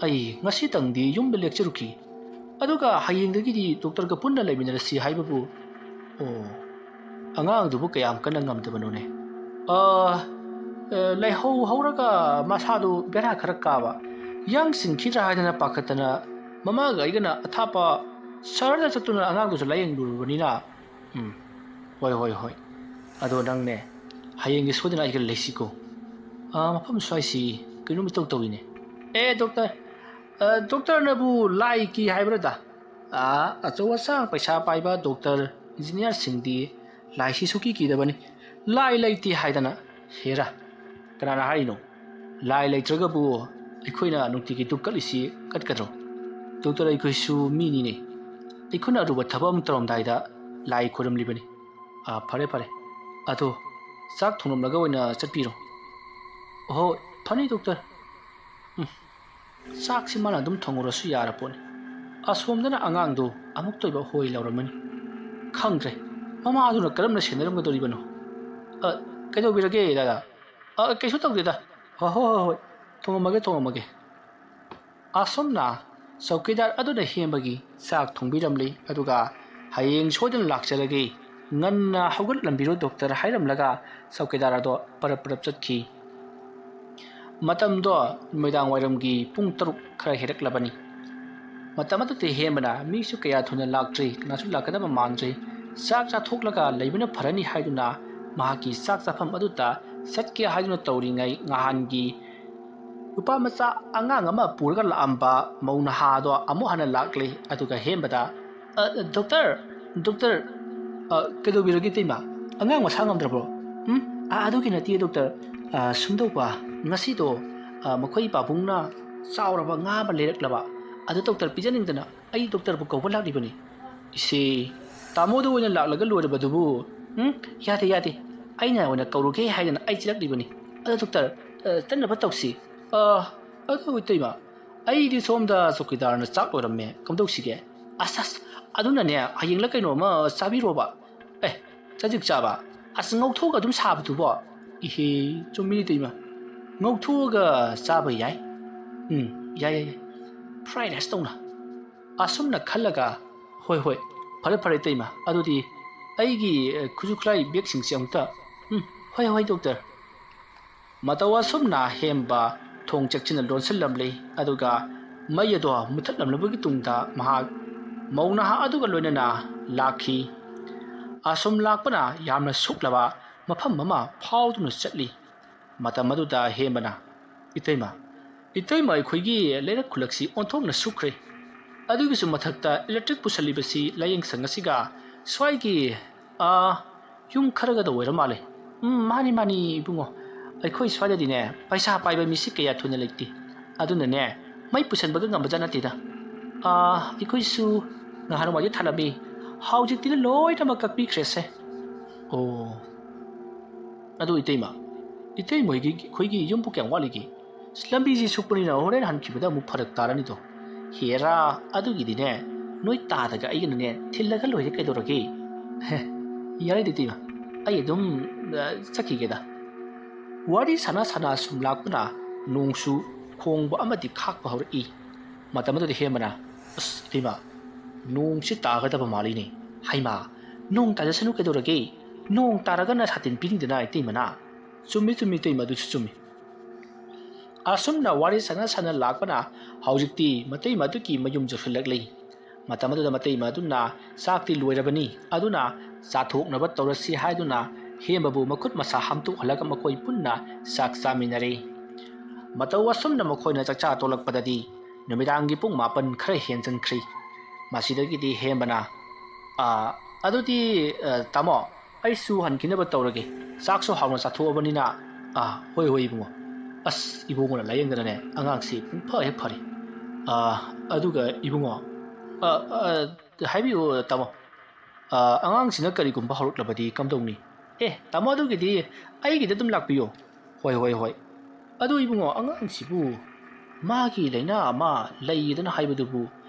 ꯑꯩ ꯉꯁꯤꯇꯪꯗꯤ ꯌꯨꯝꯗ ꯂꯦꯛꯆꯔꯨꯈꯤ꯫ ꯑꯗꯨꯒ ꯍꯌꯦꯡꯗꯒꯤꯗꯤ ꯗꯣꯛꯇꯔꯒ ꯄꯨꯟꯅ ꯂꯩꯃꯤꯟꯅꯔꯁꯤ ꯍꯥꯏꯕꯕꯨ꯫" "ꯑꯣ, ꯑꯉꯥꯡꯗꯨꯕꯨ ꯀꯌꯥꯝ ꯀꯟꯅ ꯉꯝꯗꯕꯅꯣꯅꯦ?" "ꯑ, ꯑ, ꯂꯥꯏꯍꯧ ꯍꯧꯔꯒ ꯃꯁꯥꯗꯨ ꯕꯦꯔꯥ ꯈꯔ ꯀꯥꯕ꯫ ꯌꯥꯡꯁꯤꯟꯈꯤꯗ꯭ꯔꯥ ꯍꯥꯏꯗꯅ ꯄꯥꯈꯠꯇꯅ ꯃꯃꯥꯒ ꯑꯩꯒꯅ ꯑꯊꯥꯞꯄ ꯁꯍꯔꯗ ꯆꯠꯇꯨꯅ ꯑꯉꯥꯡꯗꯨꯁꯨ ꯂꯥꯌꯦꯡꯂꯨꯔꯕꯅꯤꯅ꯫" "ꯎꯝ, ꯍꯣꯏ, ꯍꯣꯏ, ꯍꯣꯏ꯫ ꯑꯗꯣ ꯅꯪꯅꯦ, ꯍꯌꯦꯡꯗꯤ ꯁꯣꯏꯗꯅ ꯑꯩꯒ ꯂꯩꯁꯤꯀꯣ꯫ ꯑꯥ, ꯃꯐꯝ ꯁ꯭ꯋꯥꯏꯁꯤ ꯀꯩꯅꯣꯝ ꯏꯇꯧ ꯇꯧꯏꯅꯦ꯫" "ꯑꯦ, ꯗꯣꯛꯇꯔ, ꯑ, ꯗꯣꯛꯇꯔꯅꯕꯨ ꯂꯥꯏ ꯀꯤ ꯍꯥꯏꯕ꯭ꯔꯗ? ꯑꯥ, ꯑꯆꯧ ꯑꯁꯥꯡ ꯄꯩꯁꯥ ꯄꯥꯏꯕ ꯗꯣꯛꯇꯔ, ꯏꯟꯖꯤꯅꯤꯌꯥꯔꯁꯤꯡꯗꯤ ꯂꯥꯏꯁꯤ ꯁꯨꯀꯤ ꯀꯤꯗꯕꯅꯤ꯫ ꯂꯥꯏ ꯂꯩꯇꯦ ꯍꯥꯏꯗꯅ꯫ ꯍꯦꯔꯥ, ꯀꯅꯥꯅ ꯍꯥꯏꯔꯤꯅꯣ? ꯂꯥꯏ ꯂꯩꯇ꯭ꯔꯒꯕꯨ ꯑꯩꯈꯣꯏꯅ ꯅꯨꯡꯇꯤꯒꯤ ꯙꯨꯞ ꯀꯠꯂꯤꯁꯤ ꯀꯠꯀꯗ꯭ꯔꯣ? ꯗꯣꯛꯇꯔ, ꯑꯩꯈꯣꯏꯁꯨ ꯃꯤꯅꯤꯅꯦ꯫ ꯑꯩꯈꯣꯏꯅ ꯑꯔꯨꯕ ꯊꯕꯛ ꯑꯃ ꯇꯧꯔꯝꯗꯥꯏꯗ ꯂꯥꯏ ꯈꯣꯏꯔꯝꯂꯤꯕꯅꯤ꯫ ꯑꯥ, ꯐꯔꯦ, ꯐꯔꯦ꯫ ꯑꯗꯣ ꯆꯥꯛ ꯊꯣꯡꯂꯝꯂꯒ ꯑꯣꯏꯅ ꯆꯠꯄꯤꯔꯣ꯫" "ꯑꯍꯣꯏ, ꯐꯅꯤ ꯗꯣꯛꯇꯔ꯫ ꯎꯝ, ꯆꯥꯛꯁꯤ ꯃꯥꯅ ꯑꯗꯨꯝ ꯊꯣꯡꯉꯨꯔꯁꯨ ꯌꯥꯔ ꯄꯣꯠꯅꯤ꯫ ꯑꯁꯣꯝꯗꯅ ꯑꯉꯥꯡꯗꯨ ꯑꯃꯨꯛꯇ ꯑꯣꯏꯕ ꯍꯣꯏ ꯂꯥꯎꯔꯝꯃꯅꯤ꯫ ꯈꯪꯗ꯭ꯔꯦ, ꯃꯃꯥꯗꯨꯅ ꯀꯔꯝꯅ ꯁꯦꯟꯅꯔꯝꯒꯗꯧꯔꯤꯕꯅꯣ꯫ ꯑ, ꯀꯩꯗꯧꯕꯤꯔꯒꯦ ꯗꯥꯗꯥ?" "ꯑ, ꯀꯩꯁꯨ ꯇꯧꯗꯦꯗ꯫ ꯍꯣ, ꯍꯣ, ꯍꯣ, ꯍꯣꯏ, ꯊꯣꯡꯉꯝꯃꯒꯦ, ꯊꯣꯡꯉꯝꯃꯒꯦ꯫" ꯑꯁꯨꯝꯅ ꯆꯧꯀꯤꯗꯥꯔ ꯑꯗꯨꯅ ꯍꯦꯝꯕꯒꯤ ꯆꯥꯛ ꯊꯣꯡꯕꯤꯔꯝꯂꯤ꯫ ꯑꯗꯨꯒ "ꯍꯌꯦꯡ ꯁꯣꯏꯗꯅ ꯂꯥꯛꯆꯔꯒꯦ, ꯉꯟꯅ ꯍꯧꯒꯠꯂꯝꯕꯤꯔꯣ ꯗꯣꯛꯇꯔ" ꯍꯥꯏꯔꯝꯂꯒ ꯆꯧꯀꯤꯗꯥꯔ ꯑꯗꯣ ꯄꯔꯞ ꯄꯔꯞ ꯆꯠꯈꯤ꯫ ꯃꯇꯝꯗꯣ ꯅꯨꯃꯤꯗꯥꯡ ꯋꯥꯏꯔꯝꯒꯤ ꯄꯨꯡ ꯇꯔꯨꯛ ꯈꯔ ꯍꯦꯜꯂꯛꯂꯕꯅꯤ꯫ ꯃꯇꯝ ꯑꯗꯨꯗ ꯍꯦꯝꯕꯅ ꯃꯤꯁꯨ ꯀꯌꯥ ꯊꯣꯏꯅ ꯂꯥꯛꯇ꯭ꯔꯤ, ꯀꯅꯥꯁꯨ ꯂꯥꯛꯀꯗꯕ ꯃꯥꯟꯗ꯭ꯔꯤ꯫ ꯆꯥꯛ ꯆꯥꯊꯣꯛꯂꯒ ꯂꯩꯕꯅ ꯐꯔꯅꯤ ꯍꯥꯏꯗꯨꯅ ꯃꯍꯥꯛꯀꯤ ꯆꯥꯛ ꯆꯥꯐꯝ ꯑꯗꯨꯗ ꯆꯠꯀꯦ ꯍꯥꯏꯗꯨꯅ ꯇꯧꯔꯤꯉꯩ, ꯅꯍꯥꯟꯒꯤ ꯅꯨꯄꯥ ꯃꯆꯥ ꯑꯉꯥꯡ ꯑꯃ ꯄꯨꯔꯒ ꯂꯥꯛꯑꯝꯕ ꯃꯧ ꯅꯍꯥꯗꯣ ꯑꯃꯨꯛ ꯍꯟꯅ ꯂꯥꯛꯂꯦ꯫ ꯑꯗꯨꯒ ꯍꯦꯝꯕꯗ, "ꯑ, ꯗꯣꯛꯇꯔ, ꯗꯣꯛꯇꯔ, ꯑ, ꯀꯩꯗꯧꯕꯤꯔꯒꯦ ꯏꯇꯩꯃ? ꯑꯉꯥꯡ ꯃꯁꯥ ꯉꯝꯗ꯭ꯔꯕ꯭ꯔꯣ?" "ꯎꯝ, ꯑ, ꯑꯗꯨꯒꯤ ꯅꯠꯇꯦ ꯗꯣꯛꯇꯔ꯫ ꯑ, ꯁꯨꯝꯗꯧꯕ, ꯉꯁꯤꯗꯣ, ꯑ, ꯃꯈꯣꯏ ꯄꯥꯕꯨꯡꯅ ꯆꯥꯎꯔꯕ ꯉꯥ ꯑꯃ ꯂꯩꯔꯛꯂꯕ꯫ ꯑꯗꯨ ꯗꯣꯛꯇꯔ ꯄꯤꯖꯅꯤꯡꯗꯅ ꯑꯩ ꯗꯣꯛꯇꯔꯕꯨ ꯀꯧꯕ ꯂꯥꯛꯂꯤꯕꯅꯤ꯫" "ꯏꯆꯦ, ꯇꯥꯃꯣꯗ ꯑꯣꯏꯅ ꯂꯥꯛꯂꯒ ꯂꯣꯏꯔꯕꯗꯨꯕꯨ?" "ꯎꯝ, ꯌꯥꯗꯦ, ꯌꯥꯗꯦ꯫ ꯑꯩꯅ ꯑꯣꯏꯅ ꯀꯧꯔꯨꯒꯦ ꯍꯥꯏꯗꯅ ꯑꯩ ꯆꯦꯜꯂꯛꯂꯤꯕꯅꯤ꯫ ꯑꯗꯣ ꯗꯣꯛꯇꯔ, ꯑ, ꯆꯠꯅꯕ ꯇꯧꯁꯤ꯫ ꯑ, ꯑꯗꯨ ꯏꯇꯩꯃ, ꯑꯩꯗꯤ ꯁꯣꯝꯗ ꯆꯧꯀꯤꯗꯥꯔꯅ ꯆꯥꯛ ꯂꯣꯏꯔꯝꯃꯦ꯫ ꯀꯝꯗꯧꯁꯤꯒꯦ?" "ꯑꯁ, ꯑꯁ, ꯑꯗꯨꯅꯅꯦ, ꯍꯌꯦꯡꯂ ꯀꯩꯅꯣꯝꯃ ꯆꯥꯕꯤꯔꯣꯕ꯫" "ꯑꯦ, ꯆꯖꯤꯛ ꯆꯥꯕ? ꯑꯁ, ꯉꯧꯊꯣꯛꯑꯒ ꯑꯗꯨꯝ ꯁꯥꯕꯗꯨꯕꯣ?" "ꯏꯍꯦ, ꯆꯨꯝꯃꯤꯅꯦ ꯏꯇꯩꯃ꯫ ꯉꯧꯊꯣꯛꯑꯒ ꯆꯥꯕ ꯌꯥꯏ꯫ ꯎꯝ, ꯌꯥꯏ, ꯌꯥꯏ, ꯌꯥꯏ꯫ Fried rice ꯇꯧꯅ꯫" ꯑꯁꯨꯝꯅ ꯈꯜꯂꯒ, "ꯍꯣꯏ, ꯍꯣꯏ, ꯐꯔꯦ, ꯐꯔꯦ ꯏꯇꯩꯃ꯫ ꯑꯗꯨꯗꯤ ꯑꯩꯒꯤ, ꯑ, ꯈꯨꯠꯁꯨ ꯈꯨꯠꯂꯥꯏ ꯕꯦꯒꯁꯤꯡꯁꯦ ꯑꯃꯨꯛꯇ꯫" "ꯎꯝ, ꯍꯣꯏ, ꯍꯣꯏ ꯗꯣꯛꯇꯔ꯫" ꯃꯇꯧ ꯑꯁꯨꯝꯅ ꯍꯦꯝꯕ ꯊꯣꯡ ꯆꯦꯛꯁꯤꯟꯅ ꯂꯣꯟꯁꯤꯜꯂꯝꯂꯤ꯫ ꯑꯗꯨꯒ ꯃꯩ ꯑꯗꯣ ꯃꯨꯊꯠꯂꯝꯂꯕꯒꯤ ꯇꯨꯡꯗ ꯃꯍꯥꯛ ꯃꯧ ꯅꯍꯥ ꯑꯗꯨꯒ ꯂꯣꯏꯅꯅ ꯂꯥꯛꯈꯤ꯫ ꯑꯁꯨꯝ ꯂꯥꯛꯄꯅ ꯌꯥꯝꯅ ꯁꯨꯛꯂꯕ ꯃꯐꯝ ꯑꯃ ꯐꯥꯎꯗꯨꯅ ꯆꯠꯂꯤ꯫ ꯃꯇꯝ ꯑꯗꯨꯗ ꯍꯦꯝꯕꯅ, "ꯏꯇꯩꯃ, ꯏꯇꯩꯃ, ꯑꯩꯈꯣꯏꯒꯤ ꯂꯩꯔꯛ ꯈꯨꯜꯂꯛꯁꯤ ꯑꯣꯟꯊꯣꯛꯅ ꯁꯨꯛꯈ꯭ꯔꯦ꯫ ꯑꯗꯨꯒꯤꯁꯨ ꯃꯊꯛꯇ electric ꯄꯨꯁꯜꯂꯤꯕꯁꯤ ꯂꯥꯏꯌꯦꯡꯁꯪ ꯑꯁꯤꯒ ꯁ꯭ꯋꯥꯏꯒꯤ, ꯑꯥ, ꯌꯨꯝ ꯈꯔꯒꯗ ꯑꯣꯏꯔ ꯃꯥꯜꯂꯦ꯫" "ꯎꯝ, ꯃꯥꯅꯤ, ꯃꯥꯅꯤ ꯏꯕꯨꯡꯉꯣ꯫ ꯑꯩꯈꯣꯏ ꯁ꯭ꯋꯥꯏꯗꯗꯤꯅꯦ, ꯄꯩꯁꯥ ꯄꯥꯏꯕ ꯃꯤꯁꯤ ꯀꯌꯥ ꯊꯣꯏꯅ ꯂꯩꯇꯦ꯫ ꯑꯗꯨꯅꯅꯦ, ꯃꯩ ꯄꯨꯁꯟꯕꯒ ꯉꯝꯕꯖꯥꯠ ꯅꯠꯇꯦꯗ꯫ ꯑꯥ, ꯑꯩꯈꯣꯏꯁꯨ ꯅꯍꯥꯟꯋꯥꯏꯗꯤ ꯊꯥꯜꯂꯝꯃꯤ꯫ ꯍꯧꯖꯤꯛꯇꯤ ꯂꯣꯏꯅꯃꯛ ꯀꯛꯄꯤꯈ꯭ꯔꯦꯁꯦ꯫" "ꯑꯣ, ꯑꯗꯨ ꯏꯇꯩꯃ, ꯏꯇꯩꯃ ꯍꯣꯏꯒꯤ, ꯑꯩꯈꯣꯏꯒꯤ ꯌꯨꯝꯕꯨ ꯀꯌꯥꯝ ꯋꯥꯠꯂꯤꯒꯦ? ꯑꯁ, ꯂꯝꯕꯤꯁꯤ ꯁꯨꯛꯄꯅꯤꯅ ꯍꯣꯔꯦꯟ ꯍꯟꯈꯤꯕꯗ ꯑꯃꯨꯛ ꯐꯔꯛ ꯇꯥꯔꯅꯤꯗꯣ꯫" "ꯍꯦꯔꯥ, ꯑꯗꯨꯒꯤꯗꯤꯅꯦ, ꯅꯣꯏ ꯇꯥꯗꯒ ꯑꯩꯒꯅꯅꯦ ꯊꯤꯜꯂꯒ ꯂꯣꯏꯔꯦ ꯀꯩꯗꯧꯔꯒꯦ?" "ꯍꯦ, ꯌꯥꯔꯦꯗ ꯏꯇꯩꯃ, ꯑꯩ ꯑꯗꯨꯝ, ꯑ, ꯆꯠꯈꯤꯒꯦꯗ꯫" ꯋꯥꯔꯤ ꯁꯥꯟꯅ ꯁꯥꯟꯅ ꯁꯨꯝ ꯂꯥꯛꯄꯅ ꯅꯣꯡꯁꯨ ꯈꯣꯡꯕ ꯑꯃꯗꯤ ꯈꯥꯛꯄ ꯍꯧꯔꯛꯏ꯫ ꯃꯇꯝ ꯑꯗꯨꯗ ꯍꯦꯝꯕꯅ, "ꯑꯁ, ꯏꯇꯩꯃ, ꯅꯣꯡꯁꯤ ꯇꯥꯒꯗꯕ ꯃꯥꯜꯂꯤꯅꯦ꯫ ꯍꯩꯃꯥ, ꯅꯣꯡ ꯇꯥꯖꯁꯅꯨ ꯀꯩꯗꯧꯔꯒꯦ? ꯅꯣꯡ ꯇꯥꯔꯒꯅ ꯁꯥꯇꯤꯟ ꯄꯤꯅꯤꯡꯗꯅ ꯏꯇꯩꯃꯅ?" "ꯆꯨꯝꯃꯤ, ꯆꯨꯝꯃꯤ, ꯏꯇꯩꯃ, ꯑꯗꯨꯁꯨ ꯆꯨꯝꯃꯤ꯫" ꯑꯁꯨꯝꯅ ꯋꯥꯔꯤ ꯁꯥꯟꯅ ꯁꯥꯟꯅ ꯂꯥꯛꯄꯅ ꯍꯧꯖꯤꯛꯇꯤ ꯃꯇꯩꯃ ꯑꯗꯨꯒꯤ ꯃꯌꯨꯝ ꯌꯧꯁꯤꯜꯂꯛꯂꯤ꯫ ꯃꯇꯝ ꯑꯗꯨꯗ ꯃꯇꯩꯃ ꯑꯗꯨꯅ ꯆꯥꯛꯇꯤ ꯂꯣꯏꯔꯕꯅꯤ, ꯑꯗꯨꯅ ꯆꯥꯊꯣꯛꯅꯕ ꯇꯧꯔꯁꯤ ꯍꯥꯏꯗꯨꯅ ꯍꯦꯝꯕꯕꯨ ꯃꯈꯨꯠ ꯃꯁꯥ ꯍꯥꯝꯇꯣꯛꯍꯜꯂꯒ ꯃꯈꯣꯏ ꯄꯨꯟꯅ ꯆꯥꯛ ꯆꯥꯃꯤꯟꯅꯔꯦ꯫ ꯃꯇꯧ ꯑꯁꯨꯝꯅ ꯃꯈꯣꯏꯅ ꯆꯥꯛꯆꯥ ꯇꯣꯂꯛꯄꯗꯗꯤ ꯅꯨꯃꯤꯗꯥꯡꯒꯤ ꯄꯨꯡ ꯃꯥꯄꯟ ꯈꯔ ꯍꯦꯟꯖꯟꯈ꯭ꯔꯦ꯫ ꯃꯁꯤꯗꯒꯤꯗꯤ ꯍꯦꯝꯕꯅ, "ꯑꯥ, ꯑꯗꯨꯗꯤ, ꯑ, ꯇꯥꯃꯣ, ꯑꯩꯁꯨ ꯍꯟꯈꯤꯅꯕ ꯇꯧꯔꯒꯦ꯫ ꯆꯥꯛꯁꯨ ꯍꯥꯎꯅ ꯆꯥꯊꯣꯛꯑꯕꯅꯤꯅ, ꯑꯥ, ꯍꯣꯏ, ꯍꯣꯏ, ꯏꯕꯨꯡꯉꯣ꯫" ꯑꯁ, ꯏꯕꯨꯡꯉꯣꯅ ꯂꯥꯌꯦꯡꯗꯅꯅꯦ, ꯑꯉꯥꯡꯁꯤ ꯄꯨꯡꯐ ꯍꯦꯛ ꯐꯔꯦ꯫ "ꯑꯥ, ꯑꯗꯨꯒ ꯏꯕꯨꯡꯉꯣ, ꯑ, ꯑ, ꯍꯥꯏꯕꯤꯌꯨ ꯇꯥꯃꯣ꯫ ꯑ, ꯑꯉꯥꯡꯁꯤꯅ ꯀꯔꯤꯒꯨꯝꯕ ꯍꯧꯔꯛꯂꯕꯗꯤ ꯀꯝꯗꯧꯅꯤ?" "ꯑꯦ, ꯇꯥꯃꯣ, ꯑꯗꯨꯒꯤꯗꯤ ꯑꯩꯒꯤꯗ ꯑꯗꯨꯝ ꯂꯥꯛꯄꯤꯌꯣ꯫" "ꯍꯣꯏ, ꯍꯣꯏ, ꯍꯣꯏ꯫ ꯑꯗꯨ ꯏꯕꯨꯡꯉꯣ, ꯑꯉꯥꯡꯁꯤꯕꯨ ꯃꯥꯒꯤ ꯂꯥꯏꯅꯥ ꯑꯃ ꯂꯩꯌꯦꯗꯅ ꯍꯥꯏꯕꯗꯨꯕꯨ,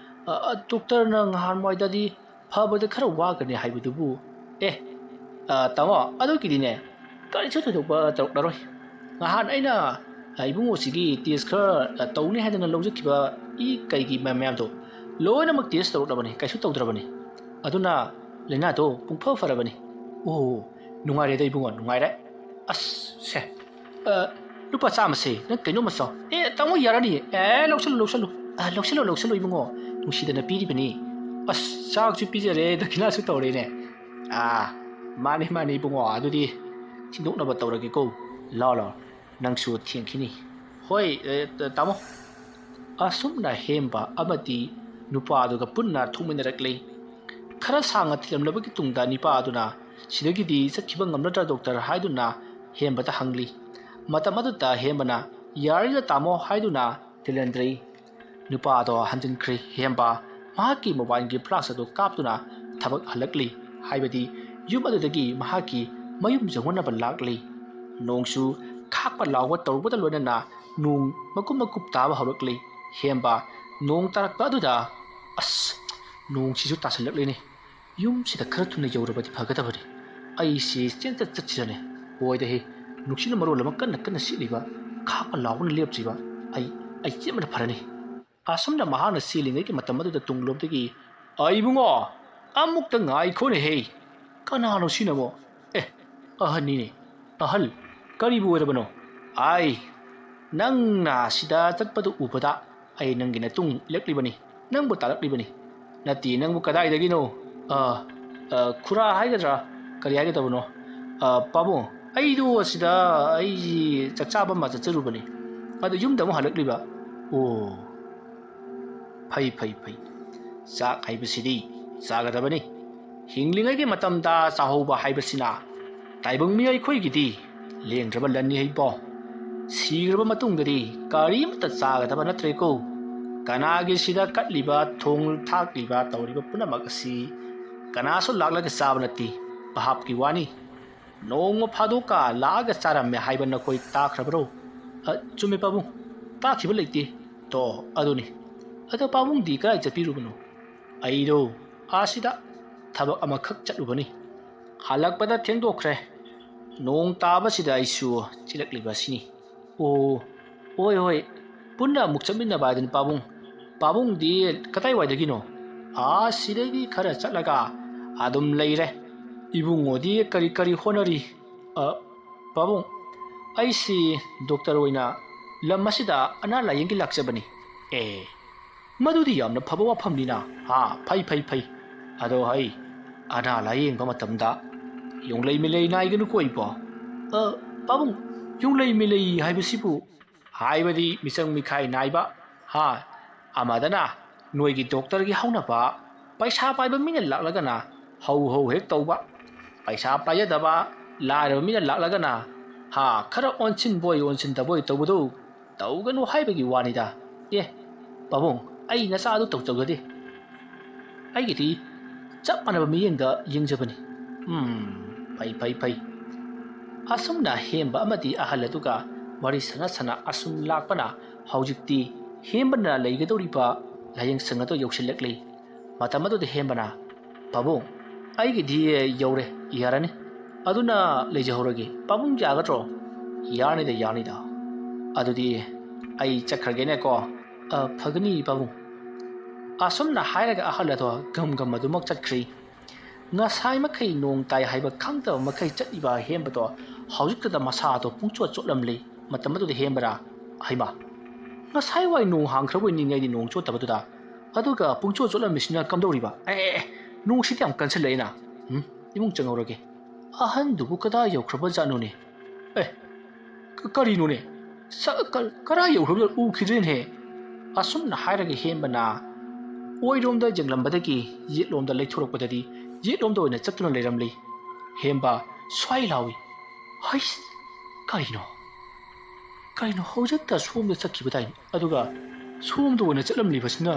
ꯑ, ꯑ, ꯗꯣꯛꯇꯔꯅ ꯉꯍꯥꯟꯋꯥꯏꯗꯗꯤ ꯐꯕꯗ ꯈꯔ ꯋꯥꯒꯅꯤ ꯍꯥꯏꯕꯗꯨꯕꯨ?" "ꯑꯦ, ꯑ, ꯇꯥꯃꯣ, ꯑꯗꯨꯒꯤꯗꯤꯅꯦ, ꯀꯔꯤꯁꯨ ꯊꯣꯏꯗꯣꯛꯄ ꯇꯧꯔꯛꯂꯔꯣꯏ꯫ ꯉꯍꯥꯟ ꯑꯩꯅ, ꯑ, ꯏꯕꯨꯡꯉꯣꯁꯤꯒꯤ ꯇꯦꯁ ꯈꯔ, ꯑ, ꯇꯧꯅꯤ ꯍꯥꯏꯗꯅ ꯂꯧꯖꯈꯤꯕ ꯏ ꯀꯩꯒꯤ ꯃ-, ꯃꯌꯥꯝꯗꯣ ꯂꯣꯏꯅꯃꯛ ꯇꯦꯁ ꯇꯧꯔꯛꯂꯕꯅꯤ, ꯀꯩꯁꯨ ꯇꯧꯗ꯭ꯔꯕꯅꯤ꯫ ꯑꯗꯨꯅ ꯂꯥꯏꯅꯥꯗꯣ ꯄꯨꯡꯐ ꯐꯔꯕꯅꯤ꯫" "ꯑꯣ, ꯅꯨꯡꯉꯥꯏꯔꯦꯗ ꯏꯕꯨꯡꯉꯣ, ꯅꯨꯡꯉꯥꯏꯔꯦ꯫ ꯑꯁ, ꯁꯦ, ꯑ, ꯂꯨꯄꯥ ꯆꯥꯝꯃꯁꯦ ꯅꯪ ꯀꯩꯅꯣꯝꯃ ꯆꯥꯎ꯫" "ꯑꯦ, ꯇꯥꯃꯣ, ꯌꯥꯔꯅꯤ꯫ ꯑꯦ, ꯂꯧꯁꯜꯂꯨ, ꯂꯧꯁꯜꯂꯨ꯫ ꯑ, ꯂꯧꯁꯜꯂꯨ, ꯂꯧꯁꯜꯂꯨ ꯏꯕꯨꯡꯉꯣ, ꯅꯨꯡꯁꯤꯗꯅ ꯄꯤꯔꯤꯕꯅꯤ꯫ ꯑꯁ, ꯆꯥꯛꯁꯨ ꯄꯤꯖꯔꯦ, ꯗꯈꯤꯅꯥꯁꯨ ꯇꯧꯔꯦꯅꯦ꯫ ꯑꯥ, ꯃꯥꯅꯤ, ꯃꯥꯅꯤ ꯏꯕꯨꯡꯉꯣ, ꯑꯗꯨꯗꯤ ꯊꯤꯟꯗꯣꯛꯅꯕ ꯇꯧꯔꯒꯦꯀꯣ꯫ ꯂꯥꯎ, ꯂꯥꯎ, ꯅꯪꯁꯨ ꯊꯦꯡꯈꯤꯅꯤ꯫" "ꯍꯣꯏ, ꯑꯦ, ꯇ-, ꯇꯥꯃꯣ꯫" ꯑꯁꯨꯝꯅ ꯍꯦꯝꯕ ꯑꯃꯗꯤ ꯅꯨꯄꯥꯗꯨꯒ ꯄꯨꯟꯅ ꯊꯣꯡꯃꯤꯟꯅꯔꯛꯂꯦ꯫ ꯈꯔ ꯁꯥꯡꯅ ꯊꯤꯜꯂꯝꯂꯕꯒꯤ ꯇꯨꯡꯗ ꯅꯨꯄꯥ ꯑꯗꯨꯅ, "ꯁꯤꯗꯒꯤꯗꯤ ꯆꯠꯈꯤꯕ ꯉꯝꯂꯗ꯭ꯔꯥ ꯗꯣꯛꯇꯔ?" ꯍꯥꯏꯗꯨꯅ ꯍꯦꯝꯕꯗ ꯍꯪꯂꯤ꯫ ꯃꯇꯝ ꯑꯗꯨꯗ ꯍꯦꯝꯕꯅ, "ꯌꯥꯔꯤꯗ ꯇꯥꯃꯣ" ꯍꯥꯏꯗꯨꯅ ꯊꯤꯜꯍꯟꯗ꯭ꯔꯦ꯫ ꯅꯨꯄꯥ ꯑꯗꯣ ꯍꯟꯖꯤꯟꯈ꯭ꯔꯦ꯫ ꯍꯦꯝꯕ ꯃꯍꯥꯛꯀꯤ ꯃꯣꯕꯥꯏꯜꯒꯤ ꯐ꯭ꯂꯥꯁ ꯑꯗꯨ ꯀꯥꯞꯇꯨꯅ ꯊꯕꯛ ꯍꯜꯂꯛꯂꯤ, ꯍꯥꯏꯕꯗꯤ ꯌꯨꯝ ꯑꯗꯨꯗꯒꯤ ꯃꯍꯥꯛꯀꯤ ꯃꯌꯨꯝ ꯌꯧꯅꯅꯕ ꯂꯥꯛꯂꯤ꯫ ꯅꯣꯡꯁꯨ ꯈꯥꯛꯄ ꯂꯥꯎꯕ ꯇꯧꯔꯛꯄꯗ ꯂꯣꯏꯅꯅ ꯅꯣꯡ ꯃꯀꯨꯞ ꯃꯀꯨꯞ ꯇꯥꯕ ꯍꯧꯔꯛꯂꯤ꯫ ꯍꯦꯝꯕ ꯅꯣꯡ ꯇꯥꯔꯛꯄ ꯑꯗꯨꯗ, "ꯑꯁ, ꯅꯣꯡꯁꯤꯁꯨ ꯇꯥꯁꯤꯜꯂꯛꯂꯦꯅꯦ꯫ ꯌꯨꯝꯁꯤꯗ ꯈꯔ ꯊꯨꯅ ꯌꯧꯔꯕꯗꯤ ꯐꯒꯗꯕꯅꯤ꯫ ꯑꯩꯁꯤ ꯆꯦꯟꯆꯠ ꯆꯠꯁꯤꯔꯅꯦ? ꯍꯣꯏꯗ ꯍꯦ, ꯅꯨꯡꯁꯤꯠꯅ ꯃꯔꯣꯜ ꯑꯃ ꯀꯟꯅ ꯀꯟꯅ ꯁꯤꯠꯂꯤꯕ, ꯈꯥꯛꯄ ꯂꯥꯎꯕꯅ ꯂꯦꯞꯇ꯭ꯔꯤꯕ꯫ ꯑꯩ, ꯑꯩ ꯆꯦꯟꯕꯅ ꯐꯔꯅꯤ꯫" ꯑꯁꯨꯝꯅ ꯃꯍꯥꯛꯅ ꯆꯦꯜꯂꯤꯉꯩꯒꯤ ꯃꯇꯝ ꯑꯗꯨꯗ ꯇꯨꯡꯂꯣꯝꯗꯒꯤ, "ꯑ, ꯏꯕꯨꯡꯉꯣ, ꯑꯃꯨꯛꯇ ꯉꯥꯏꯈꯣꯅꯦꯍꯦ꯫ ꯀꯅꯥꯅꯣ ꯁꯤꯅꯕꯣ? ꯑꯦ, ꯑꯍꯟꯅꯤꯅꯦ꯫ ꯑꯍꯜ, ꯀꯔꯤꯕꯨ ꯑꯣꯏꯔꯕꯅꯣ? ꯑꯥꯏ, ꯅꯪꯅ ꯁꯤꯗ ꯆꯠꯄꯗꯨ ꯎꯕꯗ ꯑꯩ ꯅꯪꯒꯤ ꯅꯇꯨꯡ ꯏꯜꯂꯛꯂꯤꯕꯅꯤ, ꯅꯪꯕꯨ ꯇꯥꯔꯛꯂꯤꯕꯅꯤ꯫ ꯅꯠꯇꯦ, ꯅꯪꯕꯨ ꯀꯗꯥꯏꯗꯒꯤꯅꯣ? ꯑ, ꯑ, ꯈꯨꯔꯥ ꯍꯥꯏꯒꯗ꯭ꯔꯥ? ꯀꯔꯤ ꯍꯥꯏꯒꯗꯕꯅꯣ? ꯑ, ꯄꯥꯕꯨꯡ, ꯑꯩꯗꯣ ꯑꯁꯤꯗ ꯑꯩꯒꯤ ꯆꯥꯛ ꯆꯥꯕ ꯑꯃ ꯆꯠꯆꯔꯨꯕꯅꯤ꯫ ꯑꯗꯨ ꯌꯨꯝꯗ ꯑꯃꯨꯛ ꯍꯜꯂꯛꯂꯤꯕ꯫ ꯑꯣ, ꯐꯩ, ꯐꯩ, ꯐꯩ꯫ ꯆꯥꯛ ꯍꯥꯏꯕꯁꯤꯗꯤ ꯆꯥꯒꯗꯕꯅꯤ꯫ ꯍꯤꯡꯂꯤꯉꯩꯒꯤ ꯃꯇꯝꯗ ꯆꯥꯍꯧꯕ ꯍꯥꯏꯕꯁꯤꯅ ꯇꯥꯏꯕꯪ ꯃꯤꯑꯣꯏ ꯑꯩꯈꯣꯏꯒꯤꯗꯤ ꯂꯦꯡꯗ꯭ꯔꯕ ꯂꯟꯅꯤ ꯍꯩꯕꯣ꯫ ꯁꯤꯈ꯭ꯔꯕ ꯃꯇꯨꯡꯗꯗꯤ ꯀꯔꯤꯃꯠꯇ ꯆꯥꯒꯗꯕ ꯅꯠꯇ꯭ꯔꯦꯀꯣ꯫ ꯀꯅꯥꯒꯤ ꯁꯤꯗ ꯀꯠꯂꯤꯕ, ꯊꯣꯡ ꯊꯥꯛꯂꯤꯕ, ꯇꯧꯔꯤꯕ ꯄꯨꯝꯅꯃꯛ ꯑꯁꯤ ꯀꯅꯥꯁꯨ ꯂꯥꯛꯂꯒ ꯆꯥꯕ ꯅꯠꯇꯦ, ꯚꯥꯞꯀꯤ ꯋꯥꯅꯤ꯫ ꯅꯣꯡꯃ ꯐꯥꯗꯣꯛꯀ ꯂꯥꯛꯑꯒ ꯆꯥꯔꯝꯃꯦ ꯍꯥꯏꯕ ꯅꯈꯣꯏ ꯇꯥꯈ꯭ꯔꯕ꯭ꯔꯣ? ꯑ, ꯆꯨꯝꯃꯦ ꯄꯥꯕꯨꯡ, ꯇꯥꯈꯤꯕ ꯂꯩꯇꯦ꯫ ꯇꯣ, ꯑꯗꯨꯅꯤ꯫ ꯑꯗꯣ ꯄꯥꯕꯨꯡꯗꯤ ꯀꯗꯥꯏ ꯆꯠꯄꯤꯔꯨꯕꯅꯣ? ꯑꯩꯗꯣ ꯑꯥꯁꯤꯗ ꯊꯕꯛ ꯑꯃꯈꯛ ꯆꯠꯂꯨꯕꯅꯤ꯫ ꯍꯜꯂꯛꯄꯗ ꯊꯦꯡꯗꯣꯛꯈ꯭ꯔꯦ꯫ ꯅꯣꯡ ꯇꯥꯕꯁꯤꯗ ꯑꯩꯁꯨ ꯆꯦꯜꯂꯛꯂꯤꯕ ꯑꯁꯤꯅꯤ꯫ ꯑꯣ, ꯍꯣꯏ, ꯍꯣꯏ, ꯄꯨꯟꯅ ꯑꯃꯨꯛ ꯆꯠꯃꯤꯟꯅꯕ ꯍꯥꯏꯗꯨꯅꯤ ꯄꯥꯕꯨꯡ꯫ ꯄꯥꯕꯨꯡꯗꯤ ꯀꯗꯥꯏꯋꯥꯏꯗꯒꯤꯅꯣ? ꯑꯥ, ꯁꯤꯗꯒꯤ ꯈꯔ ꯆꯠꯂꯒ ꯑꯗꯨꯝ ꯂꯩꯔꯦ꯫ ꯏꯕꯨꯡꯉꯣꯗꯤ ꯀꯔꯤ ꯀꯔꯤ ꯍꯣꯠꯅꯔꯤ? ꯑ, ꯄꯥꯕꯨꯡ, ꯑꯩꯁꯤ ꯗꯣꯛꯇꯔ ꯑꯣꯏꯅ ꯂꯝ ꯑꯁꯤꯗ ꯑꯅꯥ ꯂꯥꯌꯦꯡꯒꯤ ꯂꯥꯛꯆꯕꯅꯤ꯫ ꯑꯦ, ꯃꯗꯨꯗꯤ ꯌꯥꯝꯅ ꯐꯕ ꯋꯥꯐꯝꯅꯤꯅ꯫ ꯍꯥ, ꯐꯩ, ꯐꯩ, ꯐꯩ꯫ ꯑꯗꯣ ꯍꯩ, ꯑꯅꯥ ꯂꯥꯌꯦꯡꯕ ꯃꯇꯝꯗ ꯌꯨꯝꯂꯩ ꯃꯤꯂꯩ ꯅꯥꯏꯒꯅꯨꯀꯣ ꯏꯕꯣ꯫ ꯑ, ꯄꯥꯕꯨꯡ, ꯌꯨꯝꯂꯩ ꯃꯤꯂꯩ ꯍꯥꯏꯕꯁꯤꯕꯨ? ꯍꯥꯏꯕꯗꯤ ꯃꯤꯆꯪ ꯃꯤꯈꯥꯏ ꯅꯥꯏꯕ꯫ ꯍꯥ, ꯑꯃꯗꯅ ꯅꯣꯏꯒꯤ ꯗꯣꯛꯇꯔꯒꯤ ꯍꯧꯅꯕ, ꯄꯩꯁꯥ ꯄꯥꯏꯕ ꯃꯤꯅ ꯂꯥꯛꯂꯒꯅ ꯍꯧ ꯍꯧ ꯍꯦꯛ ꯇꯧꯕ, ꯄꯩꯁꯥ ꯄꯥꯏꯖꯗꯕ ꯂꯥꯏꯔꯕ ꯃꯤꯅ ꯂꯥꯛꯂꯒꯅ, ꯍꯥ, ꯈꯔ ꯑꯣꯟꯁꯤꯟꯕꯣꯏ ꯑꯣꯟꯁꯤꯟꯗꯕꯣꯏ ꯇꯧꯕꯗꯨ ꯇꯧꯒꯅꯨ ꯍꯥꯏꯕꯒꯤ ꯋꯥꯅꯤꯗ꯫ ꯑꯦ, ꯄꯥꯕꯨꯡ, ꯑꯩ ꯅꯆꯥ ꯑꯗꯨ ꯇꯧꯖꯒꯗꯦ꯫ ꯑꯩꯒꯤꯗꯤ ꯆꯞ ꯃꯥꯟꯅꯕ ꯃꯤꯠꯌꯦꯡꯗ ꯌꯦꯡꯖꯕꯅꯤ꯫ ꯎꯝ, ꯐꯩ, ꯐꯩ, ꯐꯩ꯫ ꯑꯁꯨꯝꯅ ꯍꯦꯝꯕ ꯑꯃꯗꯤ ꯑꯍꯜ ꯑꯗꯨꯒ ꯋꯥꯔꯤ ꯁꯥꯟꯅ ꯁꯥꯟꯅ ꯑꯁꯨꯝ ꯂꯥꯛꯄꯅ ꯍꯧꯖꯤꯛꯇꯤ ꯍꯦꯝꯕꯅ ꯂꯩꯒꯗꯧꯔꯤꯕ ꯂꯥꯏꯌꯦꯡ ꯁꯪ ꯑꯗꯨ ꯌꯧꯁꯤꯜꯂꯛꯂꯦ꯫ ꯃꯇꯝ ꯑꯗꯨꯗ ꯍꯦꯝꯕꯅ, "ꯄꯥꯕꯨꯡ, ꯑꯩꯒꯤꯗꯤ ꯌꯧꯔꯦ, ꯌꯥꯔꯅꯤ꯫ ꯑꯗꯨꯅ ꯂꯩꯖꯍꯧꯔꯒꯦ꯫ ꯄꯥꯕꯨꯡ ꯌꯥꯒꯗ꯭ꯔꯣ?" "ꯌꯥꯅꯤꯗ, ꯌꯥꯅꯤꯗ꯫ ꯑꯗꯨꯗꯤ ꯑꯩ ꯆꯠꯈ꯭ꯔꯒꯦꯅꯦꯀꯣ꯫ "ꯑ, ꯐꯒꯅꯤ, ꯄꯥꯕꯨꯡ"꯫ ꯑꯁꯨꯝꯅ ꯍꯥꯏꯔꯒ ꯑꯍꯜ ꯑꯗꯣ ꯒꯝ ꯒꯝ ꯑꯗꯨꯃꯛ ꯆꯠꯈ꯭ꯔꯦ꯫ ꯉꯁꯥꯏ ꯃꯈꯩ ꯅꯣꯡ ꯇꯥꯏ ꯍꯥꯏꯕ ꯈꯪꯗꯕ ꯃꯈꯩ ꯆꯠꯂꯤꯕ ꯍꯦꯝꯕꯗꯣ ꯍꯧꯖꯤꯛꯇꯗ ꯃꯁꯥꯗꯣ ꯄꯨꯡꯆꯣꯠ ꯆꯣꯠꯂꯝꯂꯦ꯫ ꯃꯇꯝ ꯑꯗꯨꯗ ꯍꯦꯝꯕꯅ, "ꯍꯩꯃꯥ, ꯉꯁꯥꯏ ꯋꯥꯏ ꯅꯣꯡ ꯍꯥꯡꯈ꯭ꯔꯕꯣꯏ ꯅꯤꯡꯉꯦ ꯑꯩꯗꯤ ꯅꯣꯡ ꯆꯣꯠꯇꯕꯗꯨꯗ꯫ ꯑꯗꯨꯒ ꯄꯨꯡꯆꯣꯠ ꯆꯣꯠꯂꯝꯃꯤꯁꯤꯅ ꯀꯝꯗꯧꯔꯤꯕ? ꯑꯦ, ꯑꯦ, ꯑꯦ, ꯅꯣꯡꯁꯤꯗꯤ ꯌꯥꯝ ꯀꯟꯁꯤꯜꯂꯛꯑꯦꯅ꯫ ꯎꯝ, ꯏꯃꯨꯡ ꯆꯪꯍꯧꯔꯒꯦ꯫ ꯑꯍꯟꯗꯨꯕꯨ ꯀꯗꯥꯏ ꯌꯧꯈ꯭ꯔꯕ ꯖꯥꯠꯅꯣꯅꯦ? ꯑꯦ, ꯀ-, ꯀꯔꯤꯅꯣꯅꯦ? ꯁ-, ꯀ-, ꯀꯔꯥꯏ ꯌꯧꯈ꯭ꯔꯕꯅꯣ? ꯎꯈꯤꯗ꯭ꯔꯦꯅꯦꯍꯦ"꯫ ꯑꯁꯨꯝꯅ ꯍꯥꯏꯔꯒ ꯍꯦꯝꯕꯅ ꯑꯣꯏꯔꯣꯝꯗ ꯌꯦꯡꯂꯝꯕꯗꯒꯤ ꯌꯦꯠꯂꯣꯝꯗ ꯂꯩꯊꯣꯔꯛꯄꯗꯗꯤ ꯌꯦꯠꯂꯣꯝꯗ ꯑꯣꯏꯅ ꯆꯠꯇꯨꯅ ꯂꯩꯔꯝꯂꯤ꯫ ꯍꯦꯝꯕ ꯁ꯭ꯋꯥꯏ ꯂꯥꯎꯏ, "ꯍꯩꯁ! ꯀꯔꯤꯅꯣ? ꯀꯔꯤꯅꯣ? ꯍꯧꯖꯤꯛꯇ ꯁꯣꯝꯗ ꯆꯠꯈꯤꯕꯗꯥꯏ? ꯑꯗꯨꯒ ꯁꯣꯝꯗ ꯑꯣꯏꯅ ꯆꯠꯂꯝꯂꯤꯕꯁꯤꯅ?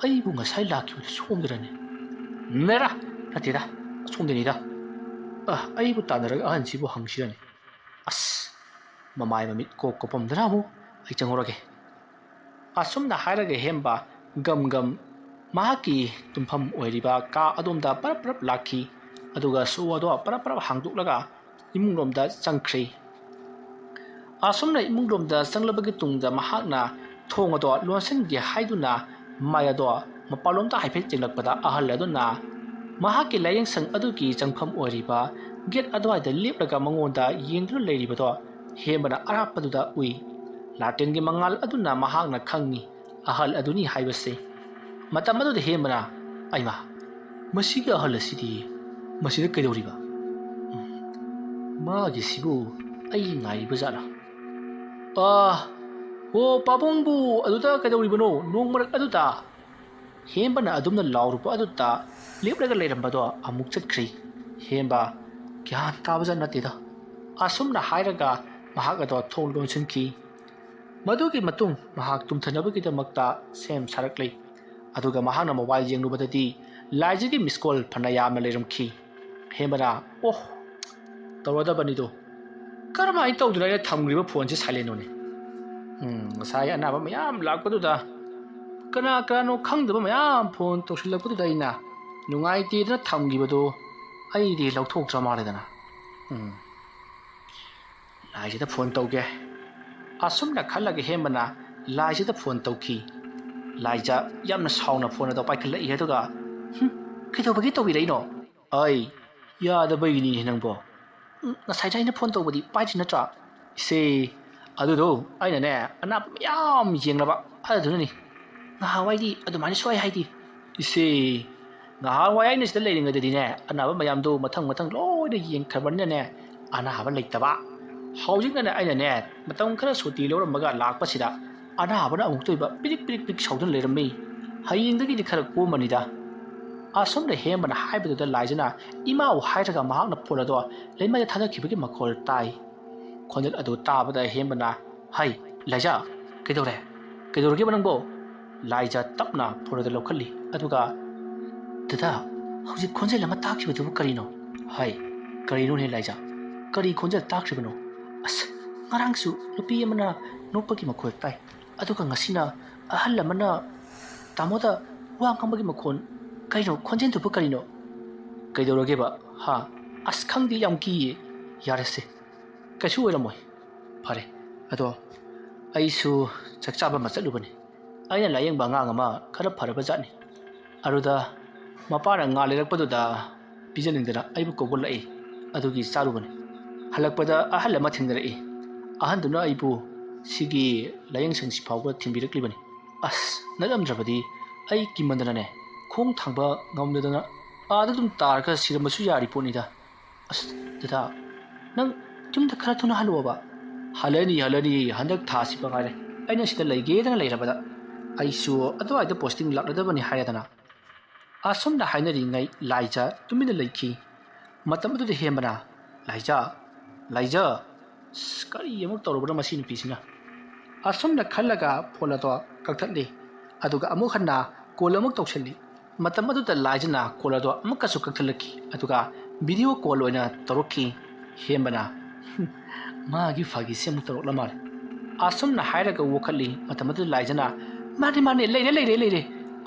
ꯑꯩꯕꯨ ꯉꯁꯥꯏ ꯂꯥꯛꯈꯤꯕꯗꯨ ꯁꯣꯝꯗꯔꯅꯦ? ꯅꯦꯔꯥ! ꯅꯠꯇꯦꯗ, ꯑꯁꯣꯝꯗꯅꯤꯗ꯫ ꯑ, ꯑꯩꯕꯨ ꯇꯥꯟꯅꯔꯒ ꯑꯍꯟꯁꯤꯕꯨ ꯍꯪꯁꯤꯔꯅꯦ꯫ ꯑꯁ! ꯃꯃꯥꯏ ꯃꯃꯤꯠ ꯀꯣꯛ ꯀꯣꯞꯄꯝꯗꯅ ꯑꯃꯨꯛ ꯑꯩ ꯆꯪꯍꯧꯔꯒꯦ"꯫ ꯑꯁꯨꯝꯅ ꯍꯥꯏꯔꯒ ꯍꯦꯝꯕ ꯒꯝ ꯒꯝ ꯃꯍꯥꯛꯀꯤ ꯇꯨꯝꯐꯝ ꯑꯣꯏꯔꯤꯕ ꯀꯥ ꯑꯗꯣꯝꯗ ꯄꯔꯞ ꯄꯔꯞ ꯂꯥꯛꯈꯤ꯫ ꯑꯗꯨꯒ ꯁꯣ ꯑꯗꯣ ꯄꯔꯞ ꯄꯔꯞ ꯍꯥꯡꯗꯣꯛꯂꯒ ꯏꯃꯨꯡꯂꯣꯝꯗ ꯆꯪꯈ꯭ꯔꯦ꯫ ꯑꯁꯨꯝꯅ ꯏꯃꯨꯡꯂꯣꯝꯗ ꯆꯪꯂꯕꯒꯤ ꯇꯨꯡꯗ ꯃꯍꯥꯛꯅ ꯊꯣꯡ ꯑꯗꯣ ꯂꯣꯟꯁꯤꯟꯒꯦ ꯍꯥꯏꯗꯨꯅ ꯃꯥꯏ ꯑꯗꯣ ꯃꯄꯥꯟꯂꯣꯝꯗ ꯍꯥꯏꯐꯦꯠ ꯌꯦꯡꯂꯛꯄꯗ ꯑꯍꯜ ꯑꯗꯨꯅ ꯃꯍꯥꯛꯀꯤ ꯂꯥꯏꯌꯦꯡꯁꯪ ꯑꯗꯨꯒꯤ ꯆꯪꯐꯝ ꯑꯣꯏꯔꯤꯕ ꯒꯦꯠ ꯑꯗꯨꯋꯥꯏꯗ ꯂꯦꯞꯂꯒ ꯃꯉꯣꯟꯗ ꯌꯦꯡꯗꯨꯅ ꯂꯩꯔꯤꯕꯗꯣ ꯍꯦꯝꯕꯅ ꯑꯔꯥꯞꯄꯗꯨꯗ ꯎꯏ꯫ ꯂꯥꯇꯦꯟꯒꯤ ꯃꯉꯥꯜ ꯑꯗꯨꯅ ꯃꯍꯥꯛꯅ ꯈꯪꯏ ꯑꯍꯜ ꯑꯗꯨꯅꯤ ꯍꯥꯏꯕꯁꯤ꯫ ꯃꯇꯝ ꯑꯗꯨꯗ ꯍꯦꯝꯕꯅ, "ꯑꯩꯃꯥ, ꯃꯁꯤꯒꯤ ꯑꯍꯜ ꯑꯁꯤꯗꯤ ꯃꯁꯤꯗ ꯀꯩꯗꯧꯔꯤꯕ? ꯎꯝ, ꯃꯥꯒꯤꯁꯤꯕꯨ ꯑꯩ ꯉꯥꯏꯔꯤꯕ ꯖꯥꯠꯂꯥ? ꯑꯥ, ꯍꯣ, ꯄꯥꯕꯨꯡꯕꯨ ꯑꯗꯨꯗ ꯀꯩꯗꯧꯔꯤꯕꯅꯣ? ꯅꯣꯡ ꯃꯔꯛ ꯑꯗꯨꯗ?" ꯍꯦꯝꯕꯅ ꯑꯗꯨꯝꯅ ꯂꯥꯎꯔꯨꯕ ꯑꯗꯨꯗ ꯂꯦꯞꯂꯒ ꯂꯩꯔꯝꯕꯗꯣ ꯑꯃꯨꯛ ꯆꯠꯈ꯭ꯔꯦ꯫ ꯍꯦꯝꯕ, "ꯒ꯭ꯌꯥꯟ ꯇꯥꯕꯖꯥꯠ ꯅꯠꯇꯦꯗ"꯫ ꯑꯁꯨꯝꯅ ꯍꯥꯏꯔꯒ ꯃꯍꯥꯛ ꯑꯗꯣ ꯊꯣꯡ ꯂꯣꯟꯁꯤꯟꯈꯤ꯫ ꯃꯗꯨꯒꯤ ꯃꯇꯨꯡ ꯃꯍꯥꯛ ꯇꯨꯝꯊꯅꯕꯒꯤꯗꯃꯛꯇ ꯁꯦꯝ ꯁꯥꯔꯛꯂꯤ꯫ ꯑꯗꯨꯒ ꯃꯍꯥꯛꯅ ꯃꯣꯕꯥꯏꯜ ꯌꯦꯡꯂꯨꯕꯗꯗꯤ ꯂꯥꯏꯖꯒꯤ ꯃꯤꯁ ꯀꯣꯜ ꯐꯅ ꯌꯥꯝꯅ ꯂꯩꯔꯝꯈꯤ꯫ ꯍꯦꯝꯕꯅ, "ꯑꯣꯍ, ꯇꯧꯔꯗꯕꯅꯤꯗꯣ꯫ ꯀꯔꯝꯍꯥꯏꯅ ꯇꯧꯗꯨꯅ ꯑꯩꯅ ꯊꯝꯈ꯭ꯔꯤꯕ ꯐꯣꯟꯁꯦ ꯁꯥꯏꯂꯦꯟꯅꯣꯅꯦ? ꯎꯝ, ꯉꯁꯥꯏ ꯑꯅꯥꯕ ꯃꯌꯥꯝ ꯂꯥꯛꯄꯗꯨꯗ ꯀꯅꯥ ꯀꯅꯥꯅꯣ ꯈꯪꯗꯕ ꯃꯌꯥꯝ ꯐꯣꯟ ꯇꯧꯁꯤꯜꯂꯛꯄꯗꯨꯗ ꯑꯩꯅ ꯅꯨꯡꯉꯥꯏꯇꯦꯗꯅ ꯊꯝꯈꯤꯕꯗꯣ ꯑꯩꯗꯤ ꯂꯧꯊꯣꯛꯇ꯭ꯔ ꯃꯥꯜꯂꯦꯗꯅ꯫ ꯎꯝ, ꯂꯥꯏꯁꯤꯗ ꯐꯣꯟ ꯇꯧꯒꯦ"꯫ ꯑꯁꯨꯝꯅ ꯈꯜꯂꯒ ꯍꯦꯝꯕꯅ ꯂꯥꯏꯖꯗ ꯐꯣꯟ ꯇꯧꯈꯤ꯫ ꯂꯥꯏꯖ ꯌꯥꯝꯅ ꯁꯥꯎꯅ ꯐꯣꯟ ꯑꯗꯣ ꯄꯥꯏꯈꯠꯂꯛꯏ, ꯑꯗꯨꯒ "ꯍꯨꯝ, ꯀꯩꯗꯧꯕꯒꯤ ꯇꯧꯕꯤꯔꯛꯏꯅꯣ?" "ꯑꯩ ꯌꯥꯗꯕꯩꯅꯤꯅꯦ ꯅꯪꯕꯣ꯫ ꯎꯝ, ꯉꯁꯥꯏꯗ ꯑꯩꯅ ꯐꯣꯟ ꯇꯧꯕꯗꯤ ꯄꯥꯏꯗ꯭ꯔꯤ ꯅꯠꯇ꯭ꯔꯥ?" "ꯏꯆꯦ, ꯑꯗꯨꯗꯣ ꯑꯩꯅꯅꯦ ꯑꯅꯥꯕ ꯃꯌꯥꯝ ꯌꯦꯡꯂꯕ, ꯑꯗꯨꯗꯨꯅꯅꯤ꯫ ꯉꯍꯥꯟꯋꯥꯏꯗꯤ ꯑꯗꯨꯃꯥꯏꯅ ꯁꯣꯛꯑꯦ ꯍꯥꯏꯗꯤ?" "ꯏꯆꯦ, ꯉꯍꯥꯟꯋꯥꯏ ꯑꯩꯅ ꯁꯤꯗ ꯂꯩꯔꯤꯉꯩꯗꯗꯤꯅꯦ ꯑꯅꯥꯕ ꯃꯌꯥꯝꯗꯣ ꯃꯊꯪ ꯃꯊꯪ ꯂꯣꯏꯅ ꯌꯦꯡꯈ꯭ꯔꯕꯅꯤꯅꯅꯦ ꯑꯅꯥꯕ ꯂꯩꯇꯕ꯫ ꯍꯧꯖꯤꯛꯅꯅꯦ ꯑꯩꯅꯅꯦ ꯃꯇꯝ ꯈꯔ ꯁꯨꯇꯤ ꯂꯧꯔꯝꯃꯒ ꯂꯥꯛꯄꯁꯤꯗ ꯑꯅꯥꯕꯅ ꯑꯃꯨꯛꯇ ꯑꯣꯏꯕ ꯄꯤꯔꯤꯛ ꯄꯤꯔꯤꯛ ꯄꯤꯔꯤꯛ ꯁꯧꯗꯨꯅ ꯂꯩꯔꯝꯃꯤ꯫ ꯍꯌꯦꯡꯗꯒꯤꯗꯤ ꯈꯔ ꯀꯣꯝꯃꯅꯤꯗ"꯫ ꯑꯁꯣꯝꯗ ꯍꯦꯝꯕꯅ ꯍꯥꯏꯕꯗꯨꯗ ꯂꯥꯏꯖꯅ ꯏꯃꯥꯕꯨ ꯍꯥꯏꯔꯒ ꯃꯍꯥꯛꯅ ꯐꯣꯟ ꯑꯗꯣ ꯂꯩꯃꯥꯏꯗ ꯊꯥꯗꯈꯤꯕꯒꯤ ꯃꯈꯣꯜ ꯇꯥꯏ꯫ ꯈꯣꯟꯖꯦꯜ ꯑꯗꯨ ꯇꯥꯕꯗ ꯍꯦꯝꯕꯅ, "ꯍꯩ, ꯂꯥꯏꯖ, ꯀꯩꯗꯧꯔꯦ? ꯀꯩꯗꯧꯔꯒꯦꯕ ꯅꯪꯕꯣ?" ꯂꯥꯏꯖ ꯇꯞꯅ ꯐꯣꯟ ꯑꯗꯨ ꯂꯧꯈꯠꯂꯤ, ꯑꯗꯨꯒ, "ꯗꯗꯥ, ꯍꯧꯖꯤꯛ ꯈꯣꯟꯖꯦꯜ ꯑꯃ ꯇꯥꯈꯤꯕꯗꯨꯕꯨ ꯀꯔꯤꯅꯣ?" "ꯍꯩ, ꯀꯔꯤꯅꯣꯅꯦ ꯂꯥꯏꯖ? ꯀꯔꯤ ꯈꯣꯟꯖꯦꯜ ꯇꯥꯈ꯭ꯔꯤꯕꯅꯣ?" "ꯑꯁ, ꯉꯔꯥꯡꯁꯨ ꯅꯨꯄꯤ ꯑꯃꯅ ꯅꯣꯛꯄꯒꯤ ꯃꯈꯣꯜ ꯇꯥꯏ, ꯑꯗꯨꯒ ꯉꯁꯤꯅ ꯑꯍꯜ ꯑꯃꯅ ꯇꯥꯃꯣꯗ ꯋꯥ ꯉꯥꯡꯕꯒꯤ ꯃꯈꯣꯜ꯫ ꯀꯩꯅꯣ, ꯈꯣꯟꯖꯦꯜꯗꯨꯕꯨ ꯀꯔꯤꯅꯣ?" "ꯀꯩꯗꯧꯔꯒꯦꯕ? ꯍꯥ? ꯑꯁ, ꯈꯪꯗꯦ, ꯌꯥꯝ ꯀꯤꯌꯦ꯫ ꯌꯥꯔꯦꯁꯦ, ꯀꯩꯁꯨ ꯑꯣꯏꯔꯝꯃꯣꯏ꯫ ꯐꯔꯦ, ꯑꯗꯣ ꯑꯩꯁꯨ ꯆꯥꯛ ꯆꯥꯕ ꯑꯃ ꯆꯠꯂꯨꯕꯅꯤ꯫ ꯑꯩꯅ ꯂꯥꯌꯦꯡꯕ ꯑꯉꯥꯡ ꯑꯃ ꯈꯔ ꯐꯔꯕ ꯖꯥꯠꯅꯤ꯫ ꯑꯗꯨꯗ ꯃꯄꯥꯅ ꯉꯥ ꯂꯩꯔꯛꯄꯗꯨꯗ ꯄꯤꯖꯅꯤꯡꯗꯅ ꯑꯩꯕꯨ ꯀꯧꯕ ꯂꯥꯛꯏ꯫ ꯑꯗꯨꯒꯤ ꯆꯥꯔꯨꯕꯅꯤ꯫ ꯍꯜꯂꯛꯄꯗ ꯑꯍꯜ ꯑꯃ ꯊꯦꯡꯅꯔꯛꯏ꯫ ꯑꯍꯟꯗꯨꯅ ꯑꯩꯕꯨ ꯁꯤꯒꯤ ꯂꯥꯌꯦꯡꯁꯪꯁꯤ ꯐꯥꯎꯕ ꯊꯤꯟꯕꯤꯔꯛꯂꯤꯕꯅꯤ꯫ ꯑꯁ, ꯅꯠꯂꯝꯗ꯭ꯔꯕꯗꯤ ꯑꯩ ꯀꯤꯃꯟꯗꯅꯅꯦ ꯈꯣꯡ ꯊꯥꯡꯕ ꯉꯝꯗꯗꯅ ꯑꯥꯗ ꯑꯗꯨꯝ ꯇꯥꯔꯒ ꯁꯤꯔꯝꯕꯁꯨ ꯌꯥꯔꯤ ꯄꯣꯠꯅꯤꯗ꯫ ꯑꯁ, ꯗꯗꯥ, ꯅꯪ ꯌꯨꯝꯗ ꯈꯔ ꯊꯨꯅ ꯍꯜꯂꯛꯑꯣꯕ꯫" "ꯍꯜꯂꯅꯤ, ꯍꯜꯂꯅꯤ, ꯍꯟꯗꯛ ꯊꯥꯁꯤ ꯃꯉꯥꯏꯔꯦ ꯑꯩꯅ ꯁꯤꯗ ꯂꯩꯒꯦꯗꯅ ꯂꯩꯔꯕꯗ꯫ ꯑꯩꯁꯨ ꯑꯗꯨꯋꯥꯏꯗ ꯄꯣꯁꯇꯤꯡ ꯂꯥꯛꯂꯗꯕꯅꯤ" ꯍꯥꯏꯔꯗꯅ꯫ ꯑꯁꯨꯝꯅ ꯍꯥꯏꯅꯔꯤꯉꯩ ꯂꯥꯏꯖ ꯇꯨꯃꯤꯟꯅ ꯂꯩꯈꯤ꯫ ꯃꯇꯝ ꯑꯗꯨꯗ ꯍꯦꯝꯕꯅ, "ꯂꯥꯏꯖ, ꯂꯥꯏꯖ, ꯑꯁ, ꯀꯔꯤ ꯑꯃꯨꯛ ꯇꯧꯔꯕꯅꯣ ꯃꯁꯤ ꯅꯨꯄꯤꯁꯤꯅ?" ꯑꯁꯨꯝꯅ ꯈꯜꯂꯒ ꯐꯣꯟ ꯑꯗꯣ ꯀꯛꯊꯠꯂꯤ꯫ ꯑꯗꯨꯒ ꯑꯃꯨꯛ ꯍꯟꯅ ꯀꯣꯜ ꯑꯃꯨꯛ ꯇꯧꯁꯤꯜꯂꯤ꯫ ꯃꯇꯝ ꯑꯗꯨꯗ ꯂꯥꯏꯖꯅ ꯀꯣꯜ ꯑꯗꯣ ꯑꯃꯨꯛꯀꯁꯨ ꯀꯛꯊꯠꯂꯛꯈꯤ, ꯑꯗꯨꯒ ꯚꯤꯗꯤꯑꯣ ꯀꯣꯜ ꯑꯣꯏꯅ ꯇꯧꯔꯛꯈꯤ꯫ ꯍꯦꯝꯕꯅ, "ꯍꯨꯝ, ꯃꯥꯒꯤ ꯐꯥꯒꯤꯁꯤ ꯑꯃꯨꯛ ꯇꯧꯔꯛꯂ ꯃꯥꯜꯂꯦ꯫" ꯑꯁꯨꯝꯅ ꯍꯥꯏꯔꯒ ꯋꯥꯈꯠꯂꯤ꯫ ꯃꯇꯝ ꯑꯗꯨꯗ ꯂꯥꯏꯖꯅ, "ꯃꯥꯅꯦ, ꯃꯥꯅꯦ, ꯂꯩꯔꯦ, ꯂꯩꯔꯦ, ꯂꯩꯔꯦ꯫"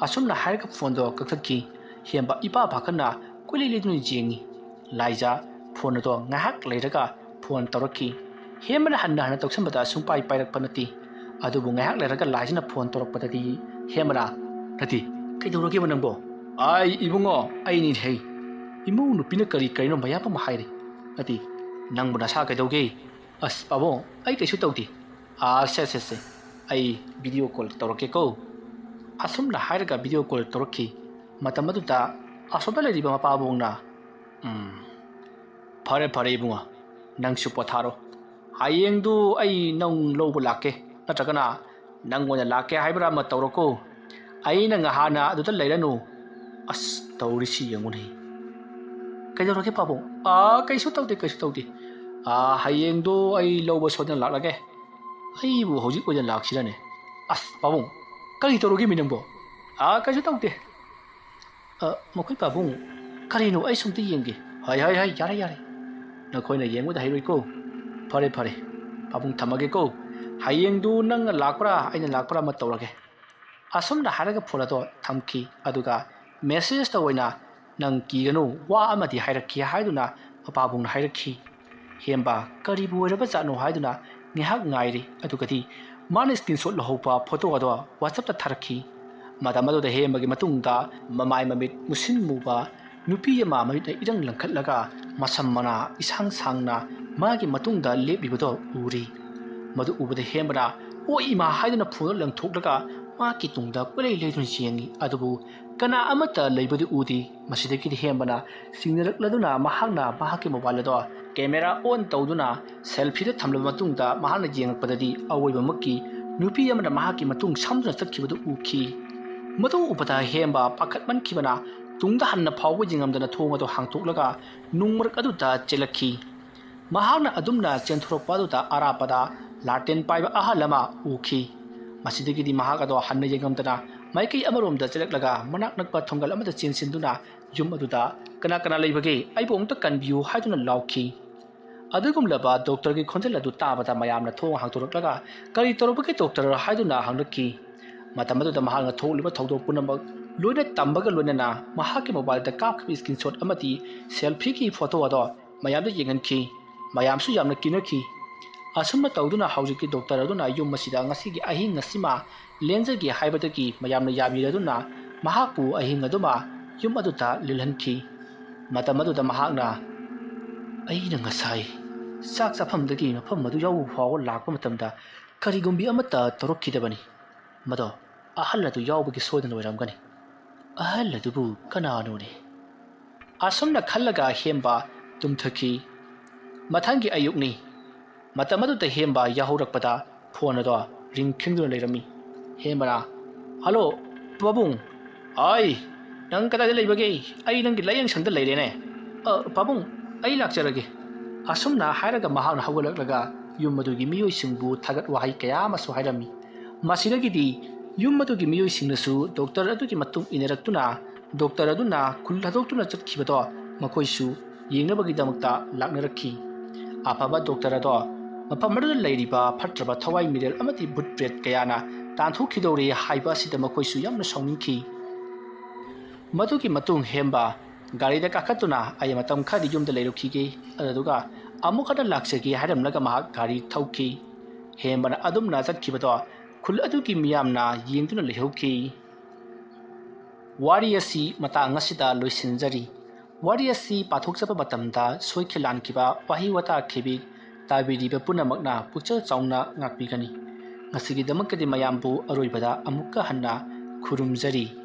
ꯑꯁꯨꯝꯅ ꯍꯥꯏꯔꯒ ꯐꯣꯟꯗꯣ ꯀꯛꯊꯠꯈꯤ꯫ ꯍꯦꯝꯕ ꯏꯄꯥ ꯄꯥꯈꯠꯅ ꯀꯣꯏꯂꯩ ꯂꯩꯗꯨꯅ ꯌꯦꯡꯉꯤ꯫ ꯂꯥꯏꯖ ꯐꯣꯟ ꯑꯗꯣ ꯉꯥꯏꯍꯥꯛ ꯂꯩꯔꯒ ꯐꯣꯟ ꯇꯧꯔꯛꯈꯤ꯫ ꯍꯦꯝꯕꯅ ꯍꯟꯅ ꯍꯟꯅ ꯇꯧꯁꯟꯕꯗ ꯁꯨꯡꯄꯥꯏ ꯄꯥꯏꯔꯛꯄ ꯅꯠꯇꯦ꯫ ꯑꯗꯨꯕꯨ ꯉꯥꯏꯍꯥꯛ ꯂꯩꯔꯒ ꯂꯥꯏꯁꯤꯅ ꯐꯣꯟ ꯇꯧꯔꯛꯄꯗꯗꯤ ꯍꯦꯃꯅ, "ꯅꯠꯇꯦ, ꯀꯩꯗꯧꯔꯒꯦꯕ ꯅꯪꯕꯣ?" "ꯑꯩ ꯏꯕꯨꯡꯉꯣ, ꯑꯩꯅꯤꯅꯦ ꯍꯩ꯫ ꯏꯃꯧ ꯅꯨꯄꯤꯅ ꯀꯔꯤ ꯀꯔꯤꯅꯣ ꯃꯌꯥꯝ ꯑꯃ ꯍꯥꯏꯔꯤ꯫ ꯅꯠꯇꯦ, ꯅꯪꯕꯨ ꯅꯁꯥ ꯀꯩꯗꯧꯒꯦ?" "ꯑꯁ ꯄꯥꯕꯨꯡ, ꯑꯩ ꯀꯩꯁꯨ ꯇꯧꯗꯦ꯫ ꯑꯥ, ꯁꯦ ꯁꯦ ꯁꯦ, ꯑꯩ ꯚꯤꯗꯤꯑꯣ ꯀꯣꯜ ꯇꯧꯔꯛꯀꯦꯀꯣ"꯫ ꯑꯁꯨꯝꯅ ꯍꯥꯏꯔꯒ ꯚꯤꯗꯤꯑꯣ ꯀꯣꯜ ꯇꯧꯔꯛꯈꯤ꯫ ꯃꯇꯝ ꯑꯗꯨꯗ ꯑꯁꯣꯝꯗ ꯂꯩꯔꯤꯕ ꯃꯄꯥꯕꯨꯡꯅ, "ꯎꯝ, ꯐꯔꯦ ꯐꯔꯦ ꯏꯕꯨꯡꯉꯣ, ꯅꯪꯁꯨ ꯄꯣꯊꯥꯔꯣ꯫ ꯍꯌꯦꯡꯗꯨ ꯑꯩ ꯅꯪ ꯂꯧꯕ ꯂꯥꯛꯀꯦ, ꯅꯠꯇ꯭ꯔꯒꯅ ꯅꯪ ꯑꯣꯏꯅ ꯂꯥꯛꯀꯦ ꯍꯥꯏꯕ꯭ꯔꯥ ꯑꯃ ꯇꯧꯔꯣꯀꯣ꯫ ꯑꯩꯅ ꯉꯍꯥꯟꯅ ꯑꯗꯨꯗ ꯂꯩꯔꯅꯨ"꯫ ꯑꯁ, ꯇꯧꯔꯤꯁꯤ ꯌꯦꯡꯉꯨꯅꯦ꯫ "ꯀꯩꯗꯧꯔꯒꯦ ꯄꯥꯕꯨꯡ?" "ꯑꯥ, ꯀꯩꯁꯨ ꯇꯧꯗꯦ, ꯀꯩꯁꯨ ꯇꯧꯗꯦ꯫ ꯑꯥ, ꯍꯌꯦꯡꯗꯣ ꯑꯩ ꯂꯧꯕ ꯁꯣꯏꯗꯅ ꯂꯥꯛꯂꯒꯦ꯫ ꯑꯩꯕꯨ ꯍꯧꯖꯤꯛ ꯑꯣꯏꯅ ꯂꯥꯛꯁꯤꯔꯅꯦ?" "ꯑꯁ ꯄꯥꯕꯨꯡ, ꯀꯔꯤ ꯇꯧꯔꯒꯦ ꯃꯤ ꯅꯪꯕꯣ?" "ꯑꯥ, ꯀꯩꯁꯨ ꯇꯧꯗꯦ"꯫ "ꯑ, ꯃꯈꯣꯏ ꯄꯥꯕꯨꯡ, ꯀꯔꯤꯅꯣ? ꯑꯩ ꯁꯨꯝꯇ ꯌꯦꯡꯒꯦ"꯫ "ꯍꯥꯏ, ꯍꯥꯏ, ꯍꯥꯏ, ꯌꯥꯔꯦ, ꯌꯥꯔꯦ꯫ ꯅꯈꯣꯏꯅ ꯌꯦꯡꯕꯗ ꯍꯩꯔꯣꯏꯀꯣ꯫ ꯐꯔꯦ, ꯐꯔꯦ꯫ ꯄꯥꯕꯨꯡ ꯊꯝꯃꯒꯦꯀꯣ꯫ ꯍꯌꯦꯡꯗꯨ ꯅꯪꯅ ꯂꯥꯛꯄ꯭ꯔꯥ, ꯑꯩꯅ ꯂꯥꯛꯄ꯭ꯔꯥ ꯑꯃ ꯇꯧꯔꯒꯦ"꯫ ꯑꯁꯨꯝꯅ ꯍꯥꯏꯔꯒ ꯐꯣꯟ ꯑꯗꯣ ꯊꯝꯈꯤ꯫ ꯑꯗꯨꯒ ꯃꯦꯁꯦꯖꯇ ꯑꯣꯏꯅ, "ꯅꯪ ꯀꯤꯒꯅꯨ, ꯋꯥ ꯑꯃꯗꯤ ꯍꯥꯏꯔꯛꯈꯤ" ꯍꯥꯏꯗꯨꯅ ꯃꯄꯥꯕꯨꯡꯅ ꯍꯥꯏꯔꯛꯈꯤ꯫ ꯍꯦꯝꯕ ꯀꯔꯤꯕꯨ ꯑꯣꯏꯔꯕ ꯖꯥꯠꯅꯣ ꯍꯥꯏꯗꯨꯅ ꯉꯥꯏꯍꯥꯛ ꯉꯥꯏꯔꯤ꯫ ꯑꯗꯨꯒꯗꯤ ꯃꯥꯅ ꯁ꯭ꯀꯔꯤꯟꯁꯣꯠ ꯂꯧꯍꯧꯕ ꯐꯣꯇꯣ ꯑꯗꯣ ꯋꯥꯆꯞꯇ ꯊꯥꯔꯛꯈꯤ꯫ ꯃꯇꯝ ꯑꯗꯨꯗ ꯍꯦꯝꯕꯒꯤ ꯃꯇꯨꯡꯗ ꯃꯃꯥꯏ ꯃꯃꯤꯠ ꯃꯨꯁꯤꯟ ꯃꯨꯕ ꯅꯨꯄꯤ ꯑꯃ ꯃꯃꯤꯠꯅ ꯏꯔꯪ ꯂꯪꯈꯠꯂꯒ ꯃꯁꯝ ꯃꯅꯥ ꯏꯁꯥꯡ ꯁꯥꯡꯅ ꯃꯥꯒꯤ ꯃꯇꯨꯡꯗ ꯂꯦꯞꯂꯤꯕꯗꯣ ꯎꯔꯤ꯫ ꯃꯗꯨ ꯎꯕꯗ ꯍꯦꯝꯕꯅ, "ꯑꯣ ꯏꯃꯥ!" ꯍꯥꯏꯗꯨꯅ ꯐꯣꯟꯗꯣ ꯂꯪꯊꯣꯛꯂꯒ ꯃꯍꯥꯛꯀꯤ ꯇꯨꯡꯗ ꯀꯣꯏꯂꯩ ꯂꯩꯗꯨꯅ ꯌꯦꯡꯉꯤ꯫ ꯑꯗꯨꯕꯨ ꯀꯅꯥ ꯑꯃꯠꯇ ꯂꯩꯕꯗꯤ ꯎꯗꯦ꯫ ꯃꯁꯤꯗꯒꯤꯗꯤ ꯍꯦꯝꯕꯅ ꯆꯤꯡꯅꯔꯛꯂꯗꯨꯅ ꯃꯍꯥꯛꯅ ꯃꯍꯥꯛꯀꯤ ꯃꯣꯕꯥꯏꯜ ꯑꯗꯣ ꯀꯦꯃꯦꯔꯥ ꯑꯣꯟ ꯇꯧꯗꯨꯅ ꯁꯦꯜꯐꯤꯗ ꯊꯝꯂꯕ ꯃꯇꯨꯡꯗ ꯃꯍꯥꯛꯅ ꯌꯦꯡꯂꯛꯄꯗꯗꯤ ꯑꯋꯣꯏꯕꯃꯛꯀꯤ ꯅꯨꯄꯤ ꯑꯃꯅ ꯃꯍꯥꯛꯀꯤ ꯃꯇꯨꯡ ꯁꯝꯗꯨꯅ ꯆꯠꯈꯤꯕꯗꯨ ꯎꯈꯤ꯫ ꯃꯗꯨ ꯎꯕꯗ ꯍꯦꯝꯕ ꯄꯥꯈꯠꯃꯟꯈꯤꯕꯅ ꯇꯨꯡꯗ ꯍꯟꯅ ꯐꯥꯎꯕ ꯌꯦꯡꯉꯝꯗꯅ ꯊꯣꯡ ꯑꯗꯨ ꯍꯥꯡꯇꯣꯛꯂꯒ ꯅꯨꯡ ꯃꯔꯛ ꯑꯗꯨꯗ ꯆꯦꯜꯂꯛꯈꯤ꯫ ꯃꯍꯥꯛꯅ ꯑꯗꯨꯝꯅ ꯆꯦꯟꯊꯣꯔꯛꯄ ꯑꯗꯨꯗ ꯑꯔꯥꯞꯄꯗ ꯂꯥꯇꯦꯟ ꯄꯥꯏꯕ ꯑꯍꯜ ꯑꯃ ꯎꯈꯤ꯫ ꯃꯁꯤꯗꯒꯤꯗꯤ ꯃꯍꯥꯛ ꯑꯗꯣ ꯍꯟꯅ ꯌꯦꯡꯉꯝꯗꯅ ꯃꯥꯏꯀꯩ ꯑꯃꯔꯣꯝꯗ ꯆꯦꯜꯂꯛꯂꯒ ꯃꯅꯥꯛ ꯅꯛꯄ ꯊꯣꯡꯒꯜ ꯑꯃꯗ ꯆꯦꯟꯁꯤꯟꯗꯨꯅ ꯌꯨꯝ ꯑꯗꯨꯗ, "ꯀꯅꯥ ꯀꯅꯥ ꯂꯩꯕꯒꯦ? ꯑꯩꯕꯨ ꯑꯃꯨꯛꯇ ꯀꯟꯕꯤꯌꯨ" ꯍꯥꯏꯗꯨꯅ ꯂꯥꯎꯈꯤ꯫ ꯑꯗꯨꯒꯨꯝꯂꯕ ꯗꯣꯛꯇꯔꯒꯤ ꯈꯣꯟꯖꯦꯜ ꯑꯗꯨ ꯇꯥꯕꯗ ꯃꯌꯥꯝꯅ ꯊꯣꯡ ꯍꯥꯡꯗꯣꯔꯛꯂꯒ, "ꯀꯔꯤ ꯇꯧꯔꯕꯒꯦ ꯗꯣꯛꯇꯔ?" ꯍꯥꯏꯗꯨꯅ ꯍꯪꯂꯛꯈꯤ꯫ ꯃꯇꯝ ꯑꯗꯨꯗ ꯃꯍꯥꯛꯅ ꯊꯣꯛꯂꯤꯕ ꯊꯧꯗꯣꯛ ꯄꯨꯝꯅꯃꯛ ꯂꯣꯏꯅ ꯇꯝꯕꯒ ꯂꯣꯏꯅꯅ ꯃꯍꯥꯛꯀꯤ ꯃꯣꯕꯥꯏꯜꯗ ꯀꯥꯞꯈꯤꯕ ꯁ꯭ꯀꯔꯤꯟꯁꯣꯠ ꯑꯃꯗꯤ ꯁꯦꯜꯐꯤꯒꯤ ꯐꯣꯇꯣ ꯑꯗꯣ ꯃꯌꯥꯝꯗ ꯌꯦꯡꯍꯟꯈꯤ꯫ ꯃꯌꯥꯝꯁꯨ ꯌꯥꯝꯅ ꯀꯤꯅꯈꯤ꯫ ꯑꯁꯨꯝꯅ ꯇꯧꯗꯨꯅ ꯍꯧꯖꯤꯛꯇꯤ ꯗꯣꯛꯇꯔ ꯑꯗꯨꯅ ꯌꯨꯝ ꯑꯁꯤꯗ ꯉꯁꯤꯒꯤ ꯑꯍꯤꯡ ꯑꯁꯤꯃ ꯂꯦꯟꯖꯒꯦ ꯍꯥꯏꯕꯗꯒꯤ ꯃꯌꯥꯝꯅ ꯌꯥꯕꯤꯔꯗꯨꯅ ꯃꯍꯥꯛꯄꯨ ꯑꯍꯤꯡ ꯑꯗꯨꯃ ꯌꯨꯝ ꯑꯗꯨꯗ ꯂꯦꯜꯍꯟꯈꯤ꯫ ꯃꯇꯝ ꯑꯗꯨꯗ ꯃꯍꯥꯛꯅ, "ꯑꯩꯅ ꯉꯁꯥꯏ ꯆꯥꯛ ꯆꯥꯐꯝꯗꯒꯤ ꯃꯐꯝ ꯑꯗꯨ ꯌꯧꯕ ꯐꯥꯎꯕ ꯂꯥꯛꯄ ꯃꯇꯝꯗ ꯀꯔꯤꯒꯨꯝꯕꯤ ꯑꯃꯠꯇ ꯇꯧꯔꯛꯈꯤꯗꯕꯅꯤ꯫ ꯃꯗꯣ ꯑꯍꯜ ꯑꯗꯨ ꯌꯥꯎꯕꯒꯤ ꯁꯣꯏꯗꯅ ꯑꯣꯏꯔꯝꯒꯅꯤ꯫ ꯑꯍꯜ ꯑꯗꯨꯕꯨ ꯀꯅꯥꯅꯣꯅꯦ?" ꯑꯁꯨꯝꯅ ꯈꯜꯂꯒ ꯍꯦꯝꯕ ꯇꯨꯝꯊꯈꯤ꯫ ꯃꯊꯪꯒꯤ ꯑꯌꯨꯛꯅꯤ꯫ ꯃꯇꯝ ꯑꯗꯨꯗ ꯍꯦꯝꯕ ꯌꯥꯍꯧꯔꯛꯄꯗ ꯐꯣꯟ ꯑꯗꯣ ꯔꯤꯡ ꯈꯤꯡꯗꯨꯅ ꯂꯩꯔꯝꯃꯤ꯫ ꯍꯦꯝꯕꯅ, "ꯍꯜꯂꯣ, ꯄꯥꯕꯨꯡ꯫ ꯑꯩ, ꯅꯪ ꯀꯗꯥꯏꯗ ꯂꯩꯕꯒꯦ? ꯑꯩ ꯅꯪꯒꯤ ꯂꯥꯏꯌꯦꯡ ꯁꯪꯗ ꯂꯩꯔꯦꯅꯦ꯫ ꯑ, ꯄꯥꯕꯨꯡ, ꯑꯩ ꯂꯥꯛꯆꯔꯒꯦ꯫" ꯑꯁꯨꯝꯅ ꯍꯥꯏꯔꯒ ꯃꯍꯥꯛꯅ ꯍꯧꯒꯠꯂꯛꯂꯒ ꯌꯨꯝ ꯑꯗꯨꯒꯤ ꯃꯤꯑꯣꯏꯁꯤꯡꯕꯨ ꯊꯥꯒꯠ ꯋꯥꯍꯩ ꯀꯌꯥ ꯑꯃꯁꯨ ꯍꯥꯏꯔꯝꯃꯤ꯫ ꯃꯁꯤꯗꯒꯤꯗꯤ ꯌꯨꯝ ꯑꯗꯨꯒꯤ ꯃꯤꯑꯣꯏꯁꯤꯡꯅꯁꯨ ꯗꯣꯛꯇꯔ ꯑꯗꯨꯒꯤ ꯃꯇꯨꯡ ꯏꯟꯅꯔꯛꯇꯨꯅ ꯗꯣꯛꯇꯔ ꯑꯗꯨꯅ ꯈꯨꯜ ꯊꯥꯗꯣꯛꯇꯨꯅ ꯆꯠꯈꯤꯕꯗꯣ ꯃꯈꯣꯏꯁꯨ ꯌꯦꯡꯅꯕꯒꯤꯗꯃꯛꯇ ꯂꯥꯛꯅꯔꯛꯈꯤ꯫ ꯑꯐꯕ ꯗꯣꯛꯇꯔ ꯑꯗꯣ ꯃꯐꯝ ꯑꯗꯨꯗ ꯂꯩꯔꯤꯕ ꯐꯠꯇ꯭ꯔꯕ ꯊꯋꯥꯏ ꯃꯤꯔꯦꯜ ꯑꯃꯗꯤ ꯚꯨꯠ ꯄ꯭ꯔꯦꯠ ꯀꯌꯥꯅ ꯇꯥꯟꯊꯣꯛꯈꯤꯗꯧꯔꯦ ꯍꯥꯏꯕ ꯑꯁꯤꯗ ꯃꯈꯣꯏꯁꯨ ꯌꯥꯝꯅ ꯁꯥꯎꯅꯤꯡꯈꯤ꯫ ꯃꯗꯨꯒꯤ ꯃꯇꯨꯡ ꯍꯦꯝꯕ ꯒꯥꯔꯤꯗ ꯀꯥꯈꯠꯇꯨꯅ ꯑꯩ ꯃꯇꯝ ꯈꯔꯗꯤ ꯌꯨꯝꯗ ꯂꯩꯔꯨꯈꯤꯒꯦ, ꯑꯗꯨꯗꯨꯒ ꯑꯃꯨꯛ ꯍꯟꯅ ꯂꯥꯛꯆꯒꯦ ꯍꯥꯏꯔꯝꯂꯒ ꯃꯍꯥꯛ ꯒꯥꯔꯤ ꯊꯧꯈꯤ꯫ ꯍꯦꯝꯕꯅ ꯑꯗꯨꯝꯅ ꯆꯠꯈꯤꯕꯗꯣ ꯈꯨꯜ ꯑꯗꯨꯒꯤ ꯃꯤꯌꯥꯝꯅ ꯌꯦꯡꯗꯨꯅ ꯂꯩꯍꯧꯈꯤ꯫ ꯋꯥꯔꯤ ꯑꯁꯤ ꯃꯇꯥꯡ ꯑꯁꯤꯗ ꯂꯣꯏꯁꯤꯟꯖꯔꯤ꯫ ꯋꯥꯔꯤ ꯑꯁꯤ ꯄꯥꯊꯣꯛꯆꯕ ꯃꯇꯝꯗ ꯁꯣꯏꯈꯤ ꯂꯥꯟꯈꯤꯕ, ꯋꯥꯍꯩ ꯋꯥꯇꯥ ꯈꯤꯕꯤ ꯇꯥꯕꯤꯔꯤꯕ ꯄꯨꯝꯅꯃꯛꯅ ꯄꯨꯛꯆꯦꯜ ꯆꯥꯎꯅ ꯉꯥꯛꯄꯤꯒꯅꯤ꯫ ꯉꯁꯤꯒꯤꯗꯃꯛꯇꯗꯤ ꯃꯌꯥꯝꯕꯨ ꯑꯔꯣꯏꯕꯗ ꯑꯃꯨꯛꯀ ꯍꯟꯅ ꯈꯨꯔꯨꯝꯖꯔꯤ꯫